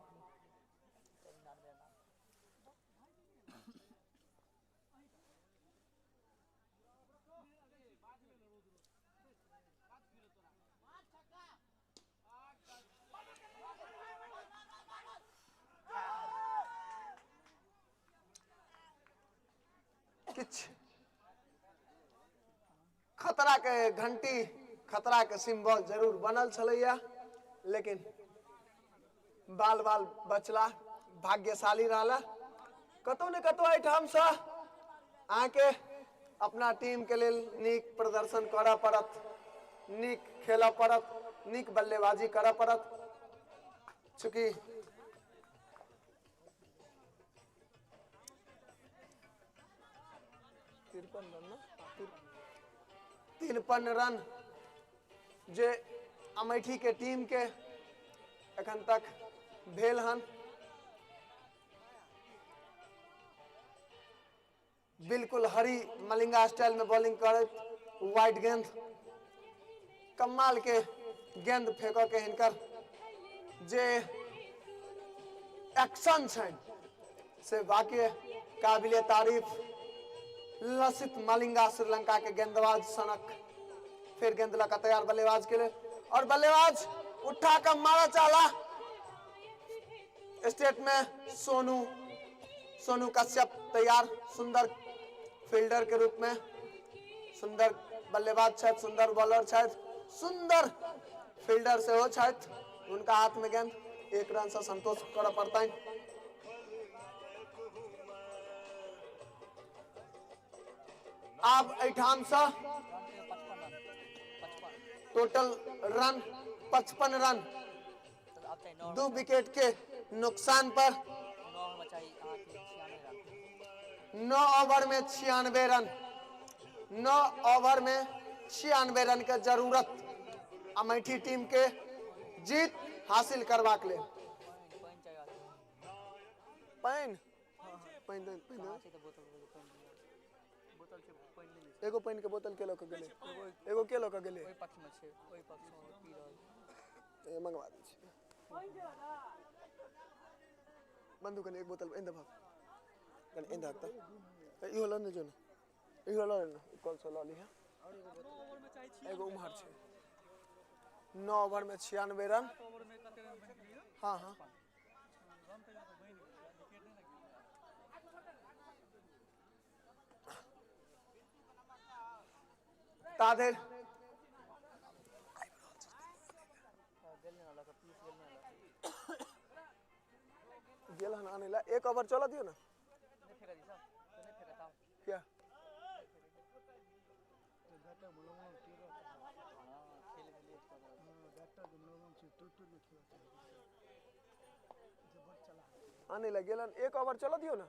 किछ खतरा के घंटी, खतरा के सिंबल जरूर बनल छलैया, लेकिन बाल बाल बचला, भाग्यशाली रहला। कतौ ने कतौ एहिठाम से अहाँके अपना टीम के लेल नीक प्रदर्शन करऽ पड़त, नीक खेलऽ पड़त, नीक बल्लेबाजी करऽ पड़त। चूँकि 53 रन ना, 53 रन जे अमेठी के टीम के एखन तक भेल हन। बिल्कुल हरी मलिंगा स्टाइल में बॉलिंग करैत वाइड गेंद, कमाल के गेंद फेंक के हिनकर जे एक्शन छनि से वाकई काबिले तारीफ। लसित मलिंगा श्रीलंका के गेंदबाज सनक फिर गेंद लगा तैयार बल्लेबाज के लिए और बल्लेबाज उठा कर मारा चाला। स्टेट में सोनू, सोनू कश्यप तैयार, सुंदर फील्डर के रूप में, सुंदर बल्लेबाज छथि, सुंदर बॉलर छथि, सुंदर फील्डर सेहो छथि। उनका हाथ में गेंद, 1 रन से संतोष करऽ पड़तनि। आब एहिठाम से टोटल रन 55 रन, 2 विकेट के नुकसान पर। 9 ओवर में 96 रन, 9 ओवर में 96 रन के जरूरत अमेठी टीम के जीत हासिल करबाक लेल। पानि पानि पानि एगो पानि के बोतल के लऽ के गेलै, एगो के लऽ के गेलै, ओहि पक्ष में छै, ओहि पक्ष में पी रहल। मंगवा दै छी बंधु, कनि एक बोतल एन देबहक, कनि एन दहक तऽ इहो लऽ ने जो ने, इहो लऽ ने, कल से लऽ लिहे। एगो उम्हर छै। 9 ओवर में 96 रन। हाँ हाँ, ताधरि गेल हन आनै ला। 1 ओवर चलऽ दियौ ने। आने लए गेलन। एक ओवर चलऽ दियौ ने,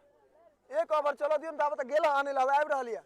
एक ओवर चलऽ दियौ ने, ताबत तऽ गेल आने लए, आबि रहल यऽ।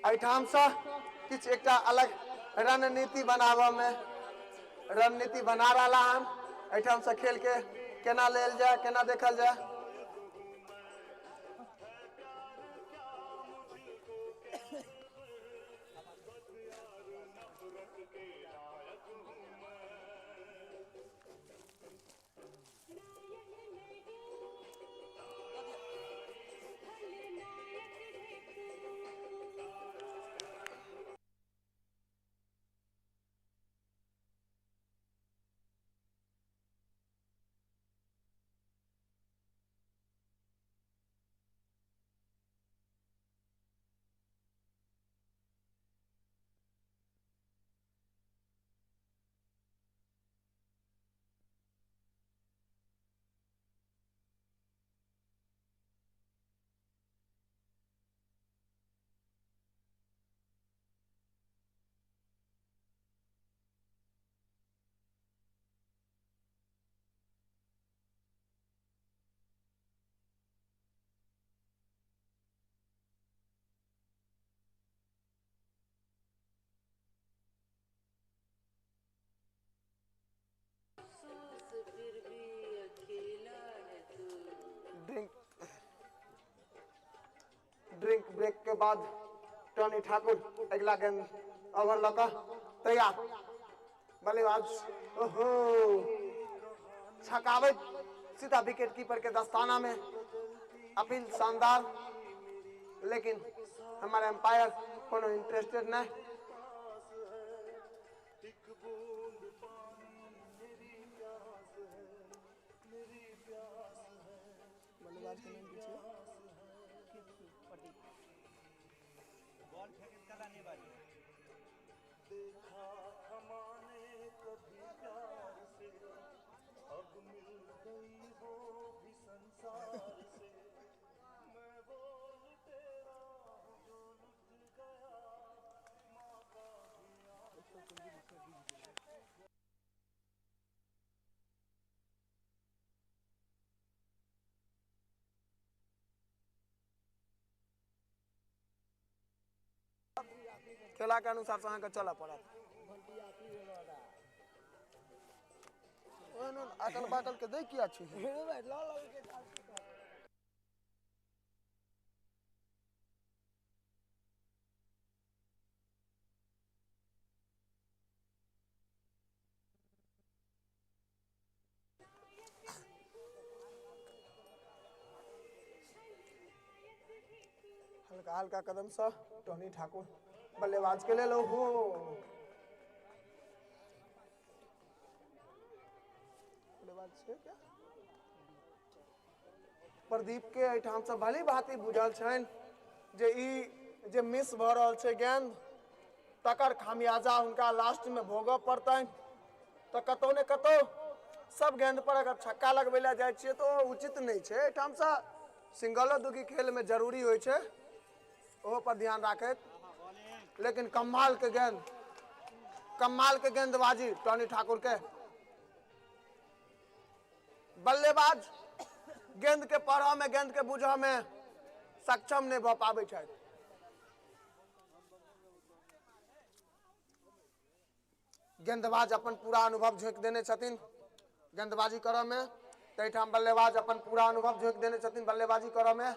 एहिठामसँ किछु एकटा अलग रणनीति बनाबऽमे रणनीति बना रहला हन। एहिठामसँ खेलके केना लेल जाय, केना देखल जाय। ड्रिंक ड्रिंक ब्रेक के बाद टॉनी ठाकुर अगिला गेंद ओवर लऽ कऽ तैयार। बल्लेबाज ओहो छकाबैत सीधा विकेट कीपर के दस्ताना में। अपील शानदार, लेकिन हमारे एम्पायर कोनो इंटरेस्टेड नहीं। बल्लेबाज के नाम की छै? बॉल फेंके कला नहीं बाजी। खेला के अनुसार से अहाँके चलऽ पड़त। ओहन ओहन अकल बाकल के दै किया छी? हल्का हल्का कदम से टॉनी ठाकुर बल्लेबाज के लेल। ओहो बल्लेबाज छै क्या? प्रदीप के एहिठाम से भली भांति बुझल छनि जे ई जे मिस भऽ रहल छै गेंद, तकर खामियाजा हुनका लास्ट में भोगऽ पड़तनि। तऽ कतौ ने कतौ सब गेंद पर अगर छक्का लगबै लए जाइ छियै तऽ ओ उचित नहि छै। एहिठाम से सिंगलो दुगी खेल में जरूरी होइ छै, ओहो पर ध्यान राखैत। लेकिन कमाल के गेंद, कमाल के गेंदबाजी टॉनी ठाकुर के। बल्लेबाज गेंद के पढ़ऽ में, गेंद के बुझऽ में सक्षम नहीं भऽ पाबै छथि। गेंदबाज अपन पूरा अनुभव झोंकि देने छथिन गेंदबाजी करऽ में, तैठाम बल्लेबाज अपन पूरा अनुभव झोंकि देने छथिन बल्लेबाजी करऽ में।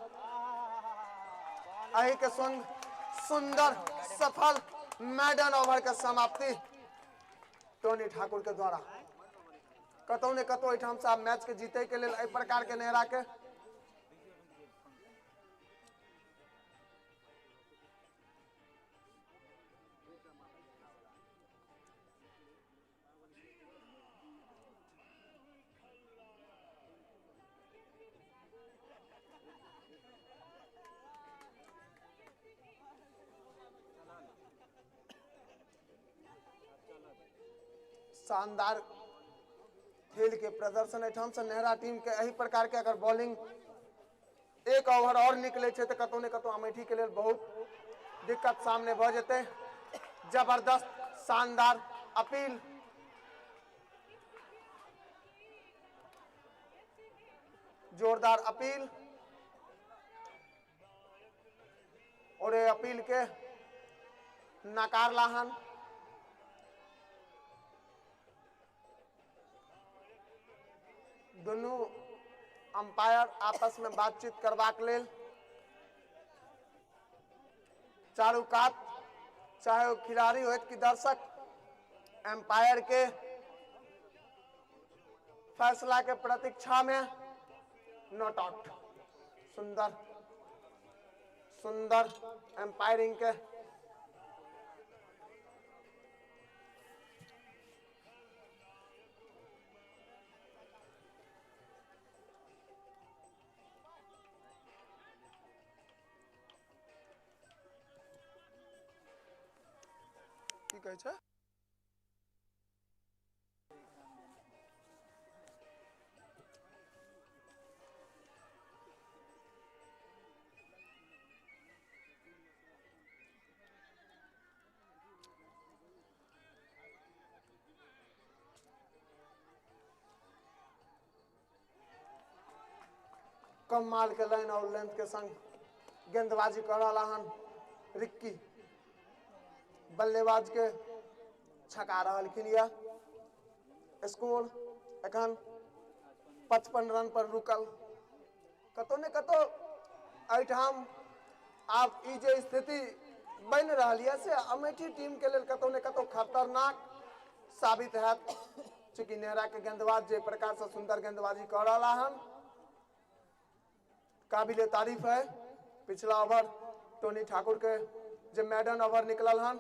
एही के संग सुंदर सफल मैडन ओवर के समाप्ति टोनी ठाकुर के द्वारा। कतौ ने कतौ एहिठाम से आब मैच के जीते के लेल एहि प्रकार के नेहरा के शानदार खेल के प्रदर्शन एहिठाम से नेहरा टीम के। एहि प्रकार के अगर बॉलिंग एक ओवर और निकले छै तऽ कतौ ने कतौ अमेठी के लेल बहुत दिक्कत सामने भऽ जेतै। जबरदस्त शानदार अपील, जोरदार अपील और ये अपील के नकारला हन। दुनू अंपायर आपस में बातचीत करबाक लेल चारू कात, चाहे वो खिलाड़ी होत कि दर्शक, एम्पायर के फैसला के प्रतीक्षा में। Not out. सुंदर सुंदर एम्पायरिंग के की कहै छै। कमाल के लाइन और लेंथ के संग गेंदबाजी कर रहा हन रिक्की, बल्लेबाज के छका रहलखिन यऽ। स्कोर एखन 55 रन पर रुकल। कतौ ने कतौ एहिठाम आब ई जे स्थिति बनि रहल यऽ से अमेठी टीम के लेल कतौ ने कतौ खतरनाक साबित हैत, चूँकि नेहरा के गेंदबाज जे प्रकार से सुंदर गेंदबाजी कर रहा हन काबिले तारीफ है। पिछला ओवर टोनी ठाकुर के जे मैडन ओवर निकलल हन,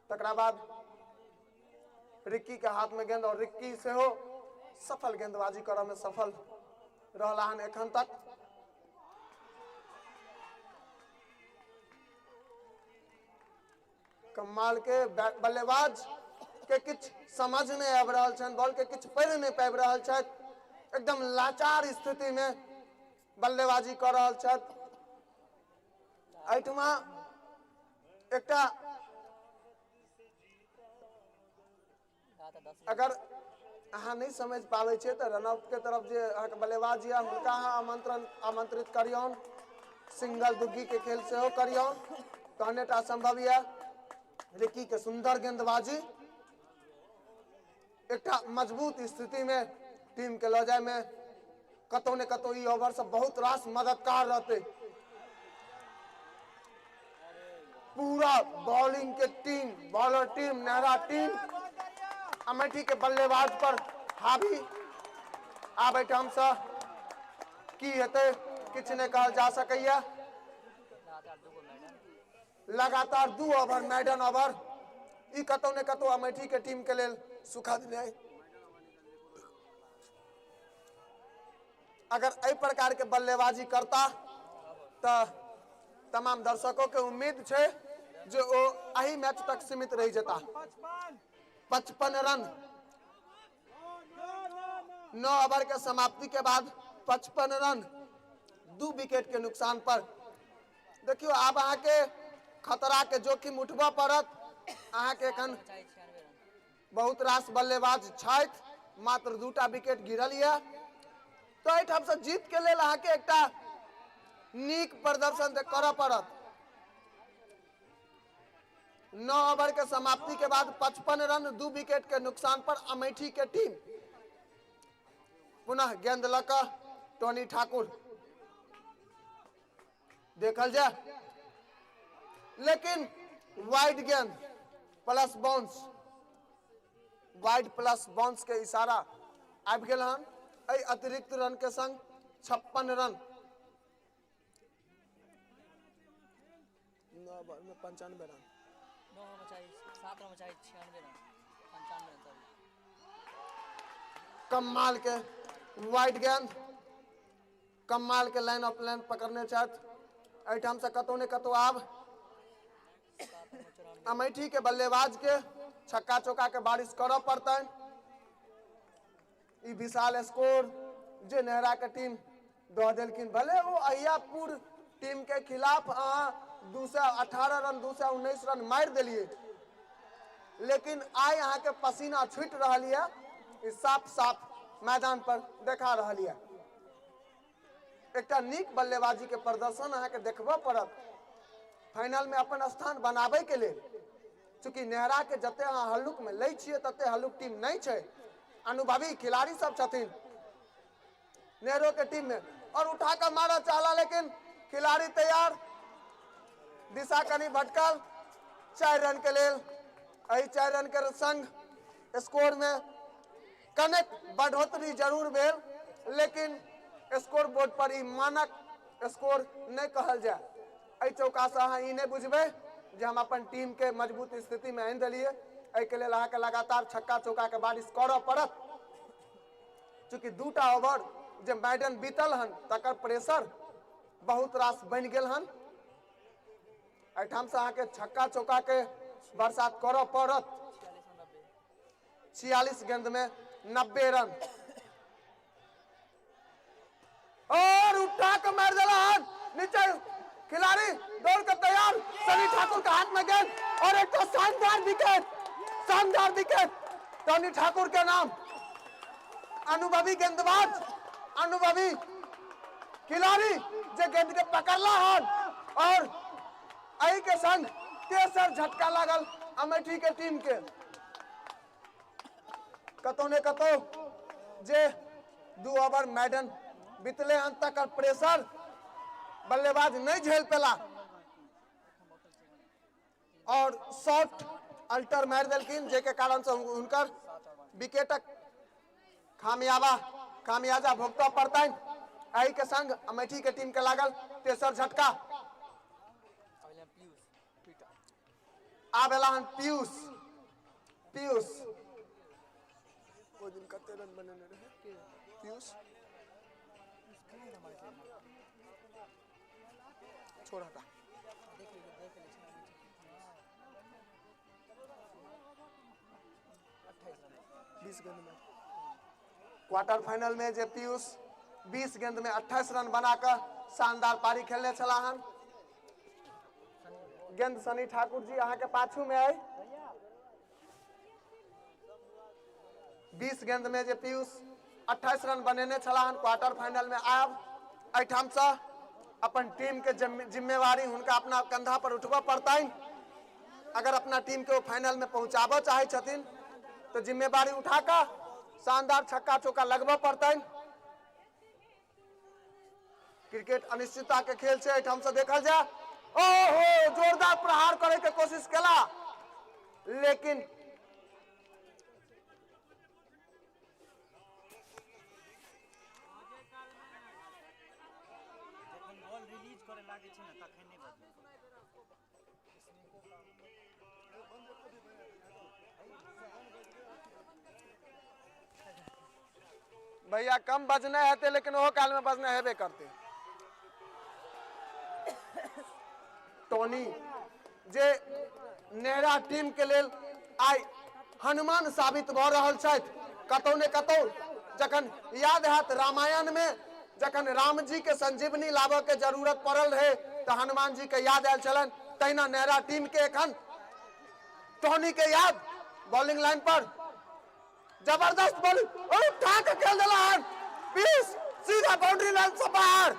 तकरा बाद रिक्की के हाथ में गेंद और रिक्की सेहो सफल गेंदबाजी करऽ में सफल रहला हन एखन तक। कमाल के बल्लेबाज के किछु समझ नहि आबि रहल छनि, बॉल के किछु पढ़ि नहि पाबि रहल छथि, एकदम लाचार स्थिति में बल्लेबाजी कऽ रहल छथि। एहिठमा एकटा अगर अहाँ नहि समझ पाबै छियै तऽ रनआउट के तरफ जे अहाँके बल्लेबाज यऽ हुनका अहाँ आमंत्रित करियौन, सिंगल दुग्गी के खेल सेहो करियौन, तहने टा संभव यऽ। रिक्की के सुंदर गेंदबाजी एकटा मजबूत स्थिति में टीम के लऽ जाय में कतौ ने कतौ ई ओवर से बहुत रास मददगार रहते। पूरा बॉलिंग के team, bowler team, Nehra team Amethi के बल्लेबाज पर हावी। आब एहिठाम से की हेतै किछु नहि कहल जा सकैया। लगातार 2 ओवर मैडन ओवर, ई कतौ ने कतौ अमेठी के टीम के लेल सुखद नहि। अगर एहि प्रकार के बल्लेबाजी करता तऽ तमाम दर्शकों के उम्मीद छै जे ओ एहि मैच तक सीमित रहि जेता। 55 रन 9 ओवर के समाप्ति के बाद 55 रन 2 विकेट के नुकसान पर। देखियो आब अहाँके खतरा के जोखिम उठबऽ पड़त। अहाँके एखन बहुत रास बल्लेबाज छथि, मात्र 2टा विकेट गिरल यऽ, तऽ एहिठाम से जीत के लेल अहाँके एकटा नीक प्रदर्शन तऽ करऽ पड़त। 9 ओवर के समाप्ति के बाद 55 रन 2 विकेट के नुकसान पर अमेठी के टीम। पुनः गेंद लऽ कऽ टोनी ठाकुर, देखल जाय, लेकिन वाइड गेंद plus bounce, wide plus bounce के इशारा आबि गेल हन। एहि अतिरिक्त रन के संग 56 रन, 9 ओवर में 95 रन, 9 ओवर में चाही 7 ओवर में चाही 96 रन, 95 रन सॉरी। कमाल के वाइड गेंद, कमाल के लाइन ऑफ लाइन पकड़ने छथि। एहिठाम से कतौ ने कतौ आब अमेठी के बल्लेबाज के छक्का चौका के बारिश करऽ पड़तनि। ई विशाल स्कोर जे नेहरा के टीम दऽ देलखिन, भले ओ अहियापुर टीम के खिलाफ अहाँ 218 रन 219 रन मारि देलियै, लेकिन आइ अहाँके पसीना छूटि रहल यऽ, ई साफ साफ मैदान पर देखा रहल यऽ। एकटा नीक बल्लेबाजी के प्रदर्शन अहाँके देखबऽ पड़त फाइनल में अपन स्थान बनाबै के लेल। चूँकि नेहरा के जते अहाँ हल्लुक में लै छियै तते हल्लुक टीम नहीं छै, अनुभवी खिलाड़ी सब छथिन नेहरू के टीम में। और उठा कर मारा चाहला लेकिन खिलाड़ी तैयार, दिशा कनी भटकल। 4 रन के लेल, एहि 4 रन के संग स्कोर में कनेक बढ़ोतरी जरूर भेल, लेकिन स्कोर बोर्ड पर ई मानक स्कोर नहीं कहल जाय। एहि चौका से अहाँ ई नहीं बुझबै जे हम अपन टीम के मजबूत स्थिति में आनि देलियै। एहिके लेल अहाँके लगातार छक्का चौका के बारिश करऽ पड़त। चूँकि 2टा ओवर जे मैडन बीतल हन तकर प्रेशर बहुत रास बनि गेल हन। एहिठाम से अहाँके छक्का चौका के बरसात करऽ पड़त। 46 गेंद में 90 रन, और उठा के मार दिला हन नीचे, खिलाड़ी दौड़ के तैयार, सनी ठाकुर के हाथ में गेंद और एक तो शानदार विकेट, शानदार विकेट टोनी ठाकुर के नाम। अनुभवी गेंदबाज, अनुभवी खिलाड़ी जे गेंद के पकड़ला हन और एहि के संग तेसर झटका लागल अमेठी के टीम के। कतौ ने कतौ जे 2 ओवर मैडन बीतले हन तकर प्रेशर बल्लेबाज नहीं झेल पेला और शॉट अल्टर मारि देलखिन, जे के कारण से हुनकर विकेटक खामियाजा भुगतऽ पड़तनि। एहि के संग अमेठी के टीम के लागल तेसर झटका। आब एला हन पीयूष, पीयूष ओहि दिन कते रन बनेने रहे पीयूष, छोड़ हटा। 20 गेंद में क्वार्टर फाइनल में जे पीयूष 20 गेंद में 28 रन बनाकर शानदार पारी खेलने छला हन। गेंद सनी ठाकुर जी अहाँ के पाछू में आई। 20 गेंद में जे पीयूष 28 रन बनेने छला हन क्वार्टर फाइनल में आब एहिठाम से अपन टीम के जिम्मेवारी हुनका अपना कंधा पर उठबऽ पड़तनि। अगर अपना टीम के ओ फाइनल में पहुंचाबऽ चाहै छथिन तो जिम्मेवारी उठा कऽ शानदार छक्का चौका लगबऽ पड़तनि। क्रिकेट अनिश्चितता के खेल छै, एहिठाम से देखल जाय, ओहो जोरदार प्रहार करे के कोशिश केला लेकिन जखन बॉल रिलीज करे लागे छै ने तखन नहि बजै। भैया कम बजने हेतै लेकिन ओहो काल में बजने हेबे करते। टोनी जे नेहरा टीम के लेल आइ हनुमान साबित भऽ रहल छथि। कतौ ने कतौ जखन याद हैत रामायण में जखन राम जी के संजीवनी लाबऽ के जरूरत पड़ल रहे तऽ हनुमान जी के याद आयल छलनि, तहिना नेहरा टीम के एखन टोनी के याद बॉलिंग लाइन पर जबरदस्त बॉलिंग और उठा के खेल दिला हन 20 सीधा बाउंड्री लाइन से बाहर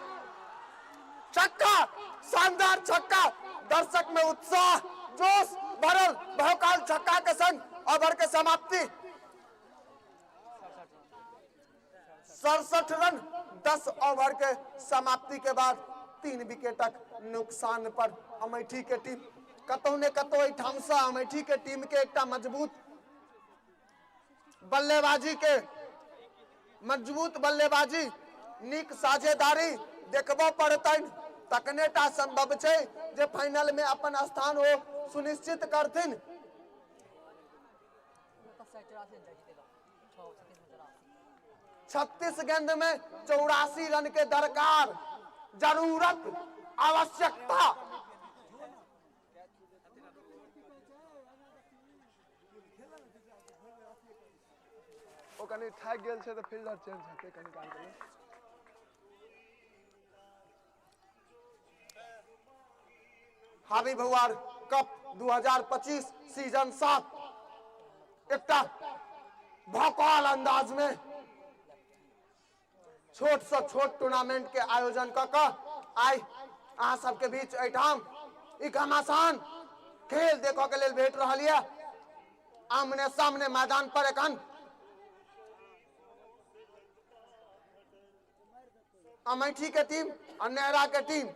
छक्का, शानदार छक्का। दर्शक में उत्साह जोश भरल भौकाल छक्का के संग ओवर के समाप्ति। 67 रन 10 ओवर के समाप्ति के बाद 3 विकेटक नुकसान पर अमेठी के टीम। कतौ ने कतौ एहिठाम से अमेठी के टीम के एकटा मजबूत बल्लेबाजी के मजबूत बल्लेबाजी नीक साझेदारी देखबो पड़तनि तखने टा संभव छै जे फाइनल में अपन स्थान ओ सुनिश्चित करथिन। 36 गेंद में 84 रन के दरकार, जरूरत, आवश्यकता। ओ कनि थाकि गेल छै तऽ फील्डर चेंज हेतै कनि काल के लेल। हाबी भौआर कप 2025 सीजन 7 एकटा भौकाल अंदाज में छोट से छोट टूर्नामेंट के आयोजन कऽ कऽ आइ अहाँ सबके बीच एहिठाम ई घमासान खेल देखऽ के लेल भेट रहल यऽ। आमने सामने मैदान पर एखन अमेठी के टीम और नेहरा के टीम।